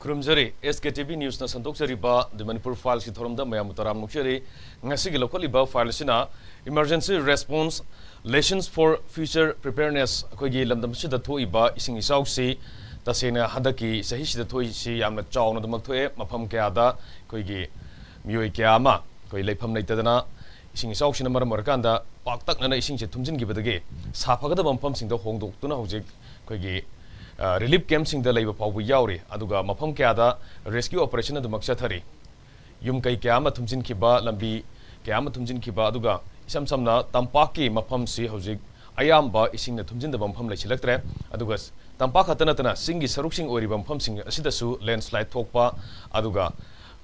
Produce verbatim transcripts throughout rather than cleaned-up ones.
ꯈꯨꯔꯨꯝꯖꯔꯤ꯫ ꯑꯦꯁ ꯀꯦ T V ꯅ꯭ꯌꯨꯁꯅ ꯁꯟꯗꯣꯛꯆꯔꯤꯕ ꯗꯤ ꯃꯅꯤꯄꯨꯔ ꯐꯥꯏꯜꯁꯀꯤ ꯊꯧꯔꯝꯗ ꯃꯌꯥꯝꯕꯨ ꯇꯔꯥꯝꯅ ꯑꯣꯛꯆꯔꯤ꯫ ꯉꯁꯤꯒꯤ ꯂꯧꯈꯠꯂꯤꯕ ꯐꯥꯏꯜ ꯑꯁꯤꯅ Emergency Response, Lessons for Future Preparedness, ꯑꯩꯈꯣꯏꯒꯤ ꯂꯝꯗꯝ ꯑꯁꯤꯗ ꯊꯣꯛꯏꯕ ꯏꯁꯤꯡ ꯏꯆꯥꯎꯁꯤ ꯇꯁꯦꯡꯅ ꯍꯟꯗꯛꯀꯤ ꯆꯍꯤꯁꯤꯗ ꯊꯣꯛꯏꯁꯤ ꯌꯥꯝꯅ ꯆꯥꯎꯅ ꯑꯗꯨꯃꯛ ꯊꯣꯛꯑꯦ꯫ ꯃꯐꯝ ꯀꯌꯥꯗ ꯑꯩꯈꯣꯏꯒꯤ ꯃꯤꯑꯣꯏ ꯀꯌꯥ ꯑꯃ ꯑꯩꯈꯣꯏ ꯂꯩꯐꯝ ꯂꯩꯇꯗꯅ ꯏꯁꯤꯡ ꯏꯆꯥꯎꯁꯤꯅ ꯃꯔꯝ ꯑꯣꯏꯔꯀꯥꯟꯗ ꯄꯥꯛꯇꯛꯅꯅ ꯏꯁꯤꯡꯁꯦ ꯊꯨꯝꯖꯤꯟꯈꯤꯕꯗꯒꯤ ꯁꯥꯐꯒꯗꯕ ꯃꯐꯝꯁꯤꯡꯗ ꯍꯣꯡꯗꯣꯛꯇꯨꯅ ꯍꯧꯖꯤꯛ ꯑꯩꯈꯣꯏꯒꯤ, ꯑ, ꯔꯤꯂꯤꯐ ꯀꯦꯝꯞꯁꯤꯡꯗ ꯂꯩꯕ ꯐꯥꯎꯕ ꯌꯥꯎꯔꯤ꯫ ꯑꯗꯨꯒ ꯃꯐꯝ ꯀꯌꯥꯗ ꯔꯦꯁꯀ꯭ꯌꯨ ꯑꯣꯄꯔꯦꯁꯟ ꯑꯗꯨꯃꯛ ꯆꯠꯊꯔꯤ꯫ ꯌꯨꯝ ꯀꯩ ꯀꯌꯥ ꯑꯃ ꯊꯨꯝꯖꯤꯟꯈꯤꯕ, ꯂꯝꯕꯤ ꯀꯌꯥ ꯑꯃ ꯊꯨꯝꯖꯤꯟꯈꯤꯕ, ꯑꯗꯨꯒ ꯏꯁꯝ ꯁꯝꯅ ꯇꯝꯄꯥꯛꯀꯤ ꯃꯐꯝꯁꯤ ꯍꯧꯖꯤꯛ ꯑꯌꯥꯝꯕ ꯏꯁꯤꯡꯅ ꯊꯨꯝꯖꯤꯟꯗꯕ ꯃꯐꯝ ꯂꯩꯁꯤꯜꯂꯛꯇ꯭ꯔꯦ꯫ ꯑꯗꯨꯒ ꯇꯝꯄꯥꯛ ꯈꯛꯇ ꯅꯠꯇꯅ ꯆꯤꯡꯒꯤ ꯁꯔꯨꯛꯁꯤꯡ ꯑꯣꯏꯔꯤꯕ ꯃꯐꯝꯁꯤꯡ ꯑꯁꯤꯗꯁꯨ ꯂꯦꯟꯁ꯭ꯂꯥꯏꯗ ꯊꯣꯛꯄ, ꯑꯗꯨꯒ,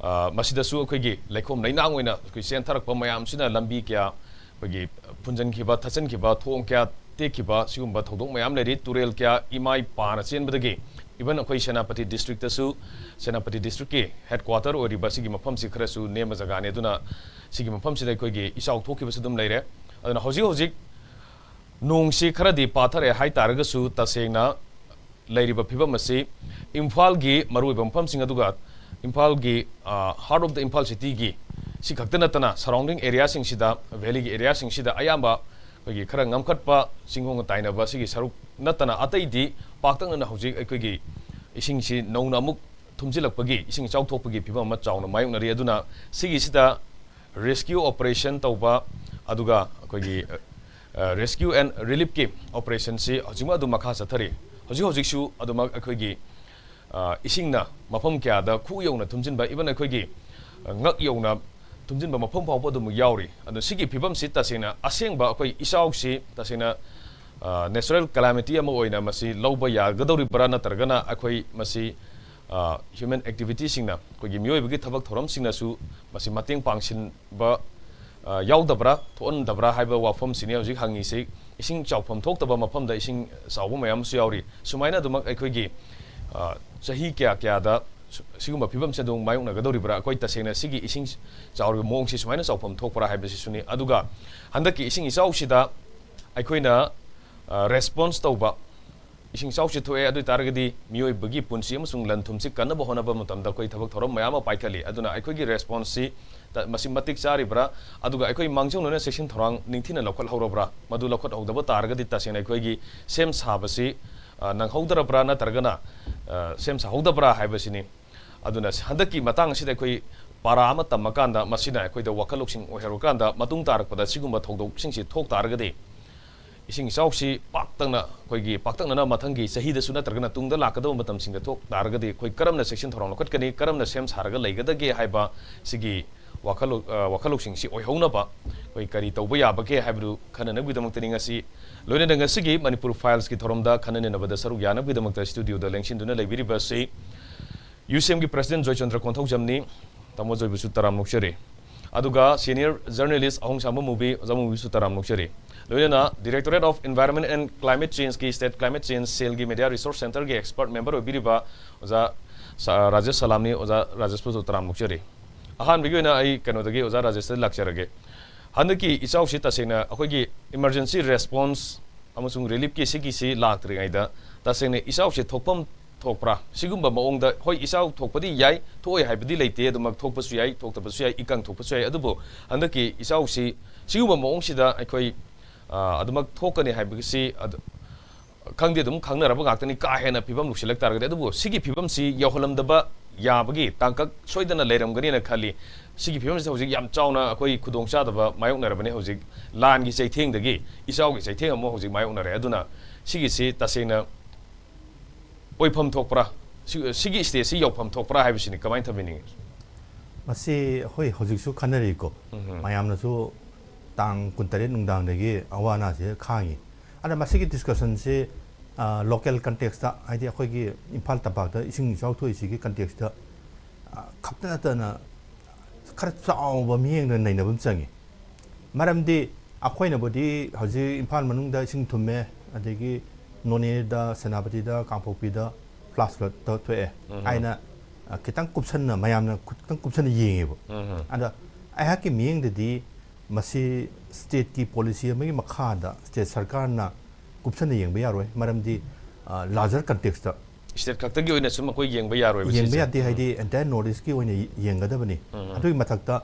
ꯑ, ꯃꯁꯤꯗꯁꯨ ꯑꯩꯈꯣꯏꯒꯤ ꯂꯩꯈꯣꯝ ꯂꯩꯅꯥꯡ ꯑꯣꯏꯅ ꯑꯩꯈꯣꯏ ꯆꯦꯟꯊꯔꯛꯄ ꯃꯌꯥꯝꯁꯤꯅ ꯂꯝꯕꯤ ꯀꯌꯥ ꯑꯩꯈꯣꯏꯒꯤ ꯐꯨꯟꯖꯟꯈꯤꯕ, ꯊꯠꯆꯟꯈꯤꯕ, ꯊꯣꯡ ꯀꯌꯥ ꯇꯦꯛꯈꯤꯕ, ꯁꯤꯒꯨꯝꯕ ꯊꯧꯗꯣꯛ ꯃꯌꯥꯝ ꯂꯩꯔꯤ꯫ ꯇꯨꯔꯦꯜ ꯀꯌꯥ ꯏꯃꯥꯏ ꯄꯥꯅ ꯆꯦꯟꯕꯗꯒꯤ, even ꯑꯩꯈꯣꯏ ꯁꯦꯅꯥꯄꯇꯤ ꯗꯤꯁꯇ꯭ꯔꯤꯛꯇꯁꯨ, ꯁꯦꯅꯥꯄꯇꯤ ꯗꯤꯁꯇ꯭ꯔꯤꯛꯀꯤ ꯍꯦꯗ ꯀ꯭ꯋꯥꯇꯔ ꯑꯣꯏꯔꯤꯕ ꯁꯤꯒꯤ ꯃꯐꯝꯁꯤ ꯈꯔꯁꯨ ꯅꯦꯝꯕ ꯖꯒꯥꯅꯤ꯫ ꯑꯗꯨꯅ ꯁꯤꯒꯤ ꯃꯐꯝꯁꯤꯗ ꯑꯩꯈꯣꯏꯒꯤ ꯏꯆꯥꯎ ꯊꯣꯛꯈꯤꯕꯁꯨ ꯑꯗꯨꯝ ꯂꯩꯔꯦ꯫ ꯑꯗꯨꯅ ꯍꯧꯖꯤꯛ ꯍꯧꯖꯤꯛ ꯅꯣꯡꯁꯤ ꯈꯔꯗꯤ ꯄꯥꯊꯔꯛꯑꯦ ꯍꯥꯏꯇꯥꯔꯒꯁꯨ, ꯇꯁꯦꯡꯅ ꯂꯩꯔꯤꯕ ꯐꯤꯕꯝ ꯑꯁꯤ ꯏꯝꯐꯥꯜꯒꯤ ꯃꯔꯨꯑꯣꯏꯕ ꯃꯐꯝꯁꯤꯡ, ꯑꯗꯨꯒ ꯏꯝꯐꯥꯜꯒꯤ, ꯑ, heart of the Imphal cityꯒꯤ, ꯁꯤ ꯈꯛꯇ ꯅꯠꯇꯅ surrounding areaꯁꯤꯡꯁꯤꯗ, valleyꯒꯤ areaꯁꯤꯡꯁꯤꯗ ꯑꯌꯥꯝꯕ ꯑꯩꯈꯣꯏꯒꯤ ꯈꯔ ꯉꯝꯈꯠꯄ ꯆꯤꯡꯈꯣꯡ ꯇꯥꯏꯅꯕ ꯁꯤꯒꯤ ꯁꯔꯨꯛ ꯅꯠꯇꯅ ꯑꯇꯩꯗꯤ ꯄꯥꯛꯇꯛꯅꯅ ꯍꯧꯖꯤꯛ ꯑꯩꯈꯣꯏꯒꯤ ꯏꯁꯤꯡꯁꯤ ꯅꯧꯅ ꯑꯃꯨꯛ ꯊꯨꯝꯖꯤꯜꯂꯛꯄꯒꯤ, ꯏꯁꯤꯡ ꯏꯆꯥꯎ ꯊꯣꯛꯄꯒꯤ ꯐꯤꯕꯝ ꯑꯃ ꯆꯥꯎꯅ ꯃꯥꯌꯣꯛꯅꯔꯤ꯫ ꯑꯗꯨꯅ ꯁꯤꯒꯤꯁꯤꯗ ꯔꯦꯁꯀ꯭ꯌꯨ ꯑꯣꯄꯔꯦꯁꯟ ꯇꯧꯕ, ꯑꯗꯨꯒ ꯑꯩꯈꯣꯏꯒꯤ, ꯑ, ꯔꯦꯁꯀ꯭ꯌꯨ ꯑꯦꯟ ꯔꯤꯂꯤꯐꯀꯤ ꯑꯣꯄꯔꯦꯁꯟꯁꯤ ꯍꯧꯖꯤꯛꯃꯛ ꯑꯗꯨꯝ ꯃꯈꯥ ꯆꯠꯊꯔꯤ꯫ ꯍꯧꯖꯤꯛ ꯍꯧꯖꯤꯛꯁꯨ ꯑꯗꯨꯃꯛ ꯑꯩꯈꯣꯏꯒꯤ, ꯑ, ꯏꯁꯤꯡꯅ ꯃꯐꯝ ꯀꯌꯥꯗ ꯈꯨ ꯌꯧꯅ ꯊꯨꯝꯖꯤꯟꯕ, even ꯑꯩꯈꯣꯏꯒꯤ, ꯑ, ꯉꯛ ꯌꯧꯅ ꯊꯨꯝꯖꯤꯟꯕ ꯃꯐꯝ ꯐꯥꯎꯕ ꯑꯗꯨꯃꯛ ꯌꯥꯎꯔꯤ꯫ ꯑꯗꯣ ꯁꯤꯒꯤ ꯐꯤꯕꯝꯁꯤ ꯇꯁꯦꯡꯅ ꯑꯁꯦꯡꯕ ꯑꯩꯈꯣꯏ ꯏꯆꯥꯎꯁꯤ ꯇꯁꯦꯡꯅ, ꯑ, natural calamity ꯑꯃ ꯑꯣꯏꯅ ꯃꯁꯤ ꯂꯧꯕ ꯌꯥꯒꯗꯧꯔꯤꯕ꯭ꯔꯥ, ꯅꯠꯇ꯭ꯔꯒꯅ ꯑꯩꯈꯣꯏ ꯃꯁꯤ, ꯑ, human activityꯁꯤꯡꯅ, ꯑꯩꯈꯣꯏꯒꯤ ꯃꯤꯑꯣꯏꯕꯒꯤ ꯊꯕꯛ ꯊꯧꯔꯝꯁꯤꯡꯅꯁꯨ ꯃꯁꯤ ꯃꯇꯦꯡ ꯄꯥꯡꯁꯤꯟꯕ, ꯑ, ꯌꯥꯎꯗꯕ꯭ꯔꯥ, ꯊꯣꯛꯍꯟꯗꯕ꯭ꯔꯥ ꯍꯥꯏꯕ ꯋꯥꯐꯝꯁꯤꯅꯤ ꯍꯧꯖꯤꯛ ꯍꯪꯉꯤꯁꯤ꯫ ꯏꯁꯤꯡ ꯆꯥꯎꯐꯝ ꯊꯣꯛꯇꯕ ꯃꯐꯝꯗ ꯏꯁꯤꯡ ꯆꯥꯎꯕ ꯃꯌꯥꯝ ꯑꯃꯁꯨ ꯌꯥꯎꯔꯤ꯫ ꯁꯨꯃꯥꯏꯅ ꯑꯗꯨꯃꯛ ꯑꯩꯈꯣꯏꯒꯤ, ꯑ, ꯆꯍꯤ ꯀꯌꯥ ꯀꯌꯥꯗ ꯁꯨ-, ꯁꯤꯒꯨꯝꯕ ꯐꯤꯕꯝꯁꯤ ꯑꯗꯨꯝ ꯃꯥꯌꯣꯛꯅꯒꯗꯧꯔꯤꯕ꯭ꯔꯥ? ꯑꯩꯈꯣꯏ ꯇꯁꯦꯡꯅ ꯁꯤꯒꯤ ꯏꯁꯤꯡ ꯆꯥꯎꯔꯤꯕ ꯃꯑꯣꯡꯁꯤ ꯁꯨꯃꯥꯏꯅ ꯆꯥꯎꯐꯝ ꯊꯣꯛꯄ꯭ꯔꯥ ꯍꯥꯏꯕꯁꯤꯁꯨꯅꯤ꯫ ꯑꯗꯨꯒ ꯍꯟꯗꯛꯀꯤ ꯏꯁꯤꯡ ꯏꯆꯥꯎꯁꯤꯗ ꯑꯩꯈꯣꯏꯅ, ꯑ, response ꯇꯧꯕ, ꯏꯁꯤꯡ ꯏꯆꯥꯎꯁꯤ ꯊꯣꯛꯑꯦ, ꯑꯗꯨ ꯑꯣꯏ ꯇꯥꯔꯒꯗꯤ ꯃꯤꯑꯣꯏꯕꯒꯤ ꯄꯨꯟꯁꯤ ꯑꯃꯁꯨꯡ ꯂꯟ ꯊꯨꯝꯁꯤ ꯀꯟꯅꯕ ꯍꯣꯠꯅꯕ ꯃꯇꯝꯗ ꯑꯩꯈꯣꯏ ꯊꯕꯛ ꯊꯧꯔꯝ ꯃꯌꯥꯝ ꯑꯃ ꯄꯥꯏꯈꯠꯂꯤ꯫ ꯑꯗꯨꯅ ꯑꯩꯈꯣꯏꯒꯤ ꯔꯦꯁꯄꯣꯟꯁꯁꯤ ꯇ-, ꯃꯁꯤ ꯃꯇꯤꯛ ꯆꯥꯔꯤꯕ꯭ꯔꯥ, ꯑꯗꯨꯒ ꯑꯩꯈꯣꯏ ꯃꯥꯡꯖꯧꯅꯅ ꯆꯦꯛꯁꯤꯟ ꯊꯧꯔꯥꯡ ꯅꯤꯡꯊꯤꯅ ꯂꯧꯈꯠꯍꯧꯔꯕ꯭ꯔꯥ, ꯃꯗꯨ ꯂꯧꯈꯠꯍꯧꯗꯕ ꯇꯥꯔꯒꯗꯤ ꯇꯁꯦꯡꯅ ꯑꯩꯈꯣꯏꯒꯤ ꯁꯦꯝ ꯁꯥꯕꯁꯤ, ꯑ, ꯅꯪꯍꯧꯗ꯭ꯔꯕ꯭ꯔꯥ ꯅꯠꯇ꯭ꯔꯒꯅ, ꯑ, ꯁꯦꯝ ꯁꯥꯍꯧꯗꯕ꯭ꯔꯥ ꯍꯥꯏꯕꯁꯤꯅꯤ꯫ ꯑꯗꯨꯅ ꯍꯟꯗꯛꯀꯤ ꯃꯇꯥꯡ ꯑꯁꯤꯗ ꯑꯩꯈꯣꯏ ꯄꯥꯔꯥ ꯑꯃ ꯇꯝꯃꯀꯥꯟꯗ ꯃꯁꯤꯅ ꯑꯩꯈꯣꯏꯗ ꯋꯥꯈꯜ ꯂꯧꯁꯤꯡ ꯑꯣꯏꯍꯧꯔꯀꯥꯟꯗ ꯃꯇꯨꯡ ꯇꯥꯔꯛꯄꯗ ꯁꯤꯒꯨꯝꯕ ꯊꯧꯗꯣꯛꯁꯤꯡꯁꯤ ꯊꯣꯛ ꯇꯥꯔꯒꯗꯤ ꯏꯁꯤꯡ ꯏꯆꯥꯎꯁꯤ ꯄꯥꯛꯇꯛꯅ ꯑꯩꯈꯣꯏꯒꯤ ꯄꯥꯛꯇꯛꯅꯅ ꯃꯊꯪꯒꯤ ꯆꯍꯤꯗꯁꯨ ꯅꯠꯇ꯭ꯔꯒꯅ ꯇꯨꯡꯗ ꯂꯥꯛꯀꯗꯕ ꯃꯇꯝꯁꯤꯡꯗ ꯊꯣꯛ ꯇꯥꯔꯒꯗꯤ ꯑꯩꯈꯣꯏ ꯀꯔꯝꯅ ꯆꯦꯛꯁꯤꯟ ꯊꯧꯔꯥꯡ ꯂꯧꯈꯠꯀꯅꯤ, ꯀꯔꯝꯅ ꯁꯦꯝ ꯁꯥꯔꯒ ꯂꯩꯒꯗꯒꯦ ꯍꯥꯏꯕ ꯁꯤꯒꯤ ꯋꯥꯈꯜ, ꯑ, ꯋꯥꯈꯜ ꯂꯧꯁꯤꯡꯁꯤ ꯑꯣꯏꯍꯧꯅꯕ ꯑꯩꯈꯣꯏ ꯀꯔꯤ ꯇꯧꯕ ꯌꯥꯕꯒꯦ ꯍꯥꯏꯕꯗꯨ ꯈꯟꯅꯅꯕꯒꯤꯗꯃꯛꯇꯅꯤ ꯉꯁꯤ꯫ ꯂꯣꯏꯅꯅ ꯉꯁꯤꯒꯤ ꯃꯅꯤꯄꯨꯔ ꯐꯥꯏꯜꯁꯀꯤ ꯊꯧꯔꯝꯗ ꯈꯟꯅ ꯅꯩꯅꯕꯗ ꯁꯔꯨꯛ ꯌꯥꯅꯕꯒꯤꯗꯃꯛꯇ ꯁ꯭ꯇꯨꯗꯤꯑꯣꯗ ꯂꯦꯡꯁꯤꯟꯗꯨꯅ ꯂꯩꯕꯤꯔꯤꯕ ꯑꯁꯤ ꯌꯨ ꯁꯤ ꯑꯦꯝꯒꯤ ꯄ꯭ꯔꯁꯤꯗꯦꯟꯠ ꯖꯣꯏꯆꯟꯗ꯭ꯔ ꯀꯣꯟꯊꯧꯖꯝꯅꯤ꯫ ꯇꯥꯃꯣ ꯖꯣꯏꯕꯨꯁꯨ ꯇꯔꯥꯝꯅ ꯑꯣꯛꯆꯔꯤ꯫ ꯑꯗꯨꯒ ꯁꯤꯅꯤꯌꯔ ꯖꯔꯅꯦꯂꯤꯁ ꯑꯍꯣꯡꯁꯥꯡꯕ ꯃꯨꯕꯤ, ꯑꯣꯖꯥ ꯃꯨꯕꯤꯁꯨ ꯇꯔꯥꯝꯅ ꯑꯣꯛꯆꯔꯤ꯫ ꯂꯣꯏꯅꯅ Directorate of Environment and Climate Changeꯀꯤ State Climate Change Cellꯒꯤ Media Resource Centreꯒꯤ expert member ꯑꯣꯏꯕꯤꯔꯤꯕ ꯑꯣꯖꯥ ꯁ-, ꯔꯥꯖꯦꯁ ꯁꯂꯥꯝꯅꯤ꯫ ꯑꯣꯖꯥ ꯔꯥꯖꯦꯁꯄꯨꯁꯨ ꯇꯔꯥꯝꯅ ꯑꯣꯛꯆꯔꯤ꯫ ꯑꯍꯥꯟꯕꯒꯤ ꯑꯣꯏꯅ ꯑꯩ ꯀꯩꯅꯣꯗꯒꯤ ꯑꯣꯖꯥ ꯔꯥꯖꯦꯁꯇ ꯂꯥꯛꯆꯔꯒꯦ꯫ ꯍꯟꯗꯛꯀꯤ ꯏꯆꯥꯎꯁꯤ ꯇꯁꯦꯡꯅ ꯑꯩꯈꯣꯏꯒꯤ emergency response ꯑꯃꯁꯨꯡ reliefꯀꯤ ꯁꯤꯒꯤꯁꯤ ꯂꯥꯛꯇ꯭ꯔꯤꯉꯩꯗ ꯇꯁꯦꯡꯅ ꯏꯆꯥꯎꯁꯤ ꯊꯣꯛꯐꯝ ꯊꯣꯛꯄ꯭ꯔꯥ? ꯁꯤꯒꯨꯝꯕ ꯃꯑꯣꯡꯗ, ꯍꯣꯏ, ꯏꯆꯥꯎ ꯊꯣꯛꯄꯗꯤ ꯌꯥꯏ, ꯊꯣꯛꯑꯣꯏ ꯍꯥꯏꯕꯗꯤ ꯂꯩꯇꯦ, ꯑꯗꯨꯃꯛ ꯊꯣꯛꯄꯁꯨ ꯌꯥꯏ, ꯊꯣꯛꯇꯕꯁꯨ ꯌꯥꯏ, ꯏꯀꯪ ꯊꯣꯛꯄꯁꯨ ꯌꯥꯏ꯫ ꯑꯗꯨꯕꯨ ꯍꯟꯗꯛꯀꯤ ꯏꯆꯥꯎꯁꯤ ꯁꯤꯒꯨꯝꯕ ꯃꯑꯣꯡꯁꯤꯗ ꯑꯩꯈꯣꯏ, ꯑ, ꯑꯗꯨꯃꯛ ꯊꯣꯛꯀꯅꯤ ꯍꯥꯏꯕꯁꯤ ꯑꯗꯨ, ꯈꯪꯗꯦ, ꯑꯗꯨꯝ ꯈꯪꯅꯔꯕ ꯉꯥꯛꯇꯅꯤ, ꯀꯥ ꯍꯦꯟꯅ ꯐꯤꯕꯝ ꯂꯨꯁꯤꯜꯂꯛ ꯇꯥꯔꯒꯗꯤ꯫ ꯑꯗꯨꯕꯨ ꯁꯤꯒꯤ ꯐꯤꯕꯝꯁꯤ ꯌꯧꯍꯜꯂꯝꯗꯕ ꯌꯥꯕꯒꯤ ꯇꯥꯡꯀꯛ ꯁꯣꯏꯗꯅ ꯂꯩꯔꯝꯒꯅꯤꯅ ꯈꯜꯂꯤ꯫ ꯁꯤꯒꯤ ꯐꯤꯕꯝꯁꯤꯗ ꯍꯧꯖꯤꯛ ꯌꯥꯝ ꯆꯥꯎꯅ ꯑꯩꯈꯣꯏ ꯈꯨꯗꯣꯡꯆꯥꯗꯕ ꯃꯥꯌꯣꯛꯅꯔꯕꯅꯤ꯫ ꯍꯧꯖꯤꯛ ꯂꯥꯟꯒꯤ ꯆꯩꯊꯦꯡꯗꯒꯤ ꯏꯆꯥꯎꯒꯤ ꯆꯩꯊꯦꯡ ꯑꯃꯨꯛ ꯍꯧꯖꯤꯛ ꯃꯥꯌꯣꯛꯅꯔꯦ꯫ ꯑꯗꯨꯅ ꯁꯤꯒꯤꯁꯤ ꯇꯁꯦꯡꯅ ꯑꯣꯏꯐꯝ ꯊꯣꯛꯄ꯭ꯔꯥ? ꯁꯤ-, ꯁꯤꯒꯤ stageꯁꯤ ꯌꯧꯐꯝ ꯊꯣꯛꯄ꯭ꯔꯥ ꯍꯥꯏꯕꯁꯤꯅꯤ ꯀꯃꯥꯏꯅ ꯊꯝꯕꯤꯅꯤꯡꯉꯤ? ꯃꯁꯤ ꯑꯩꯈꯣꯏ ꯍꯧꯖꯤꯛꯁꯨ ꯈꯟꯅꯔꯤꯀꯣ꯫ ꯎꯝ꯫ ꯃꯌꯥꯝꯅꯁꯨ ꯇꯥꯡ ꯀꯨꯟꯇꯔꯦꯠ ꯅꯨꯡꯗꯥꯡꯗꯒꯤ ꯑꯋꯥ ꯑꯅꯥꯁꯦ ꯈꯥꯡꯉꯤ꯫ ꯑꯗ ꯃꯁꯤꯒꯤ discussionꯁꯦ, ꯑ, local contextꯇ, ꯍꯥꯏꯗꯤ ꯑꯩꯈꯣꯏꯒꯤ ꯏꯝꯐꯥꯜ ꯇꯝꯄꯥꯛꯇ ꯏꯁꯤꯡ ꯏꯆꯥꯎ ꯊꯣꯛꯏꯁꯤꯒꯤ contextꯇ, ꯑ, ꯈꯛꯇ ꯅꯠꯇꯅ ꯈꯔ ꯆꯥꯎꯕ ꯃꯤꯠꯌꯦꯡꯗ ꯅꯩꯅꯕ ꯑꯃ ꯆꯪꯉꯤ꯫ ꯃꯔꯝꯗꯤ ꯑꯩꯈꯣꯏꯅꯕꯨꯗꯤ ꯍꯧꯖꯤꯛ ꯏꯝꯐꯥꯜ ꯃꯅꯨꯡꯗ ꯏꯁꯤꯡ ꯊꯨꯝꯃꯦ, ꯑꯗꯒꯤ ꯅꯣꯅꯦꯗ, ꯁꯦꯅꯥꯄꯇꯤꯗ, ꯀꯥꯡꯄꯣꯛꯄꯤꯗ flash flood ꯊꯣꯛꯑꯦ ꯎꯝ꯫ ꯍꯥꯏꯅ, ꯑ, ꯈꯤꯇꯪ ꯀꯨꯞꯁꯟꯅ, ꯃꯌꯥꯝꯅ ꯈꯤꯇꯪ ꯀꯨꯞꯁꯟꯅ ꯌꯦꯡꯉꯦꯕ꯫ ꯎꯝ꯫ ꯑꯗ ꯑꯩꯍꯥꯛꯀꯤ ꯃꯤꯠꯌꯦꯡꯗꯗꯤ ꯃꯁꯤ stateꯀꯤ policy ꯑꯃꯒꯤ ꯃꯈꯥꯗ state ꯁꯔꯀꯥꯔꯅ ꯀꯨꯞꯁꯟꯅ ꯌꯦꯡꯕ ꯌꯥꯔꯣꯏ꯫ ꯃꯔꯝꯗꯤ, ꯂꯥꯔꯖꯔ ꯀꯟꯇꯦꯛꯁꯇ ꯏꯁꯇꯦꯠ ꯈꯛꯇꯒꯤ ꯑꯣꯏꯅ ꯁꯨꯝ ꯑꯩꯈꯣꯏ ꯌꯦꯡꯕ ꯌꯥꯔꯣꯏꯕ ꯌꯦꯡꯕ ꯁꯤꯁꯦ꯫ ꯌꯥꯗꯦ꯫ ꯍꯥꯏꯗꯤ ꯑꯦꯟꯇꯥꯌꯔ ꯅꯣꯔꯠ ꯏꯁꯀꯤ ꯑꯣꯏꯅ ꯌꯦꯡꯒꯗꯕꯅꯤ꯫ ꯑꯗꯨꯒꯤ ꯃꯊꯛꯇ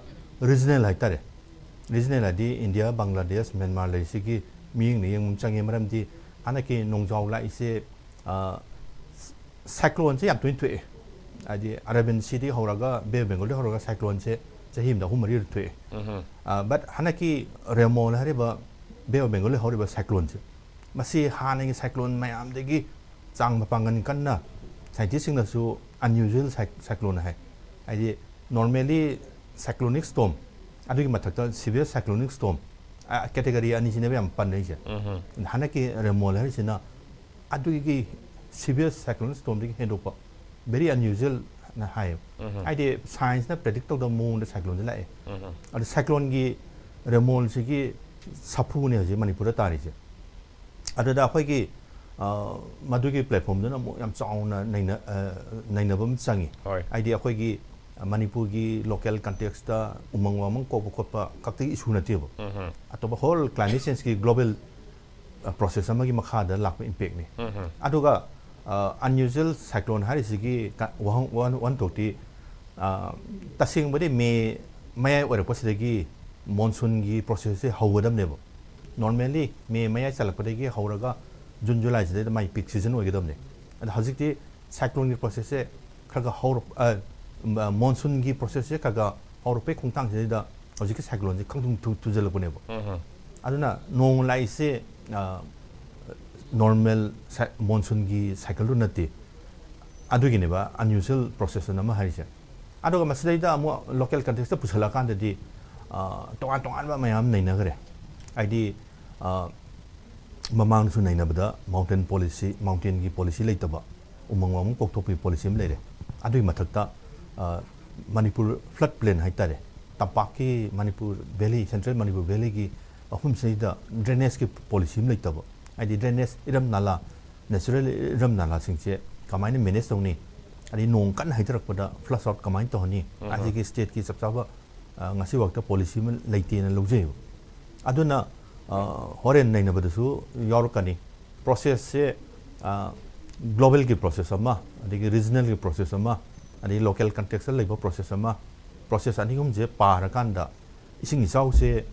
ꯔꯤꯖꯅꯦꯜ ꯍꯥꯏꯇꯥꯔꯦ, ꯔꯤꯖꯅꯦꯜ ꯍꯥꯏꯗꯤ ꯏꯟꯗꯤꯌꯥ, ꯕꯪꯒ꯭ꯂꯥꯗꯦꯁ, ꯃ꯭ꯌꯥꯟꯃꯥꯔ ꯂꯩꯔꯤꯁꯤꯒꯤ ꯃꯤꯠꯌꯦꯡꯗ ꯌꯦꯡꯕ ꯑꯃ ꯆꯪꯉꯦ꯫ ꯃꯔꯝꯗꯤ ꯍꯟꯗꯛꯀꯤ ꯅꯣꯡꯖꯥꯎ ꯂꯥꯛꯏꯁꯦ, ꯁꯥꯏꯀ꯭ꯂꯣꯟꯁꯦ ꯌꯥꯝ ꯇꯣꯏꯅ ꯊꯣꯛꯑꯦ꯫ ꯍꯥꯏꯗꯤ ꯑꯔꯥꯕꯤꯌꯟ ꯁꯤꯗꯒꯤ ꯍꯧꯔꯒ, ꯕꯦ ꯑꯣꯐ ꯕꯦꯡꯒꯣꯜꯗꯒꯤ ꯍꯧꯔꯒ ꯁꯥꯏꯀ꯭ꯂꯣꯟꯁꯦ ꯆꯍꯤ ꯑꯃꯗ ꯑꯍꯨꯝ ꯃꯔꯤꯔꯛ ꯊꯣꯛꯑꯦ꯫ ꯕꯠ ꯍꯟꯗꯛꯀꯤ ꯔꯦꯃꯣꯟ ꯍꯥꯏꯔꯤꯕ ꯕꯦ ꯑꯣꯐ ꯕꯦꯡꯒꯣꯜꯗꯒꯤ ꯍꯧꯔꯤꯕ ꯁꯥꯏꯀ꯭ꯂꯣꯟꯁꯦ, ꯃꯁꯤ ꯍꯥꯟꯅꯒꯤ ꯁꯥꯏꯀ꯭ꯂꯣꯟ ꯃꯌꯥꯝꯗꯒꯤ ꯆꯥꯡ ꯃꯄꯥꯡꯒꯜ ꯀꯟꯅ, ꯁꯥꯏꯟꯇꯤꯁꯁꯤꯡꯅꯁꯨ ꯑꯟꯌꯨꯖꯨꯋꯦꯜ ꯁꯥꯏꯀ꯭ꯂꯣꯟ ꯍꯥꯏ꯫ ꯍꯥꯏꯗꯤ ꯅꯣꯔꯃꯦꯜꯂꯤ ꯁꯥꯏꯀ꯭ꯂꯣꯅꯤꯛ ꯁ꯭ꯇꯣꯝ, ꯑꯗꯨꯒꯤ ꯃꯊꯛꯇ ꯁꯤꯚꯤꯌꯔ ꯁꯥꯏꯀ꯭ꯂꯣꯅꯤꯛ ꯁ꯭ꯇꯣꯝ, ꯀꯦꯇꯦꯒꯣꯔꯤ ꯑꯅꯤꯁꯤꯅꯦꯕ ꯌꯥꯝ ꯄꯟꯅꯩꯁꯦ꯫ ꯍꯟꯗꯛꯀꯤ ꯔꯦꯃꯣꯟ ꯍꯥꯏꯔꯤꯁꯤꯅ ꯑꯗꯨꯒꯤ ꯁꯤꯚꯤꯌꯔ ꯁꯥꯏꯀ꯭ꯂꯣꯅꯤꯛ ꯁ꯭ꯇꯣꯝꯗꯒꯤ ꯍꯦꯟꯗꯣꯛꯄ, ꯚꯦꯔꯤ ꯑꯟꯌꯨꯖꯨꯋꯦꯜꯅ ꯍꯥꯏꯌꯦꯕ꯫ ꯍꯥꯏꯗꯤ ꯁꯥꯏꯟꯁꯅ ꯄ꯭ꯔꯦꯗꯤꯛ ꯇꯧꯗꯕ ꯃꯑꯣꯡꯗ ꯁꯥꯏꯀ꯭ꯂꯣꯟꯁꯦ ꯂꯥꯛꯑꯦ꯫ ꯑꯗꯣ ꯁꯥꯏꯀ꯭ꯂꯣꯟꯒꯤ ꯔꯦꯃꯣꯟꯁꯤꯒꯤ ꯁꯥꯐꯨꯅꯦ ꯍꯧꯖꯤꯛ ꯃꯅꯤꯄꯨꯔꯗ ꯇꯥꯔꯤꯁꯦ꯫ ꯑꯗꯨꯗ ꯑꯩꯈꯣꯏꯒꯤ, ꯑ, ꯃꯗꯨꯒꯤ ꯄ꯭ꯂꯦꯠꯐꯣꯝꯗꯨꯅ ꯑꯃꯨꯛ ꯌꯥꯝ ꯆꯥꯎꯅ ꯅꯩꯅ-, ꯑ, ꯅꯩꯅꯕ ꯑꯃ ꯆꯪꯉꯤ꯫ ꯍꯣꯏ꯫ ꯍꯥꯏꯗꯤ ꯑꯩꯈꯣꯏꯒꯤ ꯃꯅꯤꯄꯨꯔꯒꯤ ꯂꯣꯀꯦꯜ ꯀꯟꯇꯦꯛꯁꯇ ꯎꯃꯪ ꯋꯥꯃꯪ ꯀꯣꯛꯄ ꯈꯣꯠꯄ ꯈꯛꯇꯒꯤ ꯏꯁꯨ ꯅꯠꯇꯦꯕ꯫ ꯑꯇꯣꯞꯄ ꯍꯣꯜ ꯀ꯭ꯂꯥꯏꯃꯦꯠ ꯆꯦꯟꯖꯀꯤ ꯒ꯭ꯂꯣꯕꯦꯜ ꯄ꯭ꯔꯣꯁꯦꯁ ꯑꯃꯒꯤ ꯃꯈꯥꯗ ꯂꯥꯛꯄ ꯏꯝꯄꯦꯛꯅꯤ꯫ ꯑꯗꯨꯒ ꯑꯟꯌꯨꯖꯨꯋꯦꯜ ꯁꯥꯏꯀ꯭ꯂꯣꯟ ꯍꯥꯏꯔꯤꯁꯤꯒꯤ ꯀ-, ꯋꯥꯍꯪ-, ꯋꯥꯍꯟ-, ꯋꯥꯍꯟꯊꯣꯛꯇꯤ, ꯑ, ꯇꯁꯦꯡꯕꯗꯤ ꯃꯦ ꯃꯌꯥꯏ ꯑꯣꯏꯔꯛꯄꯁꯤꯗꯒꯤ ꯃꯣꯟꯁꯨꯟꯒꯤ ꯄ꯭ꯔꯣꯁꯦꯁꯁꯦ ꯍꯧꯒꯗꯕꯅꯦꯕ꯫ ꯅꯣꯔꯃꯦꯜꯂꯤ ꯃꯦ ꯃꯌꯥꯏ ꯆꯜꯂꯛꯄꯗꯒꯤ ꯍꯧꯔꯒ ꯖꯨꯟ ꯖꯨꯂꯥꯏꯁꯤꯗꯩꯗ ꯃꯥꯏ ꯄꯤꯛ ꯁꯤꯖꯟ ꯑꯣꯏꯒꯗꯕꯅꯦ꯫ ꯑꯗꯣ ꯍꯧꯖꯤꯛꯇꯤ ꯁꯥꯏꯀ꯭ꯂꯣꯟꯒꯤ ꯄ꯭ꯔꯣꯁꯦꯁꯁꯦ ꯈꯔ ꯈꯔ ꯍꯧꯔꯛ-, ꯑ, ꯃ-, ꯃꯣꯟꯁꯨꯟꯒꯤ ꯄ꯭ꯔꯣꯁꯦꯁꯁꯦ ꯈꯔ ꯈꯔ ꯍꯧꯔꯛꯄꯩ ꯈꯣꯡꯊꯥꯡꯁꯤꯗꯩꯗ ꯍꯧꯖꯤꯛꯀꯤ ꯁꯥꯏꯀ꯭ꯂꯣꯟꯁꯦ ꯈꯪꯊꯨ-, ꯊꯨ-, ꯊꯨꯖꯜꯂꯛꯄꯅꯦꯕ꯫ ꯑꯗꯨꯅ ꯅꯣꯡ ꯂꯥꯛꯏꯁꯦ, ꯑ, ꯅꯣꯔꯃꯦꯜ ꯁꯥꯏ-, ꯃꯣꯟꯁꯨꯟꯒꯤ ꯁꯥꯏꯀꯜꯗꯨ ꯅꯠꯇꯦ꯫ ꯑꯗꯨꯒꯤꯅꯦꯕ ꯑꯟꯌꯨꯖꯨꯋꯦꯜ ꯄ꯭ꯔꯣꯁꯦꯁꯟ ꯑꯃ ꯍꯥꯏꯔꯤꯁꯦ꯫ ꯑꯗꯨꯒ ꯃꯁꯤꯗꯩꯗ ꯑꯃꯨꯛ ꯂꯣꯀꯦꯜ ꯀꯟꯇꯦꯛꯁꯇ ꯄꯨꯁꯜꯂꯛꯑꯀꯥꯟꯗꯗꯤ, ꯑ, ꯇꯣꯉꯥꯟ ꯇꯣꯉꯥꯟꯕ ꯃꯌꯥꯝ ꯅꯩꯅꯈ꯭ꯔꯦ꯫ ꯍꯥꯏꯗꯤ, ꯑ, ꯃꯃꯥꯡꯗꯁꯨ ꯅꯩꯅꯕꯗ ꯃꯥꯎꯟꯇꯦꯟ ꯄꯣꯂꯤꯁꯤ, ꯃꯥꯎꯟꯇꯦꯟꯒꯤ ꯄꯣꯂꯤꯁꯤ ꯂꯩꯇꯕ, ꯎꯃꯪ ꯋꯥꯃꯪ ꯀꯣꯛꯊꯣꯛꯄꯒꯤ ꯄꯣꯂꯤꯁꯤ ꯑꯃ ꯂꯩꯔꯦ꯫ ꯑꯗꯨꯒꯤ ꯃꯊꯛꯇ, ꯑ, ꯃꯅꯤꯄꯨꯔ ꯐ꯭ꯂꯠ ꯄ꯭ꯂꯦꯟ ꯍꯥꯏꯇꯥꯔꯦ, ꯇꯝꯄꯥꯛꯀꯤ ꯃꯅꯤꯄꯨꯔ ꯚꯦꯂꯤ, ꯁꯦꯟꯇ꯭ꯔꯦꯜ ꯃꯅꯤꯄꯨꯔ ꯚꯦꯂꯤꯒꯤ ꯃꯐꯝꯁꯤꯗꯩꯗ ꯗ꯭ꯔꯦꯅꯦꯖꯀꯤ ꯄꯣꯂꯤꯁꯤ ꯑꯃ ꯂꯩꯇꯕ꯫ ꯍꯥꯏꯗꯤ ꯗ꯭ꯔꯦꯅꯦꯖ, ꯏꯔꯝ ꯅꯥꯂꯥ, ꯅꯦꯆꯔꯦꯜ ꯏꯔꯝ ꯅꯥꯂꯥꯁꯤꯡꯁꯦ ꯀꯃꯥꯏꯅ ꯃꯦꯅꯦꯖ ꯇꯧꯅꯤ? ꯑꯗꯩ ꯅꯣꯡ ꯀꯟꯅ ꯍꯩꯊꯔꯛꯄꯗ ꯐ꯭ꯂꯁ ꯑꯥꯎꯠ ꯀꯃꯥꯏꯅ ꯇꯧꯍꯟꯅꯤ? ꯑꯁꯤꯒꯤ ꯁ꯭ꯇꯦꯠꯀꯤ ꯆꯞ ꯆꯥꯕ, ꯑ, ꯉꯁꯤꯐꯥꯎꯗ ꯄꯣꯂꯤꯁꯤ ꯑꯃ ꯂꯩꯇꯦꯅ ꯂꯧꯖꯩꯕ꯫ ꯑꯗꯨꯅ, ꯑ, ꯍꯣꯔꯦꯟ ꯅꯩꯅꯕꯗꯁꯨ ꯌꯥꯎꯔꯛꯀꯅꯤ꯫ ꯄ꯭ꯔꯣꯁꯦꯁꯁꯦ, ꯒ꯭ꯂꯣꯕꯦꯜꯒꯤ ꯄ꯭ꯔꯣꯁꯦꯁ ꯑꯃ, ꯑꯗꯒꯤ ꯔꯤꯖꯅꯦꯜꯒꯤ ꯄ꯭ꯔꯣꯁꯦꯁ ꯑꯃ, ꯑꯗꯒꯤ ꯂꯣꯀꯦꯜ ꯀꯟꯇꯦꯛꯁꯇ ꯂꯩꯕ ꯄ꯭ꯔꯣꯁꯦꯁ ꯑꯃ, ꯄ꯭ꯔꯣꯁꯦꯁ ꯑꯅꯤ ꯑꯍꯨꯝꯁꯦ ꯄꯥꯔꯀꯥꯟꯗ ꯏꯁꯤꯡ ꯏꯆꯥꯎꯁꯦ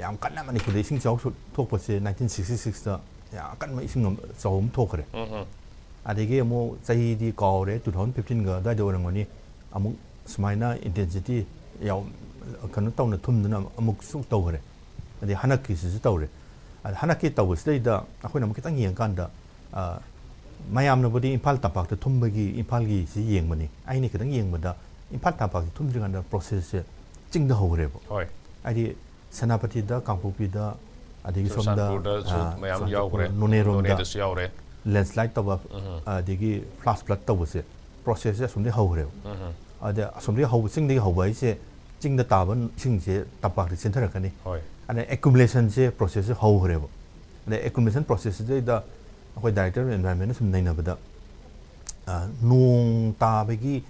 ꯌꯥꯝ ꯀꯟꯅ ꯃꯅꯤꯄꯨꯔꯗ ꯏꯁꯤꯡ ꯏꯆꯥꯎ ꯊꯣꯛꯄꯁꯦ ꯅꯥꯏꯟꯇꯤꯟ ꯁꯤꯛꯁꯇꯤ ꯁꯤꯛꯁꯇ ꯌꯥꯝ ꯀꯟꯕ ꯏꯁꯤꯡ ꯏꯆꯥꯎ ꯑꯃ ꯊꯣꯛꯈ꯭ꯔꯦ꯫ ꯑꯗꯒꯤ ꯑꯃꯨꯛ ꯆꯍꯤꯗꯤ ꯀꯥꯎꯔꯦ, ꯇꯨ ꯊꯥꯎꯖꯟ ꯐꯤꯐꯇꯤꯟꯒ ꯑꯗꯨꯋꯥꯏꯗ ꯑꯣꯏꯔꯝꯒꯅꯤ, ꯑꯃꯨꯛ ꯁꯨꯃꯥꯏꯅ ꯏꯟꯇꯦꯟꯁꯤꯇꯤ ꯌꯥꯝ ꯀꯩꯅꯣ ꯇꯧꯅ ꯊꯨꯝꯗꯨꯅ ꯑꯃꯨꯛꯁꯨ ꯇꯧꯈ꯭ꯔꯦ꯫ ꯑꯗꯩ ꯍꯟꯗꯛꯀꯤꯁꯤꯁꯨ ꯇꯧꯔꯦ꯫ ꯑꯗ ꯍꯟꯗꯛꯀꯤ ꯇꯧꯕꯁꯤꯗꯩꯗ ꯑꯩꯈꯣꯏꯅ ꯑꯃꯨꯛ ꯈꯤꯇꯪ ꯌꯦꯡꯀꯥꯟꯗ, ꯃꯌꯥꯝꯅꯕꯨꯗꯤ ꯏꯝꯐꯥꯜ ꯇꯝꯄꯥꯛꯇ ꯊꯨꯝꯕꯒꯤ, ꯏꯝꯐꯥꯜꯒꯤꯁꯤ ꯌꯦꯡꯕꯅꯤ꯫ ꯑꯩꯅ ꯈꯤꯇꯪ ꯌꯦꯡꯕꯗ ꯏꯝꯐꯥꯜ ꯇꯝꯄꯥꯛꯇ ꯊꯨꯝꯗ꯭ꯔꯤꯀꯥꯟꯗ ꯄ꯭ꯔꯣꯁꯦꯁꯁꯦ ꯆꯤꯡꯗ ꯍꯧꯈ꯭ꯔꯦꯕ꯫ ꯍꯣꯏ꯫ ꯍꯥꯏꯗꯤ ꯁꯦꯅꯥꯄꯇꯤꯗ, ꯀꯥꯡꯄꯣꯛꯄꯤꯗ, ꯑꯗꯒꯤ ꯁꯣꯝꯗ ꯆꯨꯔꯆꯥꯟꯄꯨꯔꯗꯁꯨ ꯃꯌꯥꯝ ꯌꯥꯎꯈ꯭ꯔꯦ, ꯅꯣꯅꯦꯔꯣꯝꯗ ꯅꯣꯅꯦꯗꯁꯨ ꯌꯥꯎꯔꯦ꯫ ꯂꯦꯟꯁ꯭ꯂꯥꯏꯠ ꯇꯧꯕ, ꯑꯗꯒꯤ ꯐ꯭ꯂꯥꯁ ꯐ꯭ꯂꯠ ꯇꯧꯕꯁꯦ ꯄ꯭ꯔꯣꯁꯦꯁꯁꯦ ꯑꯁꯣꯝꯗꯒꯤ ꯍꯧꯈ꯭ꯔꯦꯕ꯫ ꯑꯗ ꯑꯁꯣꯝꯗꯒꯤ ꯍꯧꯕ, ꯆꯤꯡꯗꯒꯤ ꯍꯧꯕ ꯍꯥꯏꯁꯦ ꯆꯤꯡꯗ ꯇꯥꯕ ꯏꯁꯤꯡꯁꯦ ꯇꯝꯄꯥꯛꯇ ꯆꯦꯟꯊꯔꯛꯀꯅꯤ꯫ ꯍꯣꯏ꯫ ꯑꯗ ꯑꯦꯀꯨꯃꯨꯂꯦꯁꯟꯁꯦ ꯄ꯭ꯔꯣꯁꯦꯁꯁꯦ ꯍꯧꯈ꯭ꯔꯦꯕ꯫ ꯑꯗ ꯑꯦꯀꯨꯃꯨꯂꯦꯁꯟ ꯄ꯭ꯔꯣꯁꯦꯁꯁꯤꯗꯩꯗ ꯑꯩꯈꯣꯏ ꯗꯥꯏꯔꯦꯛꯇꯔ ꯑꯣꯐ ꯑꯦꯟꯚꯥꯏꯔꯟꯃꯦꯟꯅ ꯁꯨꯝ ꯅꯩꯅꯕꯗ, ꯅꯣꯡ ꯇꯥꯕꯒꯤ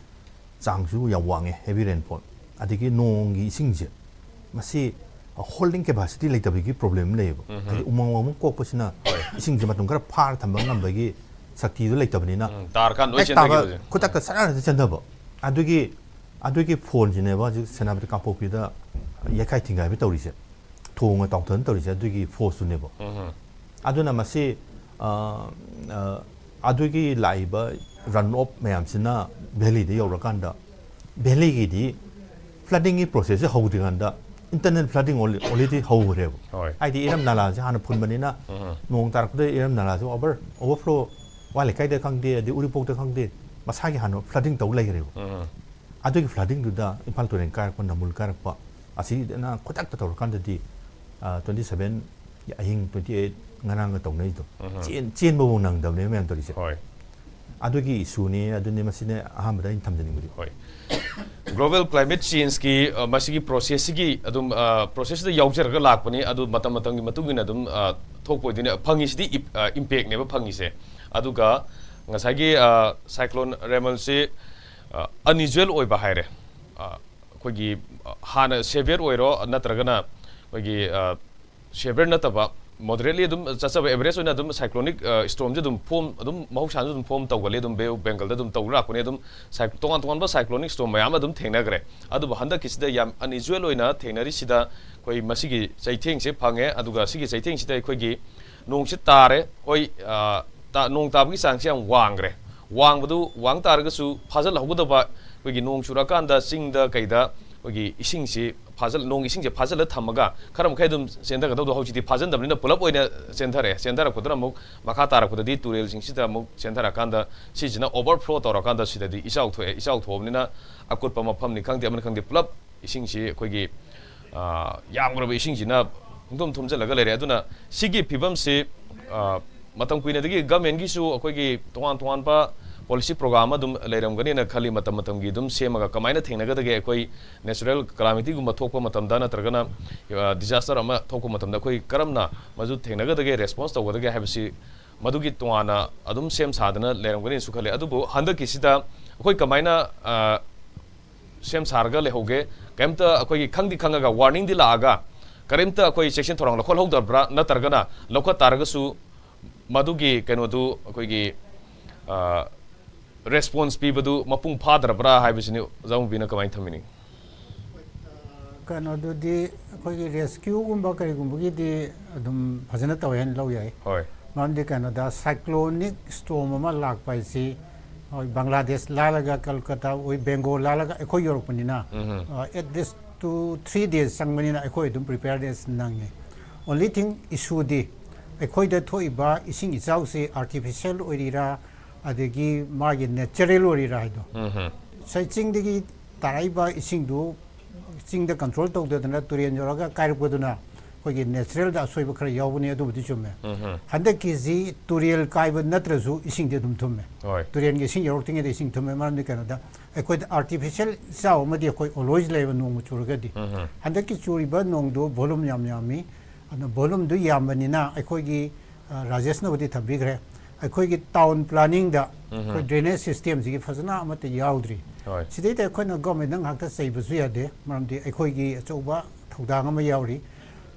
ꯆꯥꯡꯁꯨ ꯌꯥꯝ ꯋꯥꯡꯉꯦ, ꯍꯦꯕꯤ ꯔꯦꯟꯐꯣꯜ꯫ ꯑꯗꯒꯤ ꯅꯣꯡꯒꯤ ꯏꯁꯤꯡꯁꯦ ꯃꯁꯤ ꯍꯣꯜꯗꯤꯡ ꯀꯦꯄꯥꯁꯤꯇꯤ ꯂꯩꯇꯕꯒꯤ ꯄ꯭ꯔꯣꯕ꯭ꯂꯦꯝ ꯑꯃ ꯂꯩꯌꯦꯕ꯫ ꯍꯥꯏꯗꯤ ꯎꯃꯪ ꯋꯥꯃꯪ ꯀꯣꯛꯄꯁꯤꯅ ꯏꯁꯤꯡꯁꯦ ꯃꯇꯝ ꯈꯔ ꯐꯥꯔ ꯊꯝꯕ ꯉꯝꯕꯒꯤ ꯁꯛꯇꯤꯗꯣ ꯂꯩꯇꯕꯅꯤꯅ, ꯎꯝ, ꯇꯥꯔꯀꯥꯟꯗ ꯂꯣꯏ ꯍꯦꯛ ꯇꯥꯕ ꯆꯦꯟꯊꯈꯤꯕꯁꯦ꯫ ꯈꯨꯗꯛꯇ ꯁꯠ ꯍꯥꯏꯅ ꯆꯦꯟꯊꯕ꯫ ꯑꯗꯨꯒꯤ, ꯑꯗꯨꯒꯤ ꯐꯣꯟꯁꯤꯅꯦꯕ ꯍꯧꯖꯤꯛ ꯁꯦꯅꯥꯄꯇꯤ ꯀꯥꯡꯄꯣꯛꯄꯤꯗ ꯌꯩꯈꯥꯏ ꯊꯤꯡꯒꯥꯏꯕ ꯇꯧꯔꯤꯁꯦ, ꯊꯣꯡꯒ ꯇꯥꯎꯊꯅ ꯇꯧꯔꯤꯁꯦ ꯑꯗꯨꯒꯤ ꯐꯣꯔꯁꯇꯨꯅꯦꯕ꯫ ꯑꯗꯨꯅ ꯃꯁꯤ, ꯑ, ꯑ, ꯑꯗꯨꯒꯤ ꯂꯥꯛꯏꯕ ꯔꯟ ꯑꯣꯐ ꯃꯌꯥꯝꯁꯤꯅ ꯚꯦꯂꯤꯗ ꯌꯧꯔꯀꯥꯟꯗ, ꯚꯦꯂꯤꯒꯤꯗꯤ ꯐ꯭ꯂꯗꯤꯡꯒꯤ ꯄ꯭ꯔꯣꯁꯦꯁꯁꯦ ꯍꯧꯗ꯭ꯔꯤꯀꯥꯟꯗ ꯏꯟꯇꯔꯅꯦꯜ ꯐ꯭ꯂꯗꯤꯡ ꯑꯣꯜꯔꯦꯗꯤ ꯍꯧꯈ꯭ꯔꯦꯕ꯫ ꯍꯣꯏ꯫ ꯍꯥꯏꯗꯤ ꯏꯔꯝ ꯅꯂꯥꯁꯦ ꯍꯥꯟꯅ ꯐꯨꯟꯕꯅꯤꯅ, ꯅꯣꯡ ꯇꯥꯔꯛꯄꯗ ꯏꯔꯝ ꯅꯂꯥꯁꯦ ꯑꯣꯚꯔ, ꯑꯣꯚꯔꯐ꯭ꯂꯣ, ꯋꯥ ꯂꯩꯀꯥꯏꯗ ꯈꯪꯗꯦ, ꯑꯗꯩ ꯎꯔꯤꯄꯣꯛꯇ ꯈꯪꯗꯦ, ꯃꯁꯥꯒꯤ ꯍꯥꯟꯅ ꯐ꯭ꯂꯗꯤꯡ ꯇꯧ ꯂꯩꯈ꯭ꯔꯦꯕ꯫ ꯑꯗꯨꯒꯤ ꯐ꯭ꯂꯗꯤꯡꯗꯨꯗ ꯏꯝꯐꯥꯜ ꯇꯨꯔꯦꯜ ꯀꯥꯏꯔꯛꯄ, ꯅꯝꯕꯨꯜ ꯀꯥꯏꯔꯛꯄ, ꯑꯁꯤꯗꯅ ꯈꯨꯗꯛꯇ ꯇꯧꯔꯀꯥꯟꯗꯗꯤ, ꯑ, ꯇ꯭ꯋꯦꯟꯇꯤ ꯁꯚꯦꯟ ꯑꯍꯤꯡ, ꯇ꯭ꯋꯦꯟꯇꯤ ꯑꯩꯠ ꯉꯔꯥꯡꯒ ꯇꯧꯅꯩꯗꯣ, ꯆꯦꯟ-, ꯆꯦꯟꯕꯕꯨ ꯅꯪꯗꯕꯅꯦ ꯃꯌꯥꯝ ꯇꯧꯔꯤꯁꯦ꯫ ꯍꯣꯏ꯫ ꯑꯗꯨꯒꯤ ꯏꯁꯨꯅꯦ, ꯑꯗꯨꯅꯦ, ꯃꯁꯤꯅꯦ ꯑꯍꯥꯟꯕꯗ ꯑꯩꯅ ꯊꯝꯖꯅꯤꯡꯕꯗꯤ꯫ ꯍꯣꯏ꯫ ꯒ꯭ꯂꯣꯕꯦꯜ ꯀ꯭ꯂꯥꯏꯃꯦꯠ ꯆꯦꯟꯖꯀꯤ, ꯑ, ꯃꯁꯤꯒꯤ ꯄ꯭ꯔꯣꯁꯦꯁꯁꯤꯒꯤ ꯑꯗꯨꯝ, ꯑ, ꯄ꯭ꯔꯣꯁꯦꯁꯁꯤꯗ ꯌꯥꯎꯖꯔꯒ ꯂꯥꯛꯄꯅꯤ, ꯑꯗꯨ ꯃꯇꯝ ꯃꯇꯝꯒꯤ ꯃꯇꯨꯡ ꯏꯟꯅ ꯑꯗꯨꯝ, ꯑ, ꯊꯣꯛꯄ ꯑꯣꯏꯗꯣꯏꯅꯤ꯫ ꯐꯪꯉꯤꯁꯤꯗꯤ ꯏꯞ-, ꯑ, ꯏꯝꯄꯦꯛꯅꯦꯕ ꯐꯪꯉꯤꯁꯦ꯫ ꯑꯗꯨꯒ ꯉꯁꯥꯏꯒꯤ, ꯑ, ꯁꯥꯏꯀ꯭ꯂꯣꯟ ꯔꯦꯃꯜꯁꯤ, ꯑ, ꯑꯟꯌꯨꯖ꯭ꯋꯦꯜ ꯑꯣꯏꯕ ꯍꯥꯏꯔꯦ꯫ ꯑ, ꯑꯩꯈꯣꯏꯒꯤ, ꯑ, ꯍꯥꯟꯅ ꯁꯦꯚꯤꯌꯔ ꯑꯣꯏꯔꯣ, ꯅꯠꯇ꯭ꯔꯒꯅ ꯑꯩꯈꯣꯏꯒꯤ, ꯑ, ꯁꯦꯚꯤꯌꯔ ꯅꯠꯇꯕ ꯃꯣꯗꯔꯦꯠꯂꯤ ꯑꯗꯨꯝ ꯆꯠꯆꯕ, ꯑꯦꯚꯔꯦꯖ ꯑꯣꯏꯅ ꯑꯗꯨꯝ ꯁꯥꯏꯀ꯭ꯂꯣꯅꯤꯛ ꯁ꯭ꯇꯣꯔꯝꯁꯦ ꯑꯗꯨꯝ ꯐꯣꯝ, ꯑꯗꯨꯝ ꯃꯍꯧꯁꯥꯅꯁꯨ ꯑꯗꯨꯝ ꯐꯣꯝ ꯇꯧꯒꯜꯂꯤ, ꯑꯗꯨꯝ ꯕꯦ ꯑꯣꯐ ꯕꯦꯡꯒꯜꯗ ꯑꯗꯨꯝ ꯇꯧ ꯂꯥꯛꯄꯅꯦ꯫ ꯑꯗꯨꯝ ꯁꯥꯏ-, ꯇꯣꯉꯥꯟ ꯇꯣꯉꯥꯟꯕ ꯁꯥꯏꯀ꯭ꯂꯣꯅꯤꯛ ꯁ꯭ꯇꯣꯔꯝ ꯃꯌꯥꯝ ꯑꯗꯨꯝ ꯊꯦꯡꯅꯈ꯭ꯔꯦ꯫ ꯑꯗꯨꯕꯨ ꯍꯟꯗꯛꯀꯤꯁꯤꯗ ꯌꯥꯝ ꯑꯟꯌꯨꯖꯨꯋꯦꯜ ꯑꯣꯏꯅ ꯊꯦꯡꯅꯔꯤꯁꯤꯗ ꯑꯩꯈꯣꯏ ꯃꯁꯤꯒꯤ ꯆꯩꯊꯦꯡꯁꯦ ꯐꯪꯉꯦ꯫ ꯑꯗꯨꯒ ꯁꯤꯒꯤ ꯆꯩꯊꯦꯡꯁꯤꯗ ꯑꯩꯈꯣꯏꯒꯤ ꯅꯣꯡꯁꯤ ꯇꯥꯔꯦ, ꯍꯣꯏ, ꯑ, ꯇꯥ-, ꯅꯣꯡ ꯇꯥꯕꯒꯤ ꯆꯥꯡꯁꯤ ꯌꯥꯝ ꯋꯥꯡꯈ꯭ꯔꯦ꯫ ꯋꯥꯡꯕꯗꯨ ꯋꯥꯡ ꯇꯥꯔꯒꯁꯨ ꯐꯥꯖꯤꯜꯍꯧꯒꯗꯕ, ꯑꯩꯈꯣꯏꯒꯤ ꯅꯣꯡ ꯆꯨꯔꯛꯑꯀꯥꯟꯗ ꯆꯤꯡꯗ ꯀꯩꯗ ꯑꯩꯈꯣꯏꯒꯤ ꯏꯁꯤꯡꯁꯤ ꯐꯥꯖꯤꯜ-, ꯅꯣꯡ ꯏꯁꯤꯡꯁꯦ ꯐꯥꯖꯤꯜꯂ ꯊꯝꯃꯒ ꯈꯔ ꯃꯈꯩ ꯑꯗꯨꯝ ꯆꯦꯟꯊꯒꯗꯧꯗꯣ ꯍꯧꯖꯤꯛꯇꯤ ꯐꯥꯖꯤꯟꯗꯕꯅꯤꯅ ꯄꯨꯂꯞ ꯑꯣꯏꯅ ꯆꯦꯟꯊꯔꯛꯑꯦ꯫ ꯆꯦꯟꯊꯔꯛꯄꯗꯨꯅ ꯑꯃꯨꯛ ꯃꯈꯥ ꯇꯥꯔꯛꯄꯗꯗꯤ ꯇꯨꯔꯦꯜꯁꯤꯡꯁꯤꯗ ꯑꯃꯨꯛ ꯆꯦꯟꯊꯔꯛꯑꯀꯥꯟꯗ ꯁꯤꯁꯤꯅ ꯑꯣꯚꯔꯐ꯭ꯂꯣ ꯇꯧꯔꯀꯥꯟꯗ ꯁꯤꯗꯗꯤ ꯏꯆꯥꯎ ꯊꯣꯛꯑꯦ꯫ ꯏꯆꯥꯎ ꯊꯣꯛꯑꯕꯅꯤꯅ ꯑꯀꯨꯠꯄ ꯃꯐꯝꯅꯤ ꯈꯪꯗꯦ, ꯑꯃꯅꯤ ꯈꯪꯗꯦ, ꯄꯨꯂꯞ ꯏꯁꯤꯡꯁꯤ ꯑꯩꯈꯣꯏꯒꯤ, ꯑ, ꯌꯥꯝꯈ꯭ꯔꯕ ꯏꯁꯤꯡꯁꯤꯅ ꯄꯨꯡꯊꯨꯝ ꯊꯨꯝꯖꯤꯜꯂꯒ ꯂꯩꯔꯦ꯫ ꯑꯗꯨꯅ ꯁꯤꯒꯤ ꯐꯤꯕꯝꯁꯤ, ꯑ, ꯃꯇꯝ ꯀꯨꯏꯅꯗꯒꯤ ꯒꯃꯦꯟꯒꯤꯁꯨ ꯑꯩꯈꯣꯏꯒꯤ ꯇꯣꯉꯥꯟ ꯇꯣꯉꯥꯟꯕ ꯄꯣꯂꯤꯁꯤ ꯄ꯭ꯔꯣꯒ꯭ꯔꯥꯝ ꯑꯗꯨꯝ ꯂꯩꯔꯝꯒꯅꯤꯅ ꯈꯜꯂꯤ, ꯃꯇꯝ ꯃꯇꯝꯒꯤ ꯑꯗꯨꯝ ꯁꯦꯝꯃꯒ꯫ ꯀꯃꯥꯏꯅ ꯊꯦꯡꯅꯒꯗꯒꯦ? ꯑꯩꯈꯣꯏ ꯅꯦꯆꯔꯦꯜ ꯀꯂꯥꯃꯤꯇꯤꯒꯨꯝꯕ ꯊꯣꯛꯄ ꯃꯇꯝꯗ ꯅꯠꯇ꯭ꯔꯒꯅ, ꯑ, ꯗꯤꯖꯥꯁꯇꯔ ꯑꯃ ꯊꯣꯛꯄ ꯃꯇꯝꯗ ꯑꯩꯈꯣꯏ ꯀꯔꯝꯅ ꯃꯗꯨ ꯊꯦꯡꯅꯒꯗꯒꯦ, ꯔꯦꯁꯄꯣꯟꯁ ꯇꯧꯒꯗꯒꯦ ꯍꯥꯏꯕꯁꯤ ꯃꯗꯨꯒꯤ ꯇꯣꯉꯥꯟꯅ ꯑꯗꯨꯝ ꯁꯦꯝ ꯁꯥꯗꯅ ꯂꯩꯔꯝꯒꯅꯤꯅꯁꯨ ꯈꯜꯂꯤ꯫ ꯑꯗꯨꯕꯨ ꯍꯟꯗꯛꯀꯤꯁꯤꯗ ꯑꯩꯈꯣꯏ ꯀꯃꯥꯏꯅ, ꯑ, ꯁꯦꯝ ꯁꯥꯔꯒ ꯂꯩꯍꯧꯒꯦ? ꯀꯔꯤꯝꯇ ꯑꯩꯈꯣꯏꯒꯤ ꯈꯪꯗꯤ ꯈꯪꯉꯒ, ꯋꯥꯔꯅꯤꯡꯗꯤ ꯂꯥꯛꯑꯒ, ꯀꯔꯤꯝꯇ ꯑꯩꯈꯣꯏ ꯆꯦꯛꯁꯤꯟ ꯊꯧꯔꯥꯡ ꯂꯧꯈꯠꯍꯧꯗꯕ꯭ꯔꯥ? ꯅꯠꯇ꯭ꯔꯒꯅ ꯂꯧꯈꯠ ꯇꯥꯔꯒꯁꯨ ꯃꯗꯨꯒꯤ ꯀꯩꯅꯣꯗꯨ ꯑꯩꯈꯣꯏꯒꯤ, ꯑ, ꯔꯦꯁꯄꯣꯟꯁ ꯄꯤꯕꯗꯨ ꯃꯄꯨꯡ ꯐꯥꯗ꯭ꯔꯕ꯭ꯔꯥ ꯍꯥꯏꯕꯁꯤꯅꯤ ꯑꯣꯖꯥ ꯃꯨꯕꯤꯅ ꯀꯃꯥꯏꯅ ꯊꯝꯕꯤꯅꯤꯡꯉꯤ? ꯀꯩꯅꯣꯗꯨꯗꯤ ꯑꯩꯈꯣꯏꯒꯤ ꯔꯦꯁꯀ꯭ꯌꯨꯒꯨꯝꯕ ꯀꯔꯤꯒꯨꯝꯕꯒꯤꯗꯤ ꯑꯗꯨꯝ ꯐꯖꯅ ꯇꯧꯋꯦ ꯍꯥꯏꯅ ꯂꯧ ꯌꯥꯏ꯫ ꯍꯣꯏ꯫ ꯃꯔꯝꯗꯤ ꯀꯩꯅꯣꯗ, ꯁꯥꯏꯀ꯭ꯂꯣꯅꯤꯛ ꯁ꯭ꯇꯣꯔꯝ ꯑꯃ ꯂꯥꯛꯄ ꯍꯥꯏꯁꯤ, ꯍꯣꯏ, ꯕꯪꯒ꯭ꯂꯥꯗꯦꯁ ꯂꯥꯜꯂꯒ ꯀꯜꯀꯇꯥ, ꯑꯣꯏ, ꯕꯦꯡꯒꯣꯜ ꯂꯥꯜꯂꯒ ꯑꯩꯈꯣꯏ ꯌꯧꯔꯛꯄꯅꯤꯅ, ꯎꯝ꯫ At least two three days ꯆꯪꯕꯅꯤꯅ ꯑꯩꯈꯣꯏ ꯑꯗꯨꯝ ꯄ꯭ꯔꯤꯄꯦꯌꯔꯗꯦꯁ ꯅꯪꯉꯦ꯫ ꯑꯣꯟꯂꯤ ꯊꯤꯡ, ꯏꯁꯨꯗꯤ ꯑꯩꯈꯣꯏꯗ ꯊꯣꯛꯏꯕ ꯏꯁꯤꯡ ꯏꯆꯥꯎꯁꯤ ꯑꯥꯔꯇꯤꯐꯤꯁꯤꯌꯦꯜ ꯑꯣꯏꯔꯤꯔꯥ, ꯑꯗꯒꯤ ꯃꯥꯒꯤ ꯅꯦꯆꯔꯦꯜ ꯑꯣꯏꯔꯤꯔꯥ ꯍꯥꯏꯗꯣ꯫ ꯎꯝ꯫ ꯉꯁꯥꯏ ꯆꯤꯡꯗꯒꯤ ꯇꯥꯔꯛꯏꯕ ꯏꯁꯤꯡꯗꯨ ꯆꯤꯡꯗ ꯀꯟꯇ꯭ꯔꯣꯜ ꯇꯧꯗꯗꯅ ꯇꯨꯔꯦꯟ ꯌꯧꯔꯒ ꯀꯥꯏꯔꯛꯄꯗꯨꯅ ꯑꯩꯈꯣꯏꯒꯤ ꯅꯦꯆꯔꯦꯜꯗ ꯑꯁꯣꯏꯕ ꯈꯔ ꯌꯥꯎꯕꯅꯤ, ꯑꯗꯨꯕꯨꯗꯤ ꯆꯨꯝꯃꯦ꯫ ꯎꯝ꯫ ꯍꯟꯗꯛꯀꯤꯁꯤ ꯇꯨꯔꯦꯜ ꯀꯥꯏꯕ ꯅꯠꯇ꯭ꯔꯁꯨ ꯏꯁꯤꯡꯗꯤ ꯑꯗꯨꯝ ꯊꯨꯝꯃꯦ꯫ ꯍꯣꯏ꯫ ꯇꯨꯔꯦꯜꯒꯤ ꯏꯁꯤꯡ ꯌꯧꯔꯛꯇ꯭ꯔꯤꯉꯩꯗ ꯏꯁꯤꯡ ꯊꯨꯝꯃꯦ꯫ ꯃꯔꯝꯗꯤ ꯀꯩꯅꯣꯗ, ꯑꯩꯈꯣꯏꯗ ꯑꯥꯔꯇꯤꯐꯤꯁꯤꯌꯦꯜ ꯏꯆꯥꯎ ꯑꯃꯗꯤ ꯑꯩꯈꯣꯏ ꯑꯣꯜꯋꯦꯖ ꯂꯩꯕ, ꯅꯣꯡꯃ ꯆꯨꯔꯒꯗꯤ꯫ ꯎꯝ꯫ ꯍꯟꯗꯛꯀꯤ ꯆꯨꯔꯤꯕ ꯅꯣꯡꯗꯨ ꯚꯣꯂꯨꯝ ꯌꯥꯝ ꯌꯥꯝꯃꯤ꯫ ꯑꯗꯨꯅ ꯚꯣꯂꯨꯝꯗꯨ ꯌꯥꯝꯕꯅꯤꯅ ꯑꯩꯈꯣꯏꯒꯤ, ꯑ, ꯔꯥꯖꯦꯁꯅꯕꯨꯗꯤ ꯊꯝꯕꯤꯈ꯭ꯔꯦ, ꯑꯩꯈꯣꯏꯒꯤ ꯇꯥꯎꯟ ꯄ꯭ꯂꯥꯅꯤꯡꯗ ꯎꯝ꯫ ꯑꯩꯈꯣꯏ ꯗ꯭ꯔꯦꯅꯦꯖ ꯁꯤꯁꯇꯦꯝꯁꯤꯒꯤ ꯐꯖꯅ ꯑꯃꯠꯇ ꯌꯥꯎꯗ꯭ꯔꯤ꯫ ꯍꯣꯏ꯫ ꯁꯤꯗꯩꯗ ꯑꯩꯈꯣꯏꯅ ꯒꯣꯔꯃꯦꯟꯗ ꯉꯥꯛꯇ ꯆꯩꯕꯁꯨ ꯌꯥꯗꯦ, ꯃꯔꯝꯗꯤ ꯑꯩꯈꯣꯏꯒꯤ ꯑꯆꯧꯕ ꯊꯧꯗꯥꯡ ꯑꯃ ꯌꯥꯎꯔꯤ꯫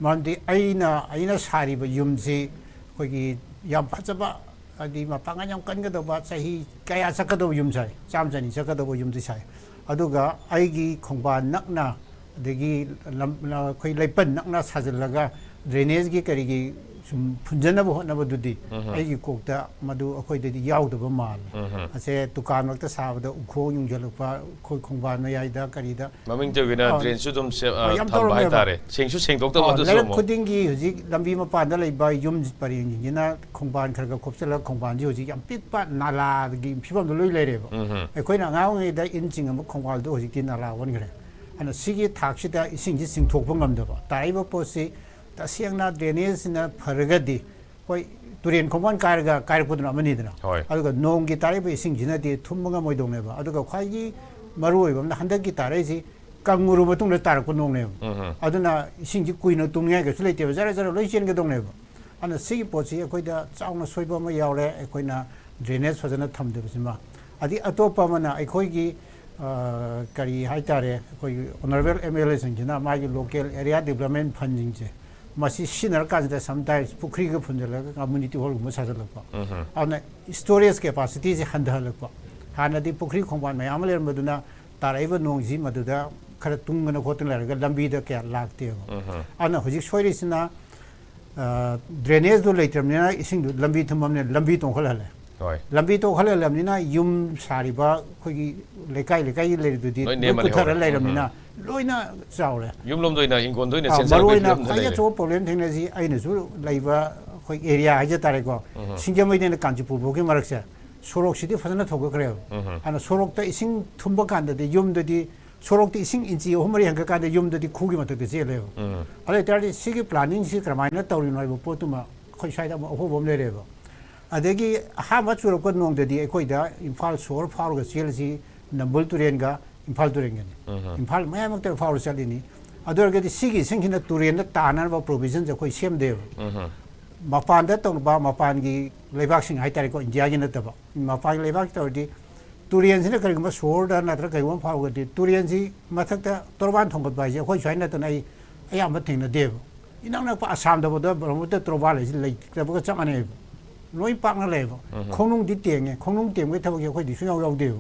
ꯃꯔꯝꯗꯤ ꯑꯩꯅ ꯑꯩꯅ ꯁꯥꯔꯤꯕ ꯌꯨꯝꯁꯤ ꯑꯩꯈꯣꯏꯒꯤ ꯌꯥꯝ ꯐꯖꯕ, ꯍꯥꯏꯗꯤ ꯃꯄꯥꯡꯒꯜ ꯌꯥꯝ ꯀꯟꯒꯗꯧꯕ, ꯆꯍꯤ ꯀꯌꯥ ꯆꯠꯀꯗꯧꯕ ꯌꯨꯝ ꯁꯥꯏ, ꯆꯥꯝꯃ ꯆꯅꯤ ꯆꯠꯀꯗꯧꯕ ꯌꯨꯝꯗꯤ ꯁꯥꯏ꯫ ꯑꯗꯨꯒ ꯑꯩꯒꯤ ꯈꯣꯡꯕꯥꯟ ꯅꯛꯅ, ꯑꯗꯒꯤ ꯂꯝ, ꯑꯩꯈꯣꯏ ꯂꯩꯄꯟ ꯅꯛꯅ ꯁꯥꯖꯤꯜꯂꯒ drainage ꯀꯤ ꯀꯔꯤꯒꯤ ꯁꯨꯝ ꯐꯨꯟꯖꯅꯕ ꯍꯣꯠꯅꯕꯗꯨꯗꯤ ꯑꯩꯒꯤ ꯀꯣꯛꯇ ꯃꯗꯨ ꯑꯩꯈꯣꯏꯗꯗꯤ ꯌꯥꯎꯗꯕ ꯃꯥꯜꯂꯦ꯫ ꯑꯁꯦ ꯗꯨꯀꯥꯟ ꯃꯔꯛꯇ ꯁꯥꯕꯗ ꯎꯈꯣꯡ ꯌꯨꯡꯁꯤꯜꯂꯛꯄ, ꯑꯩꯈꯣꯏ ꯈꯣꯡꯕꯥꯟ ꯃꯌꯥꯏꯗ ꯀꯔꯤꯗ ꯃꯃꯤꯡ ꯇꯧꯒꯤꯅ ꯑꯥ, drain ꯁꯨ ꯑꯗꯨꯝ ꯁꯦ- ꯑ, ꯑꯥ, ꯌꯥꯝ ꯊꯝꯕ ꯇꯧꯔꯝꯃꯦꯕ꯫ ꯍꯥꯏꯇꯥꯔꯦ꯫ ꯁꯦꯡꯁꯨ ꯁꯦꯡꯗꯣꯛꯇꯕ ꯑꯥ, ꯑꯗꯨꯁꯨ ꯂꯩꯔꯛ ꯑꯃꯨꯛ꯫ ꯈꯨꯗꯤꯡꯒꯤ ꯍꯧꯖꯤꯛ ꯂꯝꯕꯤ ꯃꯄꯥꯟꯗ ꯂꯩꯕ ꯌꯨꯝ ꯄꯔꯦꯡꯁꯤꯡꯁꯤꯅ ꯈꯣꯡꯕꯥꯟ ꯈꯔ ꯈꯔ ꯈꯣꯞꯆꯜꯂꯒ ꯈꯣꯡꯕꯥꯟꯁꯤ ꯍꯧꯖꯤꯛ ꯌꯥꯝ ꯄꯤꯛꯄ ꯅꯥꯂꯥꯒꯤ ꯐꯤꯕꯝꯗ ꯂꯣꯏ ꯂꯩꯔꯦꯕ꯫ ꯑꯩꯈꯣꯏꯅ ꯑꯉꯥꯡ ꯑꯣꯏꯔꯤꯉꯩꯗ ꯏꯟ ꯆꯤꯡꯉꯝꯕ ꯈꯣꯡꯕꯥꯟꯗꯣ ꯍꯧꯖꯤꯛꯇꯤ ꯅꯥꯂꯥ ꯑꯣꯟꯈ꯭ꯔꯦ꯫ ꯑꯗꯨꯅ ꯁꯤꯒꯤ ꯊꯥꯛꯁꯤꯗ ꯏꯁꯤꯡꯁꯤ ꯆꯤꯡꯊꯣꯛꯄ ꯉꯝꯗꯕ꯫ ꯇꯥꯔꯛꯏꯕ ꯄꯣꯠꯁꯤ ꯇꯁꯦꯡꯅ drainage ꯁꯤꯅ ꯐꯔꯒꯗꯤ ꯑꯩꯈꯣꯏ ꯇꯨꯔꯦꯟ ꯈꯣꯡꯕꯥꯟ ꯀꯥꯏꯔꯒ ꯀꯥꯏꯔꯛꯄꯗꯨꯅ ꯑꯃꯅꯤꯗꯅ꯫ ꯍꯣꯏ꯫ ꯑꯗꯨꯒ ꯅꯣꯡꯒꯤ ꯇꯥꯔꯛꯏꯕ ꯏꯁꯤꯡꯁꯤꯅꯗꯤ ꯊꯨꯝꯕ ꯉꯝꯃꯣꯏꯗꯧꯅꯦꯕ꯫ ꯑꯗꯨꯒ ꯈ꯭ꯋꯥꯏꯒꯤ ꯃꯔꯨ ꯑꯣꯏꯕ ꯑꯃꯅ ꯍꯟꯗꯛꯀꯤ ꯇꯥꯔꯛꯏꯁꯤ ꯀꯪꯉꯨꯔꯕ ꯃꯇꯨꯡꯗ ꯇꯥꯔꯛꯄ ꯅꯣꯡꯅꯦꯕ꯫ ꯑꯗꯨꯅ ꯏꯁꯤꯡꯁꯤ ꯀꯨꯏꯅ ꯇꯨꯡꯅꯤꯡꯉꯥꯏ ꯀꯩꯁꯨ ꯂꯩꯇꯦꯕ, ꯖꯔ ꯖꯔ ꯂꯣꯏ ꯆꯦꯟꯒꯗꯧꯅꯦꯕ꯫ ꯑꯗꯨꯅ ꯁꯤꯒꯤ ꯄꯣꯠꯁꯤ ꯑꯩꯈꯣꯏꯗ ꯆꯥꯎꯅ ꯁꯣꯏꯕ ꯑꯃ ꯌꯥꯎꯔꯦ, ꯑꯩꯈꯣꯏꯅ drainage ꯐꯖꯅ ꯊꯝꯗꯕꯁꯤꯃ꯫ ꯑꯗꯩ ꯑꯇꯣꯞꯄ ꯑꯃꯅ ꯑꯩꯈꯣꯏꯒꯤ, ꯑ, ꯀꯔꯤ ꯍꯥꯏꯇꯥꯔꯦ, ꯑꯩꯈꯣꯏꯒꯤ honourable M L A ꯁꯤꯡꯁꯤꯅ ꯃꯥꯒꯤ local area development fund ꯁꯤꯡꯁꯦ ꯃꯁꯤ ꯁꯤꯖꯤꯟꯅꯔꯀꯥꯟꯁꯤꯗ sometimes ꯄꯨꯈ꯭ꯔꯤꯒ ꯐꯨꯟꯖꯜꯂꯒ community hall ꯒꯨꯝꯕ ꯁꯥꯖꯜꯂꯛꯄ꯫ ꯑꯗꯨꯅ storage capacity ꯁꯦ ꯍꯟꯊꯍꯜꯂꯛꯄ꯫ ꯍꯥꯟꯅꯗꯤ ꯄꯨꯈ꯭ꯔꯤ ꯈꯣꯡꯕꯥꯟ ꯃꯌꯥꯝ ꯑꯃ ꯂꯩꯔꯝꯕꯗꯨꯅ ꯇꯥꯔꯛꯏꯕ ꯅꯣꯡꯁꯤ ꯃꯗꯨꯗ ꯈꯔ ꯇꯨꯡꯗꯅ ꯈꯣꯠꯇꯅ ꯂꯩꯔꯒ ꯂꯝꯕꯤꯗ ꯀꯌꯥ ꯂꯥꯛꯇꯦꯕ꯫ ꯑꯗꯨꯅ ꯍꯧꯖꯤꯛ ꯁꯣꯏꯔꯤꯁꯤꯅ, ꯑ, drainage ꯗꯨ ꯂꯩꯇ꯭ꯔꯕꯅꯤꯅ ꯏꯁꯤꯡꯗꯨ ꯂꯝꯕꯤ ꯊꯨꯝꯃꯕꯅꯤꯅ ꯂꯝꯕꯤ ꯇꯣꯡꯈꯠꯍꯜꯂꯦ꯫ ꯍꯣꯏ꯫ ꯂꯝꯕꯤ ꯇꯣꯡꯈꯠꯍꯜꯂꯕꯅꯤꯅ ꯌꯨꯝ ꯁꯥꯔꯤꯕ ꯑꯩꯈꯣꯏꯒꯤ ꯂꯩꯀꯥꯏ ꯂꯩꯀꯥꯏꯒꯤ ꯂꯩꯔꯤꯗꯨꯗꯤ ꯂꯣꯏ ꯂꯣꯏ ꯅꯦꯝꯃ ꯀꯨꯊꯔ ꯂꯩꯍꯧꯔꯦ꯫ ꯂꯩꯔꯕꯅꯤꯅ ꯂꯣꯏꯅ ꯆꯥꯎꯔꯦ꯫ ꯌꯨꯝꯂꯣꯝꯗ ꯑꯣꯏꯅ ꯏꯪꯈꯣꯜꯗ ꯑꯣꯏꯅ ꯑꯥ, ꯆꯦꯟꯁꯤꯜꯂꯛꯄꯒꯤ ꯃꯔꯨꯑꯣꯏꯅ ꯐꯤꯕꯝꯗ ꯈ꯭ꯋꯥꯏ ꯂꯩꯔꯦ꯫ ꯑꯆꯧꯕ problem ꯊꯦꯡꯅꯔꯤꯁꯤ ꯑꯩꯅꯁꯨ ꯂꯩꯕ ꯑꯩꯈꯣꯏ area ꯍꯥꯏꯖ ꯇꯥꯔꯦꯀꯣ, ꯁꯤꯡꯖꯃꯩꯗꯩꯅ ꯀꯥꯟꯆꯤꯄꯨꯔ ꯐꯥꯎꯒꯤ ꯃꯔꯛꯁꯦ ꯁꯣꯔꯣꯛꯁꯤꯗꯤ ꯐꯖꯅ ꯊꯧꯒꯠꯈ꯭ꯔꯦꯕ꯫ ꯑꯗꯨꯅ ꯁꯣꯔꯣꯛꯇ ꯏꯁꯤꯡ ꯊꯨꯝꯕ ꯀꯥꯟꯗꯗꯤ ꯌꯨꯝꯗꯗꯤ ꯁꯣꯔꯣꯛꯇ ꯏꯁꯤꯡ ꯏꯟꯆꯤ ꯑꯍꯨꯝ ꯃꯔꯤ ꯍꯦꯟꯒꯠꯀꯥꯟꯗ ꯌꯨꯝꯗꯗꯤ ꯈꯨꯒꯤ ꯃꯊꯛꯇ ꯆꯦꯜꯂꯦꯕ꯫ ꯑꯗꯨ ꯑꯣꯏꯇꯥꯔꯗꯤ ꯁꯤꯒꯤ planning ꯁꯤ ꯀꯔꯝꯍꯥꯏꯅ ꯇꯧꯔꯤꯅꯣ ꯍꯥꯏꯕ ꯄꯣꯠꯇꯨꯃ ꯑꯩꯈꯣꯏ ꯁ꯭ꯋꯥꯏꯗ ꯑꯃꯨꯛ ꯑꯍꯣꯕ ꯑꯃ ꯂꯩꯔꯦꯕ꯫ ꯑꯗꯒꯤ ꯑꯍꯥꯟꯕ ꯆꯨꯔꯛꯄ ꯅꯣꯡꯗꯗꯤ ꯑꯩꯈꯣꯏꯗ ꯏꯝꯐꯥꯜ ꯁꯣꯍꯣꯔ ꯐꯥꯎꯔꯒ ꯆꯦꯜꯂꯤꯁꯤ ꯅꯝꯕꯨꯜ ꯇꯨꯔꯦꯟꯒ ꯏꯝꯐꯥꯜ ꯇꯨꯔꯦꯟꯒꯅꯤ꯫ ꯏꯝꯐꯥꯜ ꯃꯌꯥꯏꯃꯛꯇ ꯐꯥꯎꯔ ꯆꯠꯂꯤꯅꯤ꯫ ꯑꯗꯨ ꯑꯣꯏꯔꯒꯗꯤ ꯁꯤꯒꯤ ꯏꯁꯤꯡꯁꯤꯅ ꯇꯨꯔꯦꯟꯗ ꯇꯥꯅꯅꯕ provision ꯁꯦ ꯑꯩꯈꯣꯏ ꯁꯦꯝꯗꯦꯕ꯫ ꯃꯄꯥꯟꯗ ꯇꯧꯕ, ꯃꯄꯥꯟꯒꯤ ꯂꯩꯕꯥꯛꯁꯤꯡ ꯍꯥꯏꯇꯥꯔꯦꯀꯣ, ꯏꯟꯗꯤꯌꯥꯒꯤ ꯅꯠꯇꯕ, ꯃꯄꯥꯟꯒꯤ ꯂꯩꯕꯥꯛꯀꯤ ꯇꯧꯔꯗꯤ ꯇꯨꯔꯦꯟꯁꯤꯅ ꯀꯔꯤꯒꯨꯝꯕ ꯁꯣꯍꯣꯔꯗ ꯅꯠꯇ꯭ꯔꯒ ꯀꯔꯤꯒꯨꯝꯕ ꯐꯥꯎꯔꯒꯗꯤ ꯇꯨꯔꯦꯟꯁꯤ ꯃꯊꯛꯇ ꯇꯣꯔꯕꯥꯟ ꯊꯣꯡꯒꯠꯄ ꯍꯥꯏꯁꯦ ꯑꯩꯈꯣꯏ ꯁ꯭ꯋꯥꯏ ꯅꯠꯇꯅ ꯑꯩ ꯑꯌꯥꯝꯕ ꯊꯦꯡꯅꯗꯦꯕ꯫ ꯏꯅꯛ ꯅꯛꯄ ꯑꯁꯥꯝꯗꯐꯥꯎꯗ ꯕ꯭ꯔꯍꯃꯄꯨꯇ꯭ꯔ ꯇꯣꯔꯕꯥꯟ ꯍꯥꯏꯁꯤ ꯂꯩꯇꯕꯒ ꯆꯞ ꯃꯥꯟꯅꯩꯕ꯫ ꯂꯣꯏ ꯄꯥꯛꯅ ꯂꯩꯌꯦꯕ꯫ ꯎꯝ꯫ ꯈꯣꯡꯅꯨꯡꯗꯤ ꯇꯦꯡꯉꯦ, ꯈꯣꯡꯅꯨꯡ ꯇꯦꯡꯕꯒꯤ ꯊꯕꯛꯁꯦ ꯑꯩꯈꯣꯏꯗꯤ ꯁꯨꯡꯌꯥꯎ ꯌꯥꯎꯗꯦꯕ꯫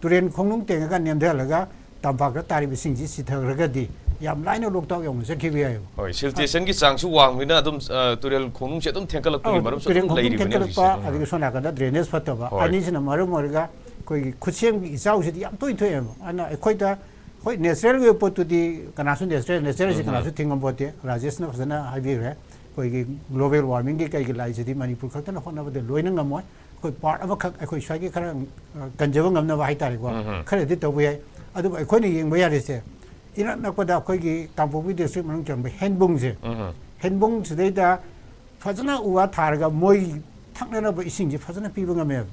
ꯇꯨꯔꯦꯟ ꯈꯣꯡꯅꯨꯡ ꯇꯦꯡꯉꯒ ꯅꯦꯝꯊꯍꯜꯂꯒ ꯇꯝꯄꯥꯛꯇ ꯇꯥꯔꯤꯕ ꯏꯁꯤꯡꯁꯤ ꯆꯤꯊꯈ꯭ꯔꯒꯗꯤ ꯌꯥꯝ ꯂꯥꯏꯅ ꯂꯣꯛꯇꯥꯛ ꯌꯧꯅ ꯆꯠꯈꯤꯕ ꯌꯥꯏꯑꯕ꯫ ꯍꯣꯏ, ꯁꯤꯜꯇꯦꯁꯟꯒꯤ ꯆꯥꯡꯁꯨ ꯋꯥꯡꯕꯅꯤꯅ ꯑꯗꯨꯝ, ꯑ, ꯇꯨꯔꯦꯜ ꯈꯣꯡꯅꯨꯡꯁꯦ ꯑꯗꯨꯝ ꯊꯦꯟꯒꯠꯂꯛꯄꯒꯤ ꯑꯧ, ꯃꯔꯝꯁꯨ ꯇꯨꯔꯦꯟ ꯑꯗꯨꯝ ꯈꯣꯡꯅꯨꯡ ꯂꯩꯔꯤꯕꯅꯤ ꯊꯦꯟꯒꯠꯂꯛꯄ, ꯍꯧꯖꯤꯛꯁꯦ꯫ ꯑꯗꯒꯤ ꯁꯣꯝ ꯅꯥꯀꯟꯗ ꯗ꯭ꯔꯦꯅꯦꯖ ꯐꯠꯇꯕ, ꯍꯣꯏ꯫ ꯑꯅꯤꯁꯤꯅ ꯃꯔꯝ ꯑꯣꯏꯔꯒ ꯑꯩꯈꯣꯏꯒꯤ ꯈꯨꯠꯁꯦꯝꯒꯤ ꯏꯆꯥꯎꯁꯤꯗꯤ ꯌꯥꯝ ꯇꯣꯏꯅ ꯊꯣꯛꯑꯦꯕ꯫ ꯑꯗꯨꯅ ꯑꯩꯈꯣꯏꯗ, ꯍꯣꯏ, ꯅꯦꯆꯔꯦꯜꯒꯤ ꯑꯣꯏꯕ ꯄꯣꯠꯇꯨꯗꯤ ꯀꯅꯥꯁꯨ ꯅꯦꯆꯔꯦꯜ, ꯅꯦꯆꯔꯦꯜꯁꯤ ꯎꯝ꯫ ꯀꯅꯥꯁꯨ ꯊꯤꯡꯉꯝꯄꯣꯠꯇꯦ꯫ ꯔꯥꯖꯦꯁꯅ ꯐꯖꯅ ꯍꯥꯏꯕꯤꯈ꯭ꯔꯦ꯫ ꯑꯩꯈꯣꯏꯒꯤ ꯒ꯭ꯂꯣꯕꯦꯜ ꯋꯥꯔꯃꯤꯡꯒꯤ ꯀꯩꯒꯤ ꯂꯥꯏꯁꯤꯗꯤ ꯃꯅꯤꯄꯨꯔ ꯈꯛꯇꯅ ꯍꯣꯠꯅꯕꯗ ꯂꯣꯏꯅ ꯉꯝꯃꯣꯏ꯫ ꯑꯩꯈꯣꯏ ꯄꯥꯔꯠ ꯑꯃꯈꯛ ꯑꯩꯈꯣꯏ ꯁ꯭ꯋꯥꯏꯒꯤ ꯈꯔ, ꯑ, ꯀꯟꯖꯕ ꯉꯝꯅꯕ ꯍꯥꯏꯇꯥꯔꯦꯀꯣ, ꯎꯝ꯫ ꯈꯔꯗꯤ ꯇꯧꯕ ꯌꯥꯏ꯫ ꯑꯗꯨꯕꯨ ꯑꯩꯈꯣꯏꯅ ꯌꯦꯡꯕ ꯌꯥꯔꯤꯁꯦ, ꯏꯅꯛ ꯅꯛꯄꯗ ꯑꯩꯈꯣꯏꯒꯤ ꯀꯥꯡꯄꯣꯛꯄꯤ ꯗꯤꯁꯇ꯭ꯔꯤꯛ ꯃꯅꯨꯡ ꯆꯟꯕ ꯍꯦꯟꯕꯨꯡꯁꯦ, ꯎꯝ꯫ ꯍꯦꯟꯕꯨꯡꯁꯤꯗꯩꯗ ꯐꯖꯅ ꯎ ꯋꯥ ꯊꯥꯔꯒ ꯃꯣꯏ ꯊꯛꯅꯅꯕ ꯏꯁꯤꯡꯁꯦ ꯐꯖꯅ ꯄꯤꯕ ꯉꯝꯃꯦꯕ꯫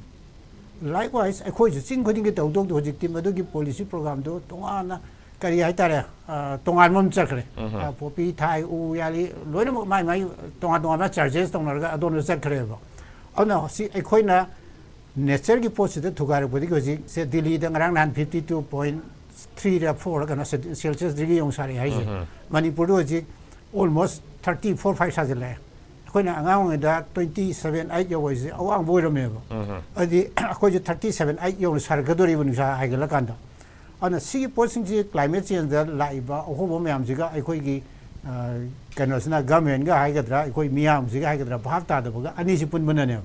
ꯂꯥꯏꯛꯋꯥꯏꯁ ꯑꯩꯈꯣꯏꯁꯨ ꯆꯤꯡ ꯈꯨꯗꯤꯡꯒꯤ ꯇꯧꯗꯧꯗꯣ ꯍꯧꯖꯤꯛꯇꯤ ꯃꯗꯨꯒꯤ ꯄꯣꯂꯤꯁꯤ ꯄ꯭ꯔꯣꯒꯥꯝꯗꯣ ꯇꯣꯉꯥꯟꯅ, ꯀꯔꯤ ꯍꯥꯏꯇꯥꯔꯦ, ꯑ, ꯇꯣꯉꯥꯟꯕ ꯑꯃ ꯆꯠꯈ꯭ꯔꯦ꯫ ꯎꯝ꯫ ꯑ, ꯄꯣꯄꯤ ꯊꯥꯏ, ꯎ ꯌꯥꯜꯂꯤ, ꯂꯣꯏꯅꯃꯛ ꯃꯥꯏ ꯃꯥꯏ ꯇꯣꯉꯥꯟ ꯇꯣꯉꯥꯟꯕ ꯆꯥꯔꯖꯦꯁ ꯇꯧꯅꯔꯒ ꯑꯗꯣꯝꯗ ꯆꯠꯈ꯭ꯔꯦꯕ꯫ ꯑꯗꯨꯅ ꯁꯤ ꯑꯩꯈꯣꯏꯅ ꯅꯦꯆꯔꯒꯤ ꯄꯣꯠꯁꯤꯗ ꯊꯨꯒꯥꯏꯔꯛꯄꯗꯒꯤ ꯍꯧꯖꯤꯛꯁꯦ ꯗꯤꯜꯂꯤꯗ ꯉꯔꯥꯡ ꯅꯍꯥꯟ ꯐꯤꯐꯇꯤ ꯇꯨ ꯄꯣꯏꯟ ꯊ꯭ꯔꯤꯔ ꯐꯣꯔꯔ ꯀꯩꯅꯣ ꯁꯦꯜꯁꯤꯌꯁ ꯗꯤꯒ꯭ꯔꯤ ꯌꯧꯅ ꯁꯥꯔꯛꯑꯦ ꯍꯥꯏꯁꯦ꯫ ꯎꯝ꯫ ꯃꯅꯤꯄꯨꯔꯗ ꯍꯧꯖꯤꯛ ꯑꯣꯜꯃꯣꯁ ꯊꯥꯔꯇꯤ ꯐꯣꯔ ꯐꯥꯏꯚ ꯁꯥꯖꯤꯜꯂꯛꯑꯦ꯫ ꯑꯩꯈꯣꯏꯅ ꯑꯉꯥꯡ ꯑꯣꯏꯔꯤꯉꯩꯗ ꯇ꯭ꯋꯦꯟꯇꯤ ꯁꯚꯦꯟ ꯑꯩꯠ ꯌꯧꯕ ꯍꯥꯏꯁꯦ ꯑꯋꯥꯡꯕ ꯑꯣꯏꯔꯝꯃꯦꯕ꯫ ꯎꯝ꯫ ꯑꯗꯨꯗꯤ ꯑꯩꯈꯣꯏꯁꯦ ꯊꯥꯔꯇꯤ ꯁꯚꯦꯟ ꯑꯩꯠ ꯌꯧꯅ ꯁꯥꯔꯛꯀꯗꯣꯔꯤꯕ ꯅꯨꯡꯁꯥ ꯍꯥꯏꯒꯠꯂꯀꯥꯟꯗ꯫ ꯑꯗꯨꯅ ꯁꯤꯒꯤ ꯄꯣꯠꯁꯤꯡꯁꯤ ꯀ꯭ꯂꯥꯏꯃꯦꯠ ꯆꯦꯟꯖꯇ ꯂꯥꯛꯏꯕ ꯑꯍꯣꯕ ꯃꯌꯥꯝꯁꯤꯒ ꯑꯩꯈꯣꯏꯒꯤ, ꯑ, ꯀꯩꯅꯣꯁꯤꯅ, ꯒꯃꯦꯟꯒ ꯍꯥꯏꯒꯗ꯭ꯔꯥ, ꯑꯩꯈꯣꯏ ꯃꯤꯌꯥꯝꯁꯤꯒ ꯍꯥꯏꯒꯗ꯭ꯔꯥ, ꯚꯥꯞ ꯇꯥꯗꯕꯒ ꯑꯅꯤꯁꯤ ꯄꯨꯟꯕꯅꯅꯦꯕ꯫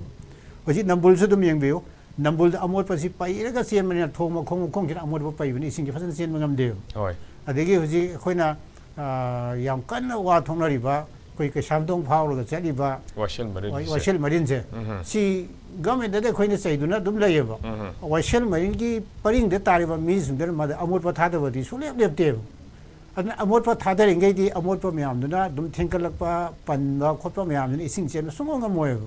ꯍꯧꯖꯤꯛ ꯅꯝꯕꯨꯜꯁꯨ ꯑꯗꯨꯝ ꯌꯦꯡꯕꯤꯌꯨ, ꯅꯝꯕꯨꯜꯗ ꯑꯃꯣꯠꯄꯁꯤ ꯄꯩꯔꯒ ꯆꯦꯟꯕꯅꯤꯅ ꯊꯣꯡ ꯃꯈꯣꯡ ꯃꯈꯣꯡꯁꯤꯗ ꯑꯃꯣꯠꯄ ꯄꯩꯕꯅꯤ, ꯏꯁꯤꯡꯁꯤ ꯐꯖꯅ ꯆꯦꯟꯕ ꯉꯝꯗꯦꯕ꯫ ꯍꯣꯏ꯫ ꯑꯗꯒꯤ ꯍꯧꯖꯤꯛ ꯑꯩꯈꯣꯏꯅ, ꯑ, ꯌꯥꯝ ꯀꯟꯅ ꯋꯥ ꯊꯣꯛꯅꯔꯤꯕ ꯑꯩꯈꯣꯏ ꯀꯩꯁꯥꯝꯊꯣꯡ ꯐꯥꯎꯔꯒ ꯆꯠꯂꯤꯕ ꯋꯥꯏꯁꯦꯜ ꯃꯔꯤꯜꯁꯦ꯫ ꯋꯥꯏ-, ꯋꯥꯏꯁꯦꯜ ꯃꯔꯤꯜꯁꯦ꯫ ꯎꯝ꯫ ꯁꯤ ꯒꯃꯦꯟꯗꯗꯤ ꯑꯩꯈꯣꯏꯅ ꯆꯩꯗꯨꯅ ꯑꯗꯨꯝ ꯂꯩꯌꯦꯕ꯫ ꯎꯝ꯫ ꯋꯥꯏꯁꯦꯜ ꯃꯔꯤꯜꯒꯤ ꯄꯔꯤꯡꯗ ꯇꯥꯔꯤꯕ ꯃꯤꯁꯤꯡꯗꯨꯅ ꯃꯗ ꯑꯃꯣꯠꯄ ꯊꯥꯗꯕꯗꯤ ꯁꯨꯡꯂꯦꯞ ꯂꯦꯞꯇꯦꯕ꯫ ꯑꯗꯨꯅ ꯑꯃꯣꯠꯄ ꯊꯥꯗꯔꯤꯉꯩꯗꯤ ꯑꯃꯣꯠꯄ ꯃꯌꯥꯝꯗꯨꯅ ꯑꯗꯨꯝ ꯊꯦꯡꯒꯠꯂꯛꯄ, ꯄꯟꯕ ꯈꯣꯠꯄ ꯃꯌꯥꯝꯗꯨꯅ ꯏꯁꯤꯡ ꯆꯦꯟꯕ ꯁꯨꯡꯉꯝ ꯉꯝꯃꯣꯏꯕ꯫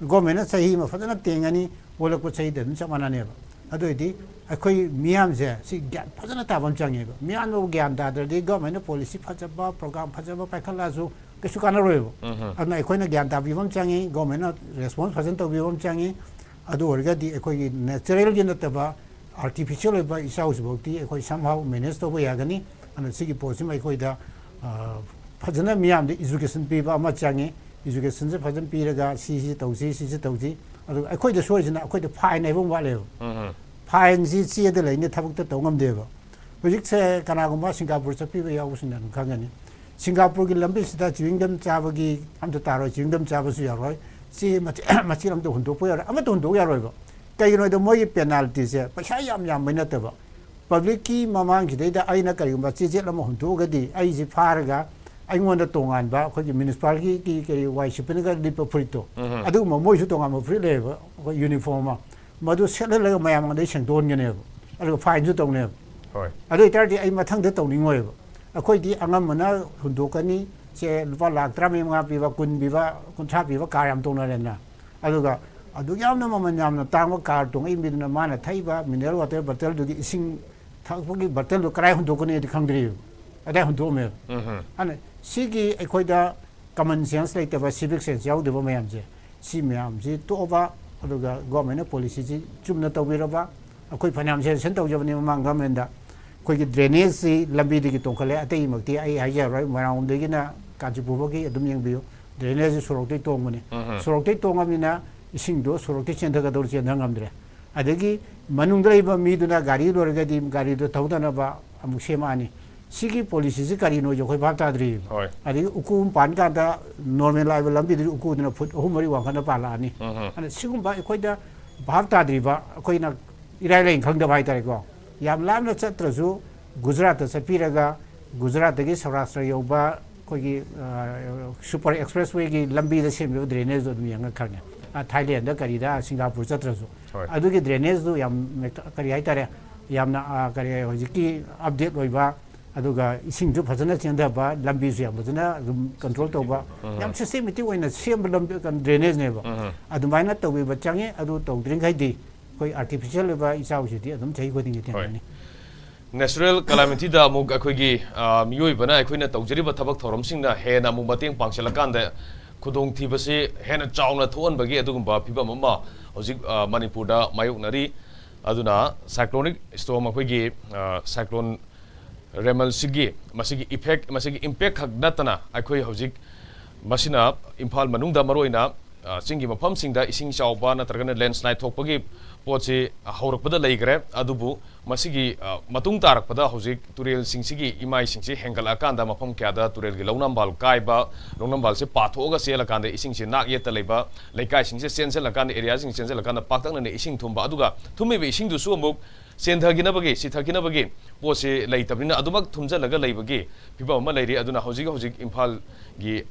ꯒꯣꯔꯃꯦꯟꯅ ꯆꯍꯤ ꯑꯃ ꯐꯖꯅ ꯇꯦꯡꯉꯅꯤ, ꯑꯣꯜꯂꯛꯄ ꯆꯍꯤꯗ ꯑꯗꯨꯝ ꯆꯞ ꯃꯥꯟꯅꯅꯦꯕ꯫ ꯑꯗꯨ ꯑꯣꯏꯔꯗꯤ ꯑꯩꯈꯣꯏ ꯃꯤꯌꯥꯝꯁꯦ ꯁꯤ ꯒ꯭ꯌꯥꯟ ꯐꯖꯅ ꯇꯥꯕ ꯑꯃ ꯆꯪꯉꯦꯕ꯫ ꯃꯤꯌꯥꯝꯅꯕꯨ ꯒ꯭ꯌꯥꯟ ꯇꯥꯗ꯭ꯔꯗꯤ ꯒꯣꯔꯃꯦꯟꯅ ꯄꯣꯂꯤꯁꯤ ꯐꯖꯕ, ꯄ꯭ꯔꯣꯒ꯭ꯔꯥꯝ ꯐꯖꯕ ꯄꯥꯏꯈꯠꯂꯛꯑꯁꯨ ꯀꯩꯁꯨ ꯀꯥꯟꯅꯔꯣꯏꯕ꯫ ꯎꯝ꯫ ꯑꯗꯨꯅ ꯑꯩꯈꯣꯏꯅ ꯒ꯭ꯌꯥꯟ ꯇꯥꯕꯤꯕ ꯑꯃ ꯆꯪꯉꯤ, ꯒꯣꯔꯃꯦꯟꯅ ꯔꯦꯁꯄꯣꯟꯁ ꯐꯖꯅ ꯇꯧꯕꯤꯕ ꯑꯃ ꯆꯪꯉꯤ꯫ ꯑꯗꯨ ꯑꯣꯏꯔꯒꯗꯤ ꯑꯩꯈꯣꯏꯒꯤ ꯅꯦꯆꯔꯦꯜꯒꯤ ꯅꯠꯇꯕ ꯑꯥꯔꯇꯤꯐꯤꯁꯤꯌꯦꯜ ꯑꯣꯏꯕ ꯏꯆꯥꯎꯁꯤꯐꯥꯎꯗꯤ ꯑꯩꯈꯣꯏ somehow manage ꯇꯧꯕ ꯌꯥꯒꯅꯤ꯫ ꯑꯗꯨꯅ ꯁꯤꯒꯤ ꯄꯣꯠꯁꯤꯃ ꯑꯩꯈꯣꯏꯗ, ꯑ, ꯐꯖꯅ ꯃꯤꯌꯥꯝꯗ ꯏꯖꯨꯀꯦꯁꯟ ꯄꯤꯕ ꯑꯃ ꯆꯪꯉꯤ꯫ ꯏꯖꯨꯀꯦꯁꯟꯁꯦ ꯐꯖꯅ ꯄꯤꯔꯒ ꯁꯤ ꯁꯤ ꯇꯧꯁꯤ, ꯁꯤꯁꯤ ꯇꯧꯁꯤ꯫ ꯑꯗꯨꯒ ꯑꯩꯈꯣꯏꯗ ꯁꯣꯏꯔꯤꯁꯤꯅ ꯑꯩꯈꯣꯏꯗ ꯐꯥꯏꯟ ꯍꯥꯏꯕ ꯑꯃ ꯋꯥꯠꯂꯦꯕ꯫ ꯐꯥꯏꯟꯁꯤ ꯆꯦꯗ ꯂꯩꯅꯤ, ꯊꯕꯛꯇ ꯇꯧ ꯉꯝꯗꯦꯕ꯫ ꯍꯧꯖꯤꯛꯁꯦ ꯀꯅꯥꯒꯨꯝꯕ ꯁꯤꯡꯒꯥꯄꯨꯔ ꯆꯠꯄꯤꯕ ꯌꯥꯎꯕꯁꯤꯡꯅ ꯑꯗꯨꯝ ꯈꯪꯒꯅꯤ꯫ ꯁꯤꯡꯒꯥꯄꯨꯔꯒꯤ ꯂꯝꯕꯤꯁꯤꯗ ꯆ꯭ꯋꯤꯡꯒꯝ ꯆꯥꯕꯒꯤ ꯑꯝꯇ ꯇꯥꯔꯣꯏ, ꯆ꯭ꯋꯤꯡꯒꯝ ꯆꯥꯕꯁꯨ ꯌꯥꯔꯣꯏ, ꯆꯦ ꯃꯆꯦꯠ ꯃꯆꯦꯠ ꯑꯝꯇ ꯍꯨꯟꯗꯣꯛꯄ ꯌꯥꯔꯣꯏ, ꯑꯃꯠꯇ ꯍꯨꯟꯗꯣꯛ ꯌꯥꯔꯣꯏꯕ꯫ ꯀꯩꯒꯤꯅꯣ ꯍꯥꯏꯗ ꯃꯣꯏꯒꯤ ꯄꯦꯅꯥꯜꯇꯤꯁꯦ ꯄꯩꯁꯥ ꯌꯥꯝ ꯌꯥꯝꯕꯩ ꯅꯠꯇꯕ, ꯄꯕ꯭ꯂꯤꯛꯀꯤ ꯃꯃꯥꯡꯁꯤꯗꯩꯗ ꯑꯩꯅ ꯀꯔꯤꯒꯨꯝꯕ ꯆꯦ ꯆꯦꯠ ꯑꯃ ꯍꯨꯟꯗꯣꯛꯑꯒꯗꯤ ꯑꯩꯁꯤ ꯐꯥꯔꯒ ꯑꯩꯉꯣꯟꯗ ꯇꯣꯉꯥꯟꯕ ꯑꯩꯈꯣꯏꯒꯤ ꯃ꯭ꯌꯨꯅꯤꯁꯤꯄꯥꯜꯒꯤ ꯀꯔꯤ ꯋꯥꯏ ꯁꯤꯠꯄꯅꯒ ꯂꯤꯠꯄ ꯐꯨꯔꯤꯠꯇꯣ, ꯑꯗꯨꯒꯨꯝꯕ ꯃꯣꯏꯁꯨ ꯇꯣꯉꯥꯟꯕ ꯐꯨꯔꯤꯠ ꯂꯩꯌꯦꯕ, ꯑꯩꯈꯣꯏ ꯌꯨꯅꯤꯐꯣꯔꯝ ꯑꯃ, ꯃꯗꯨ ꯁꯦꯠꯍꯜꯂꯒ ꯃꯌꯥꯝ ꯃꯥꯡꯗ ꯁꯦꯡꯗꯣꯛꯍꯟꯒꯅꯦꯕ, ꯑꯗꯨꯒ ꯐꯥꯏꯟꯁꯨ ꯇꯧꯅꯦꯕ꯫ ꯍꯣꯏ꯫ ꯑꯗꯨ ꯑꯣꯏꯇꯥꯔꯗꯤ ꯑꯩ ꯃꯊꯪꯗ ꯇꯧꯅꯤꯡꯉꯣꯏꯕ꯫ ꯑꯩꯈꯣꯏꯗꯤ ꯑꯉꯝꯕꯅ ꯍꯨꯟꯗꯣꯛꯀꯅꯤ, ꯁꯦ ꯂꯨꯄꯥ ꯂꯥꯛ ꯇꯔꯥꯃꯔꯤ ꯃꯉꯥ ꯄꯤꯕ, ꯀꯨꯟ ꯄꯤꯕ, ꯀꯨꯟꯊ꯭ꯔꯥ ꯄꯤꯕ ꯀꯥꯔ ꯌꯥꯝ ꯇꯣꯡꯅꯔꯦꯅ꯫ ꯑꯗꯨꯒ ꯑꯗꯨꯛ ꯌꯥꯝꯅ ꯃꯃꯜ ꯌꯥꯝꯅ ꯇꯥꯡꯕ ꯀꯥꯔ ꯇꯣꯡꯉꯛꯏ ꯃꯤꯗꯨꯅ ꯃꯥꯅ ꯊꯛꯏꯕ ꯃꯤꯅꯔꯦꯜ ꯋꯥꯇꯔ ꯕꯇꯜꯗꯨꯒꯤ ꯏꯁꯤꯡ ꯊꯛꯄꯒꯤ ꯕꯇꯜꯗꯨ ꯀꯗꯥꯏ ꯍꯨꯟꯗꯣꯛꯀꯅꯤꯗꯤ ꯈꯪꯗ꯭ꯔꯤꯕ꯫ ꯑꯗꯥꯏ ꯍꯨꯟꯗꯣꯛꯑꯝꯃꯦꯕ꯫ ꯎꯝ꯫ ꯑꯗꯨꯅ ꯁꯤꯒꯤ ꯑꯩꯈꯣꯏꯗ ꯀꯃꯟ ꯁꯦꯟꯁ ꯂꯩꯇꯕ, ꯁꯤꯚꯤꯛ ꯁꯦꯟꯁ ꯌꯥꯎꯗꯕ ꯃꯌꯥꯝꯁꯦ, ꯁꯤ ꯃꯌꯥꯝꯁꯤ ꯇꯣꯛꯑꯕ, ꯑꯗꯨꯒ ꯒꯣꯔꯃꯦꯟꯅ ꯄꯣꯂꯤꯁꯤꯁꯤ ꯆꯨꯝꯅ ꯇꯧꯕꯤꯔꯕ, ꯑꯩꯈꯣꯏ ꯐꯅꯌꯥꯝ ꯁꯦꯟꯁꯟ ꯇꯧꯖꯕꯅꯤ ꯃꯃꯥꯡ ꯒꯣꯔꯃꯦꯟꯗ꯫ ꯑꯩꯈꯣꯏꯒꯤ ꯗ꯭ꯔꯦꯅꯦꯖꯁꯤ ꯂꯝꯕꯤꯗꯒꯤ ꯇꯣꯡꯈꯠꯂꯦ, ꯑꯇꯩꯃꯛꯇꯤ ꯑꯩ ꯍꯥꯏꯖꯔꯔꯣꯏ, ꯃꯣꯏꯔꯥꯡꯂꯣꯝꯗꯒꯤꯅ ꯀꯥꯟꯆꯤꯄꯨꯔ ꯐꯥꯎꯒꯤ ꯑꯗꯨꯝ ꯌꯦꯡꯕꯤꯌꯨ, ꯗ꯭ꯔꯦꯅꯦꯖꯁꯤ ꯁꯣꯔꯣꯛꯇꯒꯤ ꯇꯣꯡꯕꯅꯤ꯫ ꯎꯝ꯫ ꯁꯣꯔꯣꯛꯇꯒꯤ ꯇꯣꯡꯉꯕꯅꯤꯅ ꯏꯁꯤꯡꯗꯣ ꯁꯣꯔꯣꯛꯇꯒꯤ ꯆꯦꯟꯊꯒꯗꯧꯔꯤ ꯆꯦꯟꯊ ꯉꯝꯗ꯭ꯔꯦ꯫ ꯑꯗꯒꯤ ꯃꯅꯨꯡꯗ ꯂꯩꯕ ꯃꯤꯗꯨꯅ ꯒꯥꯔꯤ ꯂꯣꯏꯔꯒꯗꯤ ꯒꯥꯔꯤꯗꯣ ꯊꯧꯗꯅꯕ ꯑꯃꯨꯛ ꯁꯦꯝꯃꯛꯑꯅꯤ꯫ ꯁꯤꯒꯤ ꯄꯣꯂꯤꯁꯤꯁꯤ ꯀꯔꯤꯅꯣꯁꯦ ꯑꯩꯈꯣꯏ ꯚꯥꯞ ꯇꯥꯗ꯭ꯔꯤꯕ꯫ ꯍꯣꯏ꯫ ꯑꯗꯒꯤ ꯎꯀꯨ ꯑꯃ ꯄꯥꯟ ꯀꯥꯟꯗ ꯅꯣꯔꯃꯦꯜ ꯂꯥꯛꯏꯕ ꯂꯝꯕꯤꯗꯨꯗꯤ ꯎꯀꯨꯗꯨꯅ ꯐꯨꯠ ꯑꯍꯨꯝ ꯃꯔꯤ ꯋꯥꯡꯈꯠꯅ ꯄꯥꯜꯂꯛꯑꯅꯤ꯫ ꯎꯝ꯫ ꯑꯗꯨꯅ ꯁꯤꯒꯨꯝꯕ ꯑꯩꯈꯣꯏꯗ ꯚꯥꯞ ꯇꯥꯗ꯭ꯔꯤꯕ, ꯑꯩꯈꯣꯏꯅ ꯏꯔꯥꯏ ꯂꯥꯏꯅ ꯈꯪꯗꯕ ꯍꯥꯏꯇꯥꯔꯦꯀꯣ, ꯌꯥꯝ ꯂꯥꯞꯅ ꯆꯠꯇ꯭ꯔꯁꯨ ꯒꯨꯖꯔꯥꯠꯇ ꯆꯠꯄꯤꯔꯒ ꯒꯨꯖꯔꯥꯠꯇꯒꯤ ꯁꯧꯔꯥꯁꯇ꯭ꯔ ꯌꯧꯕ ꯑꯩꯈꯣꯏꯒꯤ, ꯑ, ꯁꯨꯄꯔ ꯑꯦꯛꯁꯄ꯭ꯔꯦꯁ ꯋꯦꯒꯤ ꯂꯝꯕꯤꯗ ꯁꯦꯝꯃꯤꯕ ꯗ꯭ꯔꯦꯅꯦꯖꯇꯣ ꯑꯗꯨꯝ ꯌꯦꯡꯉ ꯈꯪꯉꯦ꯫ ꯑ, ꯊꯥꯏꯂꯦꯟꯗ ꯀꯔꯤꯗ ꯁꯤꯡꯒꯥꯄꯨꯔ ꯆꯠꯇ꯭ꯔꯁꯨ꯫ ꯍꯣꯏ꯫ ꯑꯗꯨꯒꯤ ꯗ꯭ꯔꯦꯅꯦꯖꯇꯨ ꯌꯥꯝ ꯃꯦꯛ-, ꯀꯔꯤ ꯍꯥꯏꯇꯥꯔꯦ, ꯌꯥꯝꯅ, ꯑ, ꯀꯔꯤ ꯍꯧꯖꯤꯛꯀꯤ ꯑꯞꯗꯦꯠ ꯑꯣꯏꯕ, ꯑꯗꯨꯒ ꯏꯁꯤꯡꯁꯨ ꯐꯖꯅ ꯆꯦꯟꯊꯕ, ꯂꯝꯕꯤꯁꯨ ꯌꯥꯝ ꯐꯖꯅ ꯑꯗꯨꯝ ꯀꯟꯇ꯭ꯔꯣꯜ ꯇꯧꯕ, ꯌꯥꯝ ꯁꯤꯁꯇꯦꯃꯦꯇꯤꯛ ꯑꯣꯏꯅ ꯁꯦꯝꯕ ꯂꯝꯕꯤ, ꯀꯩꯅꯣ, ꯗ꯭ꯔꯦꯅꯦꯖꯅꯦꯕ꯫ ꯑꯗꯨꯃꯥꯏꯅ ꯇꯧꯕꯤꯕ ꯆꯪꯉꯤ꯫ ꯑꯗꯨ ꯇꯧꯗ꯭ꯔꯤꯈꯩꯗꯤ ꯑꯩꯈꯣꯏ ꯑꯥꯔꯇꯤꯐꯤꯁꯤꯌꯦꯜ ꯑꯣꯏꯕ ꯏꯆꯥꯎꯁꯤꯗꯤ ꯑꯗꯨꯝ ꯆꯍꯤ ꯈꯨꯗꯤꯡꯒꯤ ꯊꯦꯡꯅꯅꯤ꯫ ꯅꯦꯆꯔꯦꯜ ꯀꯦꯂꯥꯃꯤꯇꯤꯗ ꯑꯃꯨꯛ ꯑꯩꯈꯣꯏꯒꯤ, ꯑ, ꯃꯤꯑꯣꯏꯕꯅ ꯑꯩꯈꯣꯏꯅ ꯇꯧꯖꯔꯤꯕ ꯊꯕꯛ ꯊꯧꯔꯝꯁꯤꯡꯅ ꯍꯦꯟꯅ ꯑꯃꯨꯛ ꯃꯇꯦꯡ ꯄꯥꯡꯁꯤꯜꯂꯀꯥꯟꯗ ꯈꯨꯗꯣꯡꯊꯤꯕꯁꯤ ꯍꯦꯟꯅ ꯆꯥꯎꯅ ꯊꯣꯛꯍꯟꯕꯒꯤ ꯑꯗꯨꯒꯨꯝꯕ ꯐꯤꯕꯝ ꯑꯃ ꯍꯧꯖꯤꯛ, ꯑ, ꯃꯅꯤꯄꯨꯔꯗ ꯃꯥꯌꯣꯛꯅꯔꯤ꯫ ꯑꯗꯨꯅ ꯁꯥꯏꯀ꯭ꯂꯣꯅꯤꯛ ꯁ꯭ꯇꯣꯔꯝ, ꯑꯩꯈꯣꯏꯒꯤ, ꯑ, ꯁꯥꯏꯀ꯭ꯂꯣꯟ ꯔꯦꯃꯜꯁꯤꯒꯤ ꯃꯁꯤꯒꯤ ꯏꯐꯦꯛ, ꯃꯁꯤꯒꯤ ꯏꯝꯄꯦꯛ ꯈꯛ ꯅꯠꯇꯅ ꯑꯩꯈꯣꯏ ꯍꯧꯖꯤꯛ ꯃꯁꯤꯅ ꯏꯝꯐꯥꯜ ꯃꯅꯨꯡꯗ ꯃꯔꯨꯑꯣꯏꯅ, ꯑ, ꯆꯤꯡꯒꯤ ꯃꯐꯝꯁꯤꯡꯗ ꯏꯁꯤꯡ ꯆꯥꯎꯕ ꯅꯠꯇ꯭ꯔꯒꯅ ꯂꯦꯟꯁ꯭ꯂꯥꯏꯗ ꯊꯣꯛꯄꯒꯤ ꯄꯣꯠꯁꯤ ꯍꯧꯔꯛꯄꯗ ꯂꯩꯈ꯭ꯔꯦ꯫ ꯑꯗꯨꯕꯨ ꯃꯁꯤꯒꯤ, ꯑ, ꯃꯇꯨꯡ ꯇꯥꯔꯛꯄꯗ ꯍꯧꯖꯤꯛ ꯇꯨꯔꯦꯜꯁꯤꯡꯁꯤꯒꯤ ꯏꯃꯥꯏꯁꯤꯡꯁꯤ ꯍꯦꯟꯒꯠꯂꯛꯑꯀꯥꯟꯗ ꯃꯐꯝ ꯀꯌꯥꯗ ꯇꯨꯔꯦꯜꯒꯤ ꯂꯧꯅꯝꯕꯥꯜ ꯀꯥꯏꯕ, ꯂꯧꯅꯝꯕꯥꯜꯁꯦ ꯄꯥꯊꯣꯛꯑꯒ ꯆꯦꯜꯂꯀꯥꯟꯗ ꯏꯁꯤꯡꯁꯤ ꯅꯥꯛ ꯌꯦꯠꯇ ꯂꯩꯕ ꯂꯩꯀꯥꯏꯁꯤꯡꯁꯦ ꯆꯦꯟꯁꯤꯜꯂꯀꯥꯟꯗ, ꯑꯦꯔꯤꯌꯥꯁꯤꯡ ꯆꯦꯟꯁꯤꯜꯂꯀꯥꯟꯗ ꯄꯥꯛꯇꯛꯅꯅ ꯏꯁꯤꯡ ꯊꯨꯝꯕ, ꯑꯗꯨꯒ ꯊꯨꯝꯃꯤꯕ ꯏꯁꯤꯡꯗꯨꯁꯨ ꯑꯃꯨꯛ ꯆꯦꯟꯊꯈꯤꯅꯕꯒꯤ, ꯆꯤꯊꯈꯤꯅꯕꯒꯤ ꯄꯣꯠꯁꯤ ꯂꯩꯇꯕꯅꯤꯅ ꯑꯗꯨꯃꯛ ꯊꯨꯝꯖꯤꯜꯂꯒ ꯂꯩꯕꯒꯤ ꯐꯤꯕꯝ ꯑꯃ ꯂꯩꯔꯤ꯫ ꯑꯗꯨꯅ ꯍꯧꯖꯤꯛ ꯍꯧꯖꯤꯛ ꯏꯝꯐꯥꯜꯒꯤ,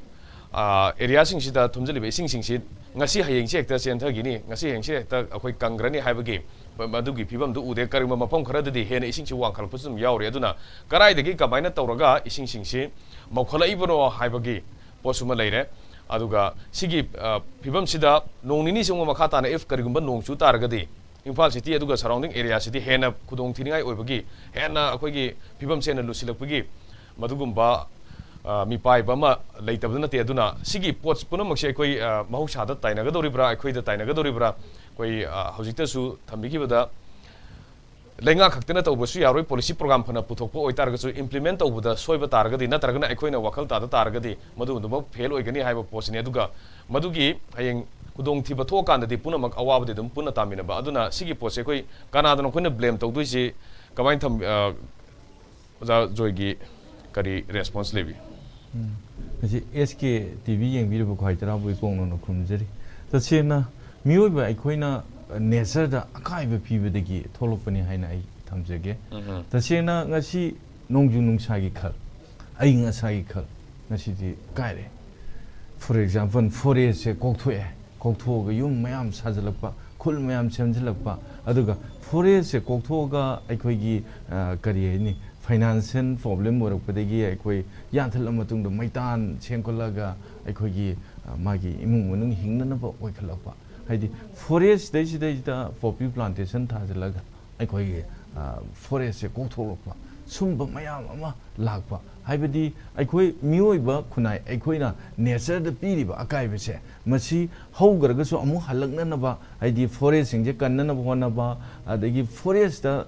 ꯑ, ꯑꯦꯔꯤꯌꯥꯁꯤꯡꯁꯤꯗ ꯊꯨꯝꯖꯤꯜꯂꯤꯕ ꯏꯁꯤꯡꯁꯤꯡꯁꯤ ꯉꯁꯤ ꯍꯌꯦꯡꯁꯤ ꯍꯦꯛꯇ ꯆꯦꯟꯊꯈꯤꯅꯤ, ꯉꯁꯤ ꯍꯌꯦꯡꯁꯤ ꯍꯦꯛꯇ ꯑꯩꯈꯣꯏ ꯀꯪꯈ꯭ꯔꯅꯤ ꯍꯥꯏꯕꯒꯤ ꯃ-, ꯃꯗꯨꯒꯤ ꯐꯤꯕꯝꯗꯨ ꯎꯗꯦ꯫ ꯀꯔꯤꯒꯨꯝꯕ ꯃꯐꯝ ꯈꯔꯗꯗꯤ ꯍꯦꯟꯅ ꯏꯁꯤꯡꯁꯤ ꯋꯥꯡꯈꯠꯂꯛꯄꯁꯨ ꯑꯗꯨꯝ ꯌꯥꯎꯔꯤ꯫ ꯑꯗꯨꯅ ꯀꯗꯥꯏꯗꯒꯤ ꯀꯃꯥꯏꯅ ꯇꯧꯔꯒ ꯏꯁꯤꯡꯁꯤꯡꯁꯤ ꯃꯧꯈꯠꯂꯛꯏꯕꯅꯣ ꯍꯥꯏꯕꯒꯤ ꯄꯣꯠꯁꯨ ꯑꯃ ꯂꯩꯔꯦ꯫ ꯑꯗꯨꯒ ꯁꯤꯒꯤ, ꯑ, ꯐꯤꯕꯝꯁꯤꯗ ꯅꯣꯡ ꯅꯤꯅꯤ ꯆꯨꯝꯕ ꯃꯈꯥ ꯇꯥꯅ if ꯀꯔꯤꯒꯨꯝꯕ ꯅꯣꯡ ꯆꯨ ꯇꯥꯔꯒꯗꯤ ꯏꯝꯐꯥꯜ ꯁꯤꯇꯤ ꯑꯗꯨꯒ ꯁꯔꯥꯎꯟꯗꯤꯡ ꯑꯦꯔꯤꯌꯥꯁꯤꯗꯤ ꯍꯦꯟꯅ ꯈꯨꯗꯣꯡ ꯊꯤꯅꯤꯡꯉꯥꯏ ꯑꯣꯏꯕꯒꯤ, ꯍꯦꯟꯅ ꯑꯩꯈꯣꯏꯒꯤ ꯐꯤꯕꯝꯁꯦ ꯍꯦꯟꯅ ꯂꯨꯁꯤꯜꯂꯛꯄꯒꯤ ꯃꯗꯨꯒꯨꯝꯕ, ꯑ, ꯃꯤꯄꯥꯏꯕ ꯑꯃ ꯂꯩꯇꯕꯗꯤ ꯅꯠꯇꯦ꯫ ꯑꯗꯨꯅ ꯁꯤꯒꯤ ꯄꯣꯠ ꯄꯨꯝꯅꯃꯛꯁꯦ ꯑꯩꯈꯣꯏ, ꯑ, ꯃꯍꯧꯁꯥꯗ ꯇꯥꯏꯅꯒꯗꯧꯔꯤꯕ꯭ꯔꯥ, ꯑꯩꯈꯣꯏꯗ ꯇꯥꯏꯅꯒꯗꯧꯔꯤꯕ꯭ꯔꯥ? ꯑꯩꯈꯣꯏ, ꯑ, ꯍꯧꯖꯤꯛꯇꯁꯨ ꯊꯝꯕꯤꯈꯤꯕꯗ ꯂꯩꯉꯥꯛ ꯈꯛꯇꯅ ꯇꯧꯕꯁꯨ ꯌꯥꯔꯣꯏ꯫ ꯄꯣꯂꯤꯁꯤ ꯄ꯭ꯔꯣꯒ꯭ꯔꯥꯝ ꯐꯅ ꯄꯨꯊꯣꯛꯄ ꯑꯣꯏꯇꯥꯔꯒꯁꯨ, ꯏꯝꯄ꯭ꯂꯤꯃꯦꯟ ꯇꯧꯕꯗ ꯁꯣꯏꯕ ꯇꯥꯔꯒꯗꯤ, ꯅꯠꯇ꯭ꯔꯒꯅ ꯑꯩꯈꯣꯏꯅ ꯋꯥꯈꯜ ꯇꯥꯗ ꯇꯥꯔꯒꯗꯤ, ꯃꯗꯨ ꯑꯗꯨꯃꯛ ꯐꯦꯜ ꯑꯣꯏꯒꯅꯤ ꯍꯥꯏꯕ ꯄꯣꯠꯁꯤꯅꯤ꯫ ꯑꯗꯨꯒ ꯃꯗꯨꯒꯤ ꯍꯌꯦꯡ ꯈꯨꯗꯣꯡꯊꯤꯕ ꯊꯣꯛꯑꯀꯥꯟꯗꯗꯤ ꯄꯨꯝꯅꯃꯛ ꯑꯋꯥꯕꯗꯤ ꯑꯗꯨꯝ ꯄꯨꯟꯅ ꯇꯥꯃꯤꯟꯅꯕ꯫ ꯑꯗꯨꯅ ꯁꯤꯒꯤ ꯄꯣꯠꯁꯦ ꯑꯩꯈꯣꯏ ꯀꯅꯥꯗꯅꯣ ꯑꯩꯈꯣꯏꯅ ꯕ꯭ꯂꯦꯝ ꯇꯧꯗꯣꯏꯁꯤ? ꯀꯃꯥꯏꯅ ꯊꯝ-, ꯑ, ꯑꯣꯖꯥ ꯖꯣꯏꯒꯤ ꯀꯔꯤ ꯔꯦꯁꯄꯣꯟꯁ ꯂꯩꯕꯤ? ꯎꯝ꯫ ꯉꯁꯤ ꯑꯦꯁ ꯀꯦ ꯇꯤ ꯚꯤ ꯌꯦꯡꯕꯤꯔꯤꯕ ꯈ꯭ꯋꯥꯏ ꯇꯔꯥꯕꯨ ꯏꯀꯣꯛ ꯅꯧꯅ ꯈꯨꯔꯨꯝꯖꯔꯤ꯫ ꯇꯁꯦꯡꯅ ꯃꯤꯑꯣꯏꯕ ꯑꯩꯈꯣꯏꯅ ꯅꯦꯆꯔꯗ ꯑꯀꯥꯏꯕ ꯄꯤꯕꯗꯒꯤ ꯊꯣꯛꯂꯛꯄꯅꯤ ꯍꯥꯏꯅ ꯑꯩ ꯊꯝꯖꯒꯦ꯫ ꯎꯝ꯫ ꯇꯁꯦꯡꯅ ꯉꯁꯤ ꯅꯣꯡꯖꯨ ꯅꯨꯡꯁꯥꯒꯤ ꯈꯜ, ꯑꯏꯪ ꯑꯁꯥꯒꯤ ꯈꯜ ꯉꯁꯤꯗꯤ ꯀꯥꯏꯔꯦ꯫ For example, ꯐꯣꯔꯦꯁꯁꯦ ꯀꯣꯛꯊꯣꯛꯑꯦ, ꯀꯣꯛꯊꯣꯛꯑꯒ ꯌꯨꯝ ꯃꯌꯥꯝ ꯁꯥꯖꯤꯜꯂꯛꯄ, ꯈꯨꯜ ꯃꯌꯥꯝ ꯁꯦꯝꯖꯤꯜꯂꯛꯄ, ꯑꯗꯨꯒ ꯐꯣꯔꯦꯁꯁꯦ ꯀꯣꯛꯊꯣꯛꯑꯒ ꯑꯩꯈꯣꯏꯒꯤ, ꯑ, ꯀꯔꯤ ꯍꯥꯏꯅꯤ, ꯐꯥꯏꯅꯥꯟꯁꯤꯌꯦꯜ ꯄ꯭ꯔꯣꯕ꯭ꯂꯦꯝ ꯑꯣꯏꯔꯛꯄꯗꯒꯤ ꯑꯩꯈꯣꯏ ꯌꯥꯟꯊꯠꯂ ꯃꯇꯨꯡꯗ ꯃꯩꯇꯥꯟ ꯁꯦꯝꯒꯠꯂꯒ ꯑꯩꯈꯣꯏꯒꯤ, ꯑ, ꯃꯥꯒꯤ ꯏꯃꯨꯡ ꯃꯅꯨꯡ ꯍꯤꯡꯅꯅꯕ ꯑꯣꯏꯈꯠꯂꯛꯄ꯫ ꯍꯥꯏꯗꯤ ꯐꯣꯔꯦꯁꯇꯩꯁꯤꯗꯩꯁꯤꯗ ꯄꯣꯄꯤ ꯄ꯭ꯂꯥꯟꯇꯦꯁꯟ ꯊꯥꯖꯤꯜꯂꯒ ꯑꯩꯈꯣꯏꯒꯤ, ꯑ, ꯐꯣꯔꯦꯁꯁꯦ ꯀꯣꯛꯊꯣꯛꯂꯛꯄ, ꯁꯨꯝꯕ ꯃꯌꯥꯝ ꯑꯃ ꯂꯥꯛꯄ꯫ ꯍꯥꯏꯕꯗꯤ ꯑꯩꯈꯣꯏ ꯃꯤꯑꯣꯏꯕ ꯈꯨꯟꯅꯥꯏ ꯑꯩꯈꯣꯏꯅ ꯅꯦꯆꯔꯗ ꯄꯤꯔꯤꯕ ꯑꯀꯥꯏꯕꯁꯦ, ꯃꯁꯤ ꯍꯧꯈ꯭ꯔꯒꯁꯨ ꯑꯃꯨꯛ ꯍꯜꯂꯛꯅꯅꯕ, ꯍꯥꯏꯗꯤ ꯐꯣꯔꯦꯁꯁꯤꯡꯁꯦ ꯀꯟꯅꯅꯕ ꯍꯣꯠꯅꯕ, ꯑꯗꯒꯤ ꯐꯣꯔꯦꯁꯇ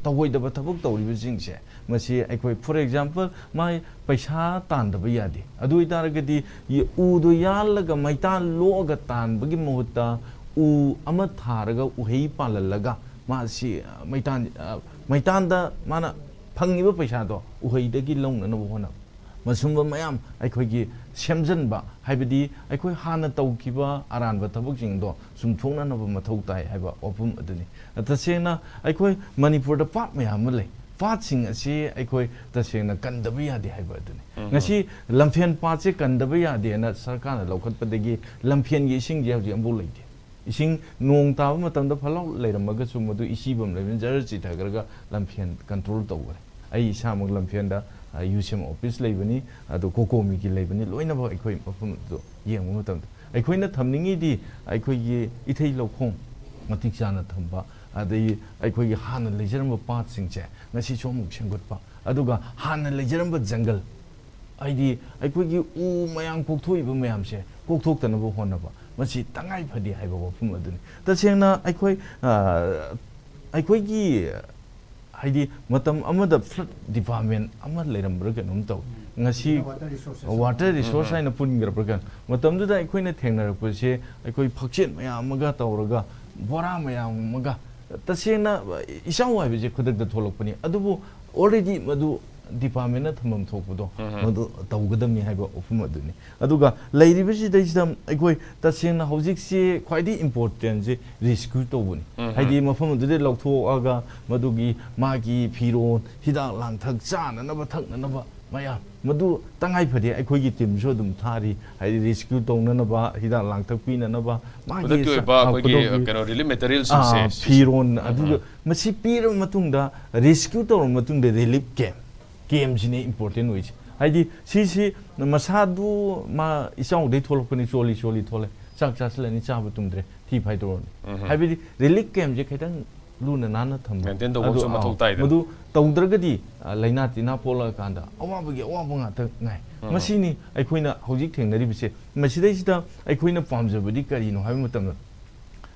ꯇꯧꯔꯣꯏꯗꯕ ꯊꯕꯛ ꯇꯧꯔꯤꯕꯁꯤꯡꯁꯦ, ꯃꯁꯤ ꯑꯩꯈꯣꯏ, for example, ꯃꯥꯏ ꯄꯩꯁꯥ ꯇꯥꯟꯗꯕ ꯌꯥꯗꯦ꯫ ꯑꯗꯨ ꯑꯣꯏꯇꯥꯔꯒꯗꯤ ꯎꯗꯣ ꯌꯥꯜꯂꯒ ꯃꯩꯇꯥꯟ ꯂꯣꯛꯑꯒ ꯇꯥꯟꯕꯒꯤ ꯃꯍꯨꯠꯇ ꯎ ꯑꯃ ꯊꯥꯔꯒ ꯎꯍꯩ ꯄꯥꯜꯍꯜꯂꯒ ꯃꯥꯁꯤ, ꯑ, ꯃꯩꯇꯥꯟ, ꯑ, ꯃꯩꯇꯥꯟꯗ ꯃꯥꯅ ꯐꯪꯉꯤꯕ ꯄꯩꯁꯥꯗꯣ ꯎꯍꯩꯗꯒꯤ ꯂꯧꯅꯅꯕ ꯍꯣꯠꯅꯕ꯫ ꯃꯁꯨꯝꯕ ꯃꯌꯥꯝ ꯑꯩꯈꯣꯏꯒꯤ ꯁꯦꯝꯖꯤꯟꯕ, ꯍꯥꯏꯕꯗꯤ ꯑꯩꯈꯣꯏ ꯍꯥꯟꯅ ꯇꯧꯈꯤꯕ ꯑꯔꯥꯟꯕ ꯊꯕꯛꯁꯤꯡꯗꯣ ꯆꯨꯝꯊꯣꯛꯅꯅꯕ ꯃꯊꯧ ꯇꯥꯏ ꯍꯥꯏꯕ ꯋꯥꯐꯝ ꯑꯗꯨꯅꯤ꯫ ꯇꯁꯦꯡꯅ ꯑꯩꯈꯣꯏ ꯃꯅꯤꯄꯨꯔꯗ ꯄꯥꯠ ꯃꯌꯥꯝ ꯑꯃ ꯂꯩ꯫ ꯄꯥꯠꯁꯤꯡ ꯑꯁꯤ ꯑꯩꯈꯣꯏ ꯇꯁꯦꯡꯅ ꯀꯟꯗꯕ ꯌꯥꯗꯦ ꯍꯥꯏꯕ ꯑꯗꯨꯅꯤ꯫ ꯎꯝ꯫ ꯉꯁꯤ ꯂꯝꯐꯦꯟ ꯄꯥꯠꯁꯦ ꯀꯟꯗꯕ ꯌꯥꯗꯦꯅ ꯁꯔꯀꯥꯔꯅ ꯂꯧꯈꯠꯄꯗꯒꯤ ꯂꯝꯐꯦꯟꯒꯤ ꯏꯁꯤꯡꯁꯦ ꯍꯧꯖꯤꯛ ꯑꯃꯐꯥꯎ ꯂꯩꯇꯦ꯫ ꯏꯁꯤꯡ ꯅꯣꯡ ꯇꯥꯕ ꯃꯇꯝꯗ ꯐꯠꯂꯥꯎ ꯂꯩꯔꯝꯃꯒꯁꯨ ꯃꯗꯨ ꯏꯁꯤꯕꯝ ꯂꯩꯕꯅꯤꯅ ꯖꯔ ꯆꯤꯊꯈ꯭ꯔꯒ ꯂꯝꯐꯦꯟ control ꯇꯧꯈ꯭ꯔꯦ꯫ ꯑꯩ ꯏꯁꯥꯃꯛ ꯂꯝꯐꯦꯟꯗ, ꯑ, ꯌꯨꯁꯦꯝ office ꯂꯩꯕꯅꯤ, ꯑꯗꯣ ꯀꯣꯀꯣꯃꯤꯒꯤ ꯂꯩꯕꯅꯤ, ꯂꯣꯏꯅꯃꯛ ꯑꯩꯈꯣꯏ ꯃꯐꯝ ꯑꯗꯨ ꯌꯦꯡꯕ ꯃꯇꯝꯗ ꯑꯩꯈꯣꯏꯅ ꯊꯝꯅꯤꯡꯉꯤꯗꯤ ꯑꯩꯈꯣꯏꯒꯤ ꯏꯊꯩ ꯂꯧꯈꯣꯡ ꯃꯇꯤꯛ ꯆꯥꯅ ꯊꯝꯕ, ꯑꯗꯒꯤ ꯑꯩꯈꯣꯏꯒꯤ ꯍꯥꯟꯅ ꯂꯩꯖꯔꯝꯕ ꯄꯥꯠꯁꯤꯡꯁꯦ ꯉꯁꯤꯁꯨ ꯑꯃꯨꯛ ꯁꯦꯝꯒꯠꯄ, ꯑꯗꯨꯒ ꯍꯥꯟꯅ ꯂꯩꯖꯔꯝꯕ ꯖꯪꯒꯜ, ꯍꯥꯏꯗꯤ ꯑꯩꯈꯣꯏꯒꯤ ꯎ ꯃꯌꯥꯝ ꯀꯣꯛꯊꯣꯛꯏꯕ ꯃꯌꯥꯝꯁꯦ ꯀꯣꯛꯊꯣꯛꯇꯅꯕ ꯍꯣꯠꯅꯕ, ꯃꯁꯤ ꯇꯉꯥꯏ ꯐꯗꯦ ꯍꯥꯏꯕ ꯋꯥꯐꯝ ꯑꯗꯨꯅꯤ꯫ ꯇꯁꯦꯡꯅ ꯑꯩꯈꯣꯏ, ꯑ, ꯑꯩꯈꯣꯏꯒꯤ, ꯍꯥꯏꯗꯤ ꯃꯇꯝ ꯑꯃꯗ flood department ꯑꯃ ꯂꯩꯔꯝꯕ꯭ꯔꯥ ꯀꯩꯅꯣꯝ ꯇꯧꯏ꯫ ꯉꯁꯤ water resources, water resource ꯎꯝ꯫ ꯍꯥꯏꯅ ꯄꯨꯟꯈ꯭ꯔꯕ꯭ꯔꯥ ꯀꯩꯅꯣ? ꯃꯇꯝꯗꯨꯗ ꯑꯩꯈꯣꯏꯅ ꯊꯦꯡꯅꯔꯛꯄꯁꯦ ꯑꯩꯈꯣꯏ ꯐꯛꯆꯦꯠ ꯃꯌꯥꯝ ꯑꯃꯒ ꯇꯧꯔꯒ, ꯕꯣꯔꯥ ꯃꯌꯥꯝ ꯑꯃꯒ, ꯇꯁꯦꯡꯅ ꯏꯆꯥꯎ ꯍꯥꯏꯕꯁꯦ ꯈꯨꯗꯛꯇ ꯊꯣꯛꯂꯛꯄꯅꯤ, ꯑꯗꯨꯕꯨ already ꯃꯗꯨ departmentꯅ ꯊꯝꯐꯝ ꯊꯣꯛꯄꯗꯣ, ꯎꯝ꯫ ꯃꯗꯨ ꯇꯧꯒꯗꯕꯅꯤ ꯍꯥꯏꯕ ꯋꯥꯐꯝ ꯑꯗꯨꯅꯤ꯫ ꯑꯗꯨꯒ ꯂꯩꯔꯤꯕꯁꯤꯗꯩꯁꯤꯗ ꯑꯩꯈꯣꯏ ꯇꯁꯦꯡꯅ ꯍꯧꯖꯤꯛꯁꯤ ꯈ꯭ꯋꯥꯏꯗꯒꯤ importantꯁꯤ rescue ꯇꯧꯕꯅꯤ꯫ ꯎꯝ꯫ ꯍꯥꯏꯗꯤ ꯃꯐꯝ ꯑꯗꯨꯗ ꯂꯧꯊꯣꯛꯑꯒ ꯃꯗꯨꯒꯤ ꯃꯥꯒꯤ ꯐꯤꯔꯣꯜ, ꯍꯤꯗꯥꯛ ꯂꯥꯡꯊꯛ, ꯆꯥꯅꯅꯕ ꯊꯛꯅꯅꯕ ꯃꯌꯥꯝ ꯃꯗꯨ ꯇꯉꯥꯏ ꯐꯗꯦ꯫ ꯑꯩꯈꯣꯏꯒꯤ teamꯁꯨ ꯑꯗꯨꯝ ꯊꯥꯔꯤ, ꯍꯥꯏꯗꯤ rescue ꯇꯧꯅꯅꯕ, ꯍꯤꯗꯥꯛ ꯂꯥꯡꯊꯛ ꯄꯤꯅꯅꯕ, ꯃꯥꯒꯤ ꯈꯨꯗꯛꯀꯤ ꯑꯣꯏꯕ ꯑ, ꯑꯩꯈꯣꯏꯒꯤ, ꯈꯨꯗꯣꯡꯒꯤ-, ꯀꯩꯅꯣ, relief materialꯁꯤꯡꯁꯦ, ꯑ, ꯁꯤꯁꯦ꯫ ꯐꯤꯔꯣꯟ, ꯎꯝ, ꯑꯗꯨꯒ ꯎꯝ꯫ ꯃꯁꯤ ꯄꯤꯔꯕ ꯃꯇꯨꯡꯗ, rescue ꯇꯧꯔꯕ ꯃꯇꯨꯡꯗ relief camp, campꯁꯤꯅꯦ important ꯑꯣꯏꯁꯦ꯫ ꯍꯥꯏꯗꯤ ꯁꯤꯁꯤ ꯃꯁꯥꯗꯨ ꯃꯥ ꯏꯆꯥꯎꯗꯩ ꯊꯣꯛꯂꯛꯄꯅꯤ, ꯆꯣꯜꯂꯤ ꯆꯣꯜꯂꯤ ꯊꯣꯛꯂꯛꯑꯦ, ꯆꯥꯛ ꯆꯥꯁꯤꯜꯂꯅꯤ, ꯆꯥꯕ ꯇꯨꯝꯗ꯭ꯔꯦ, ꯊꯤ ꯐꯥꯏꯗꯣꯔꯛꯑꯅꯤ꯫ ꯎꯝ, ꯎꯝ꯫ ꯍꯥꯏꯕꯗꯤ relief campꯁꯦ ꯈꯤꯇꯪ ꯂꯨꯅ ꯅꯥꯟꯅ ꯊꯝꯕ꯫ Maintain ꯇꯧꯕ ꯑꯗꯨ, ꯑꯃꯁꯨ ꯃꯊꯧ ꯑꯥ, ꯇꯥꯏꯗꯅ꯫ ꯃꯗꯨ ꯇꯧꯗ꯭ꯔꯒꯗꯤ, ꯑ, ꯂꯥꯏꯅꯥ ꯇꯤꯟꯅꯥ ꯄꯣꯛꯂꯛꯑꯀꯥꯟꯗ ꯑꯋꯥꯕꯒꯤ ꯑꯋꯥꯕ ꯉꯥꯛꯇ ꯉꯥꯏ꯫ ꯎꯝ꯫ ꯃꯁꯤꯅꯤ ꯑꯩꯈꯣꯏꯅ ꯍꯧꯖꯤꯛ ꯊꯦꯡꯅꯔꯤꯕꯁꯦ꯫ ꯃꯁꯤꯗꯩꯁꯤꯗ ꯑꯩꯈꯣꯏꯅ ꯄꯥꯝꯖꯕꯗꯤ ꯀꯔꯤꯅꯣ ꯍꯥꯏꯕ ꯃꯇꯝꯗ,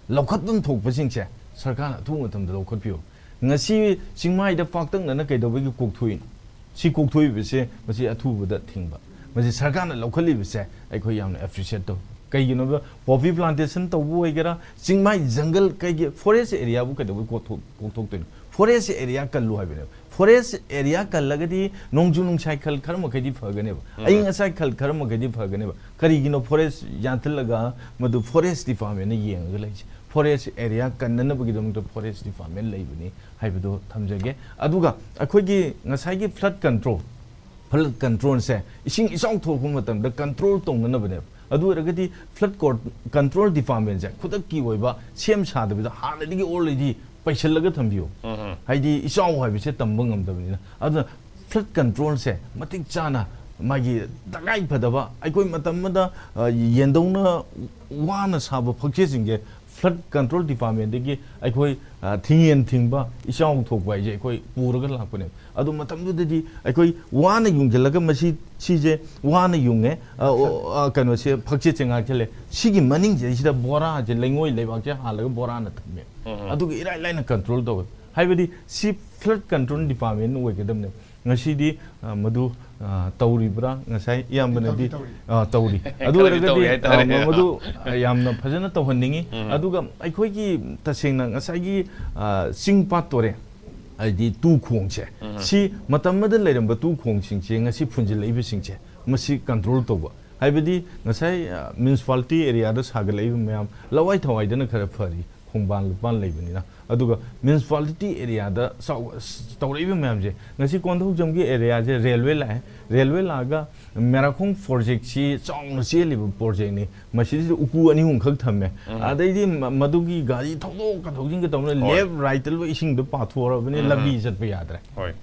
ꯂꯧꯈꯠꯐꯝ ꯊꯣꯛꯄꯁꯤꯡꯁꯦ ꯁꯔꯀꯥꯔꯅ ꯑꯊꯨꯕ ꯃꯇꯝꯗ ꯂꯧꯈꯠꯄꯤꯌꯨ꯫ ꯉꯁꯤ ꯆꯤꯡꯃꯥꯏꯗ ꯄꯥꯛꯇꯛꯅꯅ ꯀꯩꯗꯧꯕꯒꯤ ꯀꯣꯛꯊꯣꯛꯏꯅꯣ? ꯁꯤ ꯀꯣꯛꯊꯣꯛꯏꯕꯁꯦ ꯃꯁꯤ ꯑꯊꯨꯕꯗ ꯊꯤꯡꯕ, ꯃꯁꯤ ꯁꯔꯀꯥꯔꯅ ꯂꯧꯈꯠꯂꯤꯕꯁꯦ ꯑꯩꯈꯣꯏ ꯌꯥꯝꯅ ꯑꯦꯄ꯭ꯔꯤꯁꯤꯌꯦꯠ ꯇꯧꯏ꯫ ꯀꯩꯒꯤꯅꯣꯗ, ꯄꯣꯄꯤ ꯄ꯭ꯂꯥꯟꯇꯦꯁꯟ ꯇꯧꯕ ꯑꯣꯏꯒꯦꯔꯥ, ꯆꯤꯡꯃꯥꯏ ꯖꯪꯒꯜ, ꯀꯩꯒꯤ ꯐꯣꯔꯦꯁ ꯑꯦꯔꯤꯌꯥꯕꯨ ꯀꯩꯗꯧꯕꯩ ꯀꯣꯛꯊꯣꯛ-, ꯀꯣꯛꯊꯣꯛꯇꯣꯏꯅꯣ? ꯐꯣꯔꯦꯁ ꯑꯦꯔꯤꯌꯥ ꯀꯜꯂꯨ ꯍꯥꯏꯕꯅꯦꯕ꯫ ꯐꯣꯔꯦꯁ ꯑꯦꯔꯤꯌꯥ ꯀꯜꯂꯒꯗꯤ ꯅꯣꯡꯖꯨ ꯅꯨꯡꯁꯥ ꯏꯀꯜ ꯈꯔ ꯃꯈꯩꯗꯤ ꯐꯒꯅꯦꯕ, ꯑꯏꯪ ꯑꯁꯥ ꯏꯀꯜ ꯈꯔ ꯃꯈꯩꯗꯤ ꯐꯒꯅꯦꯕ꯫ ꯀꯔꯤꯒꯤꯅꯣ ꯐꯣꯔꯦꯁ ꯌꯥꯟꯊꯠꯂꯒ ꯃꯗꯨ ꯐꯣꯔꯦꯁ ꯗꯤꯄꯥꯔꯠꯃꯦꯟꯅ ꯌꯦꯡꯉꯒ ꯂꯩꯁꯦ? ꯐꯣꯔꯦꯁ ꯑꯦꯔꯤꯌꯥ ꯀꯟꯅꯅꯕꯒꯤꯗꯃꯛꯇ ꯐꯣꯔꯦꯁ ꯗꯤꯄꯥꯔꯠꯃꯦꯟ ꯂꯩꯕꯅꯤ ꯍꯥꯏꯕꯗꯣ ꯊꯝꯖꯒꯦ꯫ ꯑꯗꯨꯒ ꯑꯩꯈꯣꯏꯒꯤ ꯉꯁꯥꯏꯒꯤ ꯐ꯭ꯂꯠ ꯀꯟꯇ꯭ꯔꯣꯜ, ꯐ꯭ꯂꯠ ꯀꯟꯇ꯭ꯔꯣꯜꯁꯦ ꯏꯁꯤꯡ ꯏꯆꯥꯎ ꯊꯣꯛꯂꯛꯄ ꯃꯇꯝꯗ ꯀꯟꯇ꯭ꯔꯣꯜ ꯇꯧꯅꯅꯕꯅꯦꯕ꯫ ꯑꯗꯨ ꯑꯣꯏꯔꯒꯗꯤ ꯐ꯭ꯂꯠ ꯀꯟꯇ꯭ꯔꯣꯜ ꯗꯤꯄꯥꯔꯠꯃꯦꯟꯁꯦ ꯈꯨꯗꯛꯀꯤ ꯑꯣꯏꯕ ꯁꯦꯝ ꯁꯥꯗꯕꯤꯗ ꯍꯥꯟꯅꯗꯒꯤ already ꯄꯩꯁꯤꯜꯂꯒ ꯊꯝꯕꯤꯌꯨ꯫ ꯍꯥꯏꯗꯤ ꯏꯆꯥꯎ ꯍꯥꯏꯕꯁꯦ ꯇꯝꯕ ꯉꯝꯗꯕꯅꯤꯅ꯫ ꯑꯗꯨꯅ ꯐ꯭ꯂꯠ ꯀꯟꯇ꯭ꯔꯣꯜꯁꯦ ꯃꯇꯤꯛ ꯆꯥꯅ, ꯃꯥꯒꯤ ꯇꯉꯥꯏ ꯐꯗꯕ, ꯑꯩꯈꯣꯏ ꯃꯇꯝ ꯑꯃꯗ, ꯑ, ꯌꯦꯟꯗꯧꯅ ꯋꯥꯅ ꯁꯥꯕ ꯐꯛꯆꯦꯠꯁꯤꯡꯁꯦ ꯐ꯭ꯂꯠ ꯀꯟꯇ꯭ꯔꯣꯜ ꯗꯤꯄꯥꯔꯠꯃꯦꯟꯗꯒꯤ ꯑꯩꯈꯣꯏ, ꯑ, ꯊꯤꯡꯉꯦꯟ ꯊꯤꯡꯕ, ꯏꯆꯥꯎ ꯊꯣꯛꯄ ꯍꯥꯏꯁꯦ ꯑꯩꯈꯣꯏ ꯄꯨꯔꯒ ꯂꯥꯛꯄꯅꯦꯕ꯫ ꯑꯗꯨ ꯃꯇꯝꯗꯨꯗꯗꯤ ꯑꯩꯈꯣꯏ ꯋꯥꯅ ꯌꯨꯡꯁꯤꯜꯂꯒ ꯃꯁꯤ, ꯁꯤꯁꯦ ꯋꯥꯅ ꯌꯨꯡꯉꯦ, ꯑ, ꯑꯣ, ꯑ, ꯀꯩꯅꯣꯁꯦ, ꯐꯛꯆꯦꯠꯁꯦ ꯉꯥꯛꯁꯜꯂꯦ, ꯁꯤꯒꯤ ꯃꯅꯤꯡꯁꯤꯗꯩꯁꯤꯗ ꯕꯣꯔꯥꯁꯦ, ꯂꯩꯉꯣꯏ ꯂꯩꯕꯥꯛꯁꯦ ꯍꯥꯜꯂꯒ ꯕꯣꯔꯥꯅ ꯊꯝꯃꯦ꯫ ꯑꯗꯨꯒ ꯏꯔꯥꯏ ꯂꯥꯏꯅ ꯀꯟꯇ꯭ꯔꯣꯜ ꯇꯧꯋꯦ꯫ ꯍꯥꯏꯕꯗꯤ ꯁꯤ ꯐ꯭ꯂꯠ ꯀꯟꯇ꯭ꯔꯣꯜ ꯗꯤꯄꯥꯔꯠꯃꯦꯟ ꯑꯣꯏꯒꯗꯕꯅꯦ꯫ ꯉꯁꯤꯗꯤ, ꯑ, ꯃꯗꯨ, ꯑ, ꯇꯧꯔꯤꯕ꯭ꯔꯥ? ꯉꯁꯥꯏ ꯏꯌꯥꯝꯕꯅꯗꯤ, ꯇꯧꯔꯤ, ꯇꯧꯔꯤ꯫ ꯑ, ꯇꯧꯔꯤ꯫ ꯑꯗꯨ ꯈꯔꯗꯤ ꯑꯣꯏꯔꯒꯗꯤ, ꯇꯧꯔꯤ ꯍꯥꯏꯇꯥꯔꯦ꯫ ꯑ, ꯃ-, ꯃꯗꯨ, ꯑ, ꯌꯥꯝꯅ ꯐꯖꯅ ꯇꯧꯍꯟꯅꯤꯡꯉꯤ꯫ ꯑꯗꯨꯒ ꯑꯩꯈꯣꯏꯒꯤ ꯇꯁꯦꯡꯅ ꯉꯁꯥꯏꯒꯤ, ꯑ, ꯆꯤꯡ ꯄꯥꯠ ꯇꯨꯔꯦꯜ, ꯍꯥꯏꯗꯤ ꯇꯨ ꯈꯣꯡꯁꯦ, ꯁꯤ ꯃꯇꯝ ꯑꯃꯗ ꯂꯩꯔꯝꯕ ꯇꯨ ꯈꯣꯡꯁꯤꯡꯁꯦ ꯉꯁꯤ ꯐꯨꯟꯖꯤꯜꯂꯛꯏꯕꯁꯤꯡꯁꯦ, ꯃꯁꯤ ꯀꯟꯇ꯭ꯔꯣꯜ ꯇꯧꯕ꯫ ꯍꯥꯏꯕꯗꯤ ꯉꯁꯥꯏ, ꯑ, ꯃ꯭ꯌꯨꯅꯤꯁꯤꯄꯥꯂꯤꯇꯤ ꯑꯦꯔꯤꯌꯥꯗ ꯁꯥꯒꯠꯂꯛꯏꯕ ꯃꯌꯥꯝ ꯂꯋꯥꯏ ꯊꯋꯥꯏꯗꯅ ꯈꯔ ꯐꯔꯤ, ꯈꯣꯡꯕꯥꯟ ꯂꯨꯄꯥꯟ ꯂꯩꯕꯅꯤꯅ꯫ ꯑꯗꯨꯒ ꯃ꯭ꯌꯨꯅꯤꯁꯤꯄꯥꯂꯤꯇꯤ ꯑꯦꯔꯤꯌꯥꯗ ꯆꯥꯎ-, ꯑꯁ, ꯇꯧꯔꯛꯏꯕ ꯃꯌꯥꯝꯁꯦ, ꯉꯁꯤ ꯀꯣꯟꯊꯧꯖꯝꯒꯤ ꯑꯦꯔꯤꯌꯥꯁꯦ ꯔꯦꯜꯋꯦ ꯂꯥꯛꯑꯦ, ꯔꯦꯜꯋꯦ ꯂꯥꯛꯑꯒ ꯃꯦꯔꯥꯈꯣꯡ ꯄ꯭ꯔꯣꯖꯦꯛꯁꯤ ꯆꯥꯎꯅ ꯆꯦꯜꯂꯤꯕ ꯄ꯭ꯔꯣꯖꯦꯛꯅꯤ, ꯃꯁꯤꯗꯩꯁꯤꯗ ꯎꯀꯨ ꯑꯅꯤ ꯑꯍꯨꯝꯈꯛ ꯊꯝꯃꯦ꯫ ꯑꯗꯩꯗꯤ ꯃ-, ꯃꯗꯨꯒꯤ ꯒꯥꯔꯤ ꯊꯧꯗꯣꯛꯀ ꯊꯧꯖꯤꯟꯒ ꯇꯧꯅ ꯍꯣꯏ꯫ ꯂꯦꯐ ꯔꯥꯏꯠꯇ ꯂꯣꯏ ꯏꯁꯤꯡꯗꯣ ꯄꯥꯊꯣꯛꯑꯕꯅꯤ, ꯂꯝꯕꯤ ꯆꯠꯄ ꯌꯥꯗ꯭ꯔꯦ꯫ ꯍꯣꯏ꯫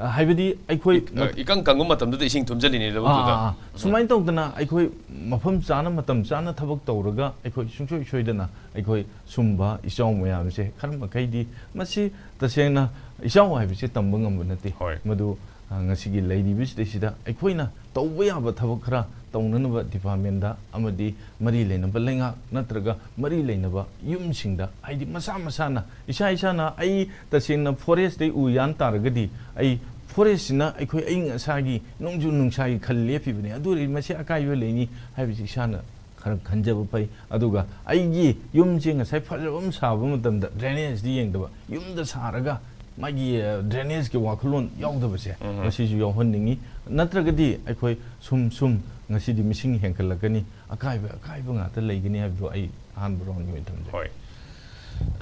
ꯑ, ꯍꯥꯏꯕꯗꯤ ꯑꯩꯈꯣꯏ ꯏ-, ꯑ, ꯏꯀꯪ ꯀꯪꯕ ꯃꯇꯝꯗꯨꯗ ꯏꯁꯤꯡ ꯊꯨꯝꯖꯤꯜꯂꯤꯅꯦ ꯂꯧꯕꯨꯛꯇꯨꯗ꯫ ꯑꯥ, ꯑꯥ, ꯑꯥ꯫ ꯁꯨꯃꯥꯏꯅ ꯇꯧꯗꯅ ꯑꯩꯈꯣꯏ ꯃꯐꯝ ꯆꯥꯅ, ꯃꯇꯝ ꯆꯥꯅ ꯊꯕꯛ ꯇꯧꯔꯒ ꯑꯩꯈꯣꯏ ꯁꯨꯡꯁꯣꯏ ꯁꯣꯏꯗꯅ ꯑꯩꯈꯣꯏ ꯁꯨꯝꯕ ꯏꯆꯥꯎ ꯃꯌꯥꯝꯁꯦ ꯈꯔ ꯃꯈꯩꯗꯤ, ꯃꯁꯤ ꯇꯁꯦꯡꯅ ꯏꯆꯥꯎ ꯍꯥꯏꯕꯁꯦ ꯇꯝꯕ ꯉꯝꯕ ꯅꯠꯇꯦ꯫ ꯍꯣꯏ꯫ ꯃꯗꯨ, ꯑ, ꯉꯁꯤꯒꯤ ꯂꯩꯔꯤꯕꯁꯤꯗꯩꯁꯤꯗ ꯑꯩꯈꯣꯏꯅ ꯇꯧꯕ ꯌꯥꯕ ꯊꯕꯛ ꯈꯔ ꯇꯧꯅꯅꯕ departmentꯇ ꯑꯃꯗꯤ ꯃꯔꯤ ꯂꯩꯅꯕ ꯂꯩꯉꯥꯛ ꯅꯠꯇ꯭ꯔꯒ ꯃꯔꯤ ꯂꯩꯅꯕ ꯌꯨꯝꯁꯤꯡꯗ, ꯍꯥꯏꯗꯤ ꯃꯁꯥ ꯃꯁꯥꯅ, ꯏꯁꯥ ꯏꯁꯥꯅ, ꯑꯩ ꯇꯁꯦꯡꯅ forestꯇꯩ ꯎ ꯌꯥꯟ ꯇꯥꯔꯒꯗꯤ ꯑꯩ forestꯁꯤꯅ ꯑꯩꯈꯣꯏ ꯑꯏꯪ ꯑꯁꯥꯒꯤ, ꯅꯣꯡꯖꯨ ꯅꯨꯡꯁꯥꯒꯤ ꯈꯜ ꯂꯦꯞꯄꯤꯕꯅꯤ, ꯑꯗꯨ ꯑꯣꯏꯔꯗꯤ ꯃꯁꯤ ꯑꯀꯥꯏꯕ ꯂꯩꯅꯤ ꯍꯥꯏꯕꯁꯤ ꯏꯁꯥꯅ ꯈꯔ ꯈꯟꯖꯕ ꯐꯩ꯫ ꯑꯗꯨꯒ ꯑꯩꯒꯤ ꯌꯨꯝꯁꯦ ꯉꯁꯥꯏ ꯐꯖꯕ ꯑꯃ ꯁꯥꯕ ꯃꯇꯝꯗ drainageꯗꯤ ꯌꯦꯡꯗꯕ, ꯌꯨꯝꯗ ꯁꯥꯔꯒ ꯃꯥꯒꯤ, ꯑ, drainegeꯀꯤ ꯋꯥꯈꯜꯂꯣꯟ ꯌꯥꯎꯗꯕꯁꯦ, ꯎꯝ꯫ ꯃꯁꯤꯁꯨ ꯌꯥꯎꯍꯟꯅꯤꯡꯉꯤ꯫ ꯅꯠꯇ꯭ꯔꯒꯗꯤ ꯑꯩꯈꯣꯏ ꯁꯨꯝ ꯁꯨꯝ ꯉꯁꯤꯗꯤ ꯃꯤꯁꯤꯡ ꯍꯦꯟꯒꯠꯂꯛꯀꯅꯤ, ꯑꯀꯥꯏꯕ ꯑꯀꯥꯏꯕ ꯉꯥꯛꯇ ꯂꯩꯒꯅꯤ ꯍꯥꯏꯕꯗꯣ ꯑꯩ ꯑꯍꯥꯟꯕ roundꯒꯤ ꯑꯣꯏꯅ ꯊꯝꯖꯒꯦ꯫ ꯍꯣꯏ꯫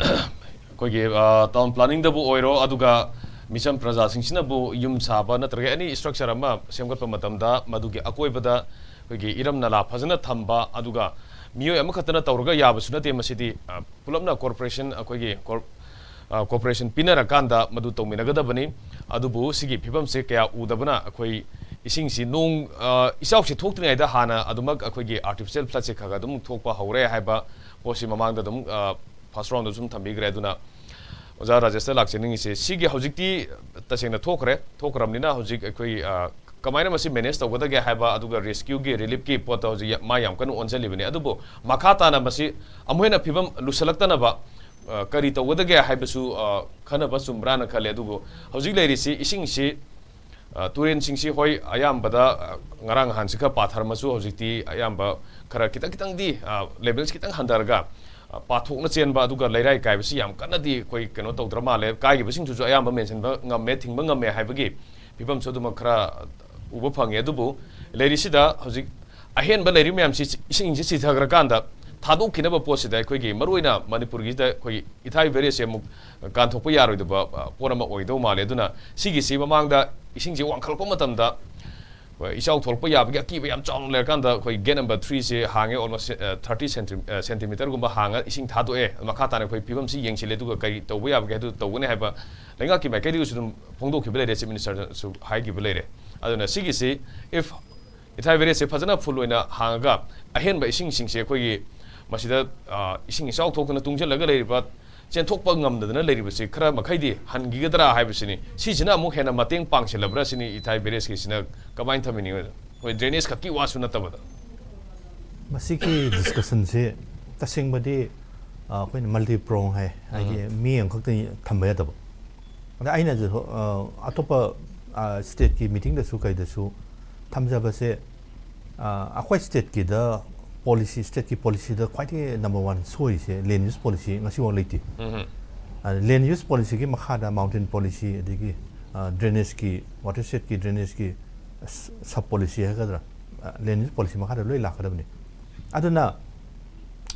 ꯑꯩꯈꯣꯏꯒꯤ, ꯑ, town planningꯗꯕꯨ ꯑꯣꯏꯔꯣ, ꯑꯗꯨꯒ ꯃꯤꯆꯝ ꯄ꯭ꯔꯖꯥꯁꯤꯡꯁꯤꯅꯕꯨ ꯌꯨꯝ ꯁꯥꯕ ꯅꯠꯇ꯭ꯔꯒ any structure ꯑꯃ ꯁꯦꯝꯒꯠꯄ ꯃꯇꯝꯗ ꯃꯗꯨꯒꯤ ꯑꯀꯣꯏꯕꯗ ꯑꯩꯈꯣꯏꯒꯤ ꯏꯔꯝ ꯅꯂꯥ ꯐꯖꯅ ꯊꯝꯕ, ꯑꯗꯨꯒ ꯃꯤꯑꯣꯏ ꯑꯃꯈꯛꯇꯅ ꯇꯧꯔꯒ ꯌꯥꯕꯁꯨ ꯅꯠꯇꯦ꯫ ꯃꯁꯤꯗꯤ, ꯑ, ꯄꯨꯂꯞꯅ corporation, ꯑꯩꯈꯣꯏꯒꯤ ꯀꯣꯔ-, ꯑ, cooperation ꯄꯤꯅꯔꯀꯥꯟꯗ ꯃꯗꯨ ꯇꯧꯃꯤꯟꯅꯒꯗꯕꯅꯤ꯫ ꯑꯗꯨꯕꯨ ꯁꯤꯒꯤ ꯐꯤꯕꯝꯁꯦ ꯀꯌꯥ ꯎꯗꯕꯅ ꯑꯩꯈꯣꯏ ꯏꯁꯤꯡꯁꯤ ꯅꯣꯡ, ꯑ, ꯏꯆꯥꯎꯁꯤ ꯊꯣꯛꯇ꯭ꯔꯤꯉꯩꯗ ꯍꯥꯟꯅ ꯑꯗꯨꯃꯛ ꯑꯩꯈꯣꯏꯒꯤ artificial floodꯁꯦ ꯈꯔ ꯈꯔ ꯑꯗꯨꯝ ꯊꯣꯛꯄ ꯍꯧꯔꯦ ꯍꯥꯏꯕ ꯄꯣꯠꯁꯤ ꯃꯃꯥꯡꯗ ꯑꯗꯨꯝ, ꯑ, first roundꯗ ꯁꯨꯝ ꯊꯝꯕꯤꯈ꯭ꯔꯦ꯫ ꯑꯗꯨꯅ ꯑꯣꯖꯥ ꯔꯥꯖꯦꯁꯇ ꯂꯥꯛꯆꯅꯤꯡꯉꯤꯁꯦ, ꯁꯤꯒꯤ ꯍꯧꯖꯤꯛꯇꯤ ꯇꯁꯦꯡꯅ ꯊꯣꯛꯈ꯭ꯔꯦ, ꯊꯣꯛꯈ꯭ꯔꯕꯅꯤꯅ ꯍꯧꯖꯤꯛ ꯑꯩꯈꯣꯏ, ꯑ, ꯀꯃꯥꯏꯅ ꯃꯁꯤ manage ꯇꯧꯒꯗꯒꯦ ꯍꯥꯏꯕ, ꯑꯗꯨꯒ rescueꯒꯤ, reliefꯀꯤ ꯄꯣꯠꯇ ꯍꯧꯖꯤꯛ ꯌꯥ-, ꯃꯥ ꯌꯥꯝ ꯀꯟꯅ ꯑꯣꯟꯁꯤꯜꯂꯤꯕꯅꯤ꯫ ꯑꯗꯨꯕꯨ ꯃꯈꯥ ꯇꯥꯅ ꯃꯁꯤ ꯑꯃꯨꯛ ꯍꯦꯟꯅ ꯐꯤꯕꯝ ꯂꯨꯁꯜꯂꯛꯇꯅꯕ, ꯑ, ꯀꯔꯤ ꯇꯧꯒꯗꯒꯦ ꯍꯥꯏꯕꯁꯨ, ꯑ, ꯈꯟꯅꯕ ꯆꯨꯝꯕ꯭ꯔꯥꯅ ꯈꯜꯂꯦ꯫ ꯑꯗꯨꯕꯨ ꯍꯧꯖꯤꯛ ꯂꯩꯔꯤꯁꯤ ꯏꯁꯤꯡꯁꯤ, ꯑ, ꯇꯨꯔꯦꯟꯁꯤꯡꯁꯤ ꯍꯣꯏ ꯑꯌꯥꯝꯕꯗ, ꯑ, ꯉꯔꯥꯡ ꯅꯍꯥꯟꯁꯤ ꯈꯔ ꯄꯥꯊꯔꯝꯃꯁꯨ ꯍꯧꯖꯤꯛꯇꯤ ꯑꯌꯥꯝꯕ ꯈꯔ ꯈꯤꯇꯪ ꯈꯤꯇꯪꯗꯤ, ꯑ, levelꯁꯤ ꯈꯤꯇꯪ ꯍꯟꯊꯔꯒ, ꯑ, ꯄꯥꯊꯣꯛꯅ ꯆꯦꯟꯕ ꯑꯗꯨꯒ ꯂꯩꯔꯥꯏ ꯀꯥꯏꯕꯁꯤ ꯌꯥꯝ ꯀꯟꯅꯗꯤ ꯑꯩꯈꯣꯏ ꯀꯩꯅꯣ ꯇꯧꯗ꯭ꯔ ꯃꯥꯜꯂꯦ꯫ ꯀꯥꯏꯈꯤꯕꯁꯤꯡꯗꯨꯁꯨ ꯑꯌꯥꯝꯕ ꯃꯦꯟꯁꯤꯟꯕ ꯉꯝꯃꯦ, ꯊꯤꯡꯕ ꯉꯝꯃꯦ ꯍꯥꯏꯕꯒꯤ ꯐꯤꯕꯝꯁꯨ ꯑꯗꯨꯃꯛ ꯈꯔ ꯎꯕ ꯐꯪꯉꯦ꯫ ꯑꯗꯨꯕꯨ ꯂꯩꯔꯤꯁꯤꯗ ꯍꯧꯖꯤꯛ ꯑꯍꯦꯟꯕ ꯂꯩꯔꯤ ꯃꯌꯥꯝꯁꯤ ꯏꯁꯤꯡꯁꯤ ꯆꯤꯊꯈ꯭ꯔꯀꯥꯟꯗ ꯊꯥꯗꯣꯛꯈꯤꯅꯕ ꯄꯣꯠꯁꯤꯗ ꯑꯩꯈꯣꯏꯒꯤ ꯃꯔꯨꯑꯣꯏꯅ ꯃꯅꯤꯄꯨꯔꯒꯤꯁꯤꯗ ꯑꯩꯈꯣꯏꯒꯤ ꯏꯊꯥꯏ barrageꯁꯦ ꯑꯃꯨꯛ ꯀꯥꯟꯊꯣꯛꯄ ꯌꯥꯔꯣꯏꯗꯕ, ꯑ, ꯄꯣꯠ ꯑꯃ ꯑꯣꯏꯗꯧ ꯃꯥꯜꯂꯦ꯫ ꯑꯗꯨꯅ ꯁꯤꯒꯤꯁꯤ ꯃꯃꯥꯡꯗ ꯏꯁꯤꯡꯁꯤ ꯋꯥꯡꯈꯠꯂꯛꯄ ꯃꯇꯝꯗ, ꯑ, ꯏꯆꯥꯎ ꯊꯣꯛꯂꯛꯄ ꯌꯥꯕꯒꯤ ꯑꯀꯤꯕ ꯌꯥꯝ ꯆꯥꯎꯅ ꯂꯩꯔꯀꯥꯟꯗ ꯑꯩꯈꯣꯏ gate number threeꯁꯦ ꯍꯥꯡꯉꯦ, almost, ꯑ, thirty centi-, ꯑ, centimeterꯒꯨꯝꯕ ꯍꯥꯡꯉ ꯏꯁꯤꯡ ꯊꯥꯗꯣꯛꯑꯦ꯫ ꯃꯈꯥ ꯇꯥꯅ ꯑꯩꯈꯣꯏ ꯐꯤꯕꯝꯁꯤ ꯌꯦꯡꯁꯤꯜꯂꯦ, ꯑꯗꯨꯒ ꯀꯔꯤ ꯇꯧꯕ ꯌꯥꯕꯒꯦ ꯍꯥꯏꯗꯨ ꯇꯧꯒꯅꯤ ꯍꯥꯏꯕ ꯂꯩꯉꯥꯛꯀꯤ ꯃꯥꯏꯀꯩꯗꯒꯤꯁꯨ ꯑꯗꯨꯝ ꯐꯣꯡꯗꯣꯛꯈꯤꯕ ꯂꯩꯔꯦ, Chief Ministerꯗꯁꯨ ꯍꯥꯏꯈꯤꯕ ꯂꯩꯔꯦ꯫ ꯑꯗꯨꯅ ꯁꯤꯒꯤꯁꯤ if ꯏꯊꯥꯏ barrageꯁꯦ ꯐꯖꯅ full ꯑꯣꯏꯅ ꯍꯥꯡꯉꯒ ꯑꯍꯦꯟꯕ ꯏꯁꯤꯡꯁꯤꯡꯁꯦ ꯑꯩꯈꯣꯏꯒꯤ ꯃꯁꯤꯗ, ꯑ, ꯏꯁꯤꯡ ꯏꯆꯥꯎ ꯊꯣꯛꯇꯨꯅ ꯇꯨꯡꯁꯤꯜꯂꯒ ꯂꯩꯔꯤꯕ ꯆꯦꯟꯊꯣꯛꯄ ꯉꯝꯗꯗꯅ ꯂꯩꯔꯤꯕꯁꯤ ꯈꯔ ꯃꯈꯩꯗꯤ ꯍꯟꯈꯤꯒꯗ꯭ꯔꯥ ꯍꯥꯏꯕꯁꯤꯅꯤ꯫ ꯁꯤꯁꯤꯅ ꯑꯃꯨꯛ ꯍꯦꯟꯅ ꯃꯇꯦꯡ ꯄꯥꯡꯁꯤꯜꯂꯕ꯭ꯔꯥ ꯁꯤꯅꯤ, ꯏꯊꯥꯏ ꯕꯤꯔꯦꯁꯀꯤꯁꯤꯅ ꯀꯃꯥꯏꯅ ꯊꯝꯕꯤꯅꯤꯡꯉꯤ? ꯍꯣꯏ, ꯗ꯭ꯔꯦꯅꯦꯖ ꯈꯛꯀꯤ ꯋꯥꯁꯨ ꯅꯠꯇꯕꯗ꯫ ꯃꯁꯤꯒꯤ ꯗꯤꯁꯀꯁꯟꯁꯤ ꯇꯁꯦꯡꯕꯗꯤ, ꯑ, ꯑꯩꯈꯣꯏꯅ ꯃꯜꯇꯤ ꯄ꯭ꯔꯣꯡ ꯍꯥꯏ, ꯍꯥꯏꯗꯤ ꯃꯤ ꯑꯃꯈꯛꯇ ꯊꯝꯕ ꯌꯥꯗꯕ꯫ ꯑꯗ ꯑꯩꯅꯁꯨ, ꯑ, ꯑꯇꯣꯞꯄ, ꯑ, ꯁ꯭ꯇꯦꯠꯀꯤ ꯃꯤꯇꯤꯡꯗꯁꯨ ꯀꯩꯗꯁꯨ ꯊꯝꯖꯕꯁꯦ, ꯑ, ꯑꯩꯈꯣꯏ ꯁ꯭ꯇꯦꯠꯀꯤꯗ ꯄꯣꯂꯤꯁꯤ, ꯁ꯭ꯇꯦꯠꯀꯤ ꯄꯣꯂꯤꯁꯤꯗ ꯈ꯭ꯋꯥꯏꯗꯒꯤ ꯅꯝꯕꯔ ꯋꯥꯟ ꯁꯣꯏꯔꯤꯁꯦ ꯂꯦꯟ ꯌꯨꯁ ꯄꯣꯂꯤꯁꯤ ꯉꯁꯤꯐꯥꯎ ꯂꯩꯇꯦ꯫ ꯂꯦꯟ ꯌꯨꯁ ꯄꯣꯂꯤꯁꯤꯒꯤ ꯃꯈꯥꯗ ꯃꯥꯎꯟꯇꯦꯟ ꯄꯣꯂꯤꯁꯤ, ꯑꯗꯒꯤ, ꯑ, ꯗ꯭ꯔꯦꯅꯦꯖꯀꯤ, ꯋꯥꯇꯔ ꯁꯦꯠꯀꯤ ꯗ꯭ꯔꯦꯅꯦꯖꯀꯤ ꯁꯕ ꯄꯣꯂꯤꯁꯤ ꯍꯥꯏꯒꯗ꯭ꯔꯥ, ꯂꯦꯟ ꯌꯨꯁ ꯄꯣꯂꯤꯁꯤ ꯃꯈꯥꯗ ꯂꯣꯏ ꯂꯥꯛꯀꯗꯕꯅꯤ꯫ ꯑꯗꯨꯅ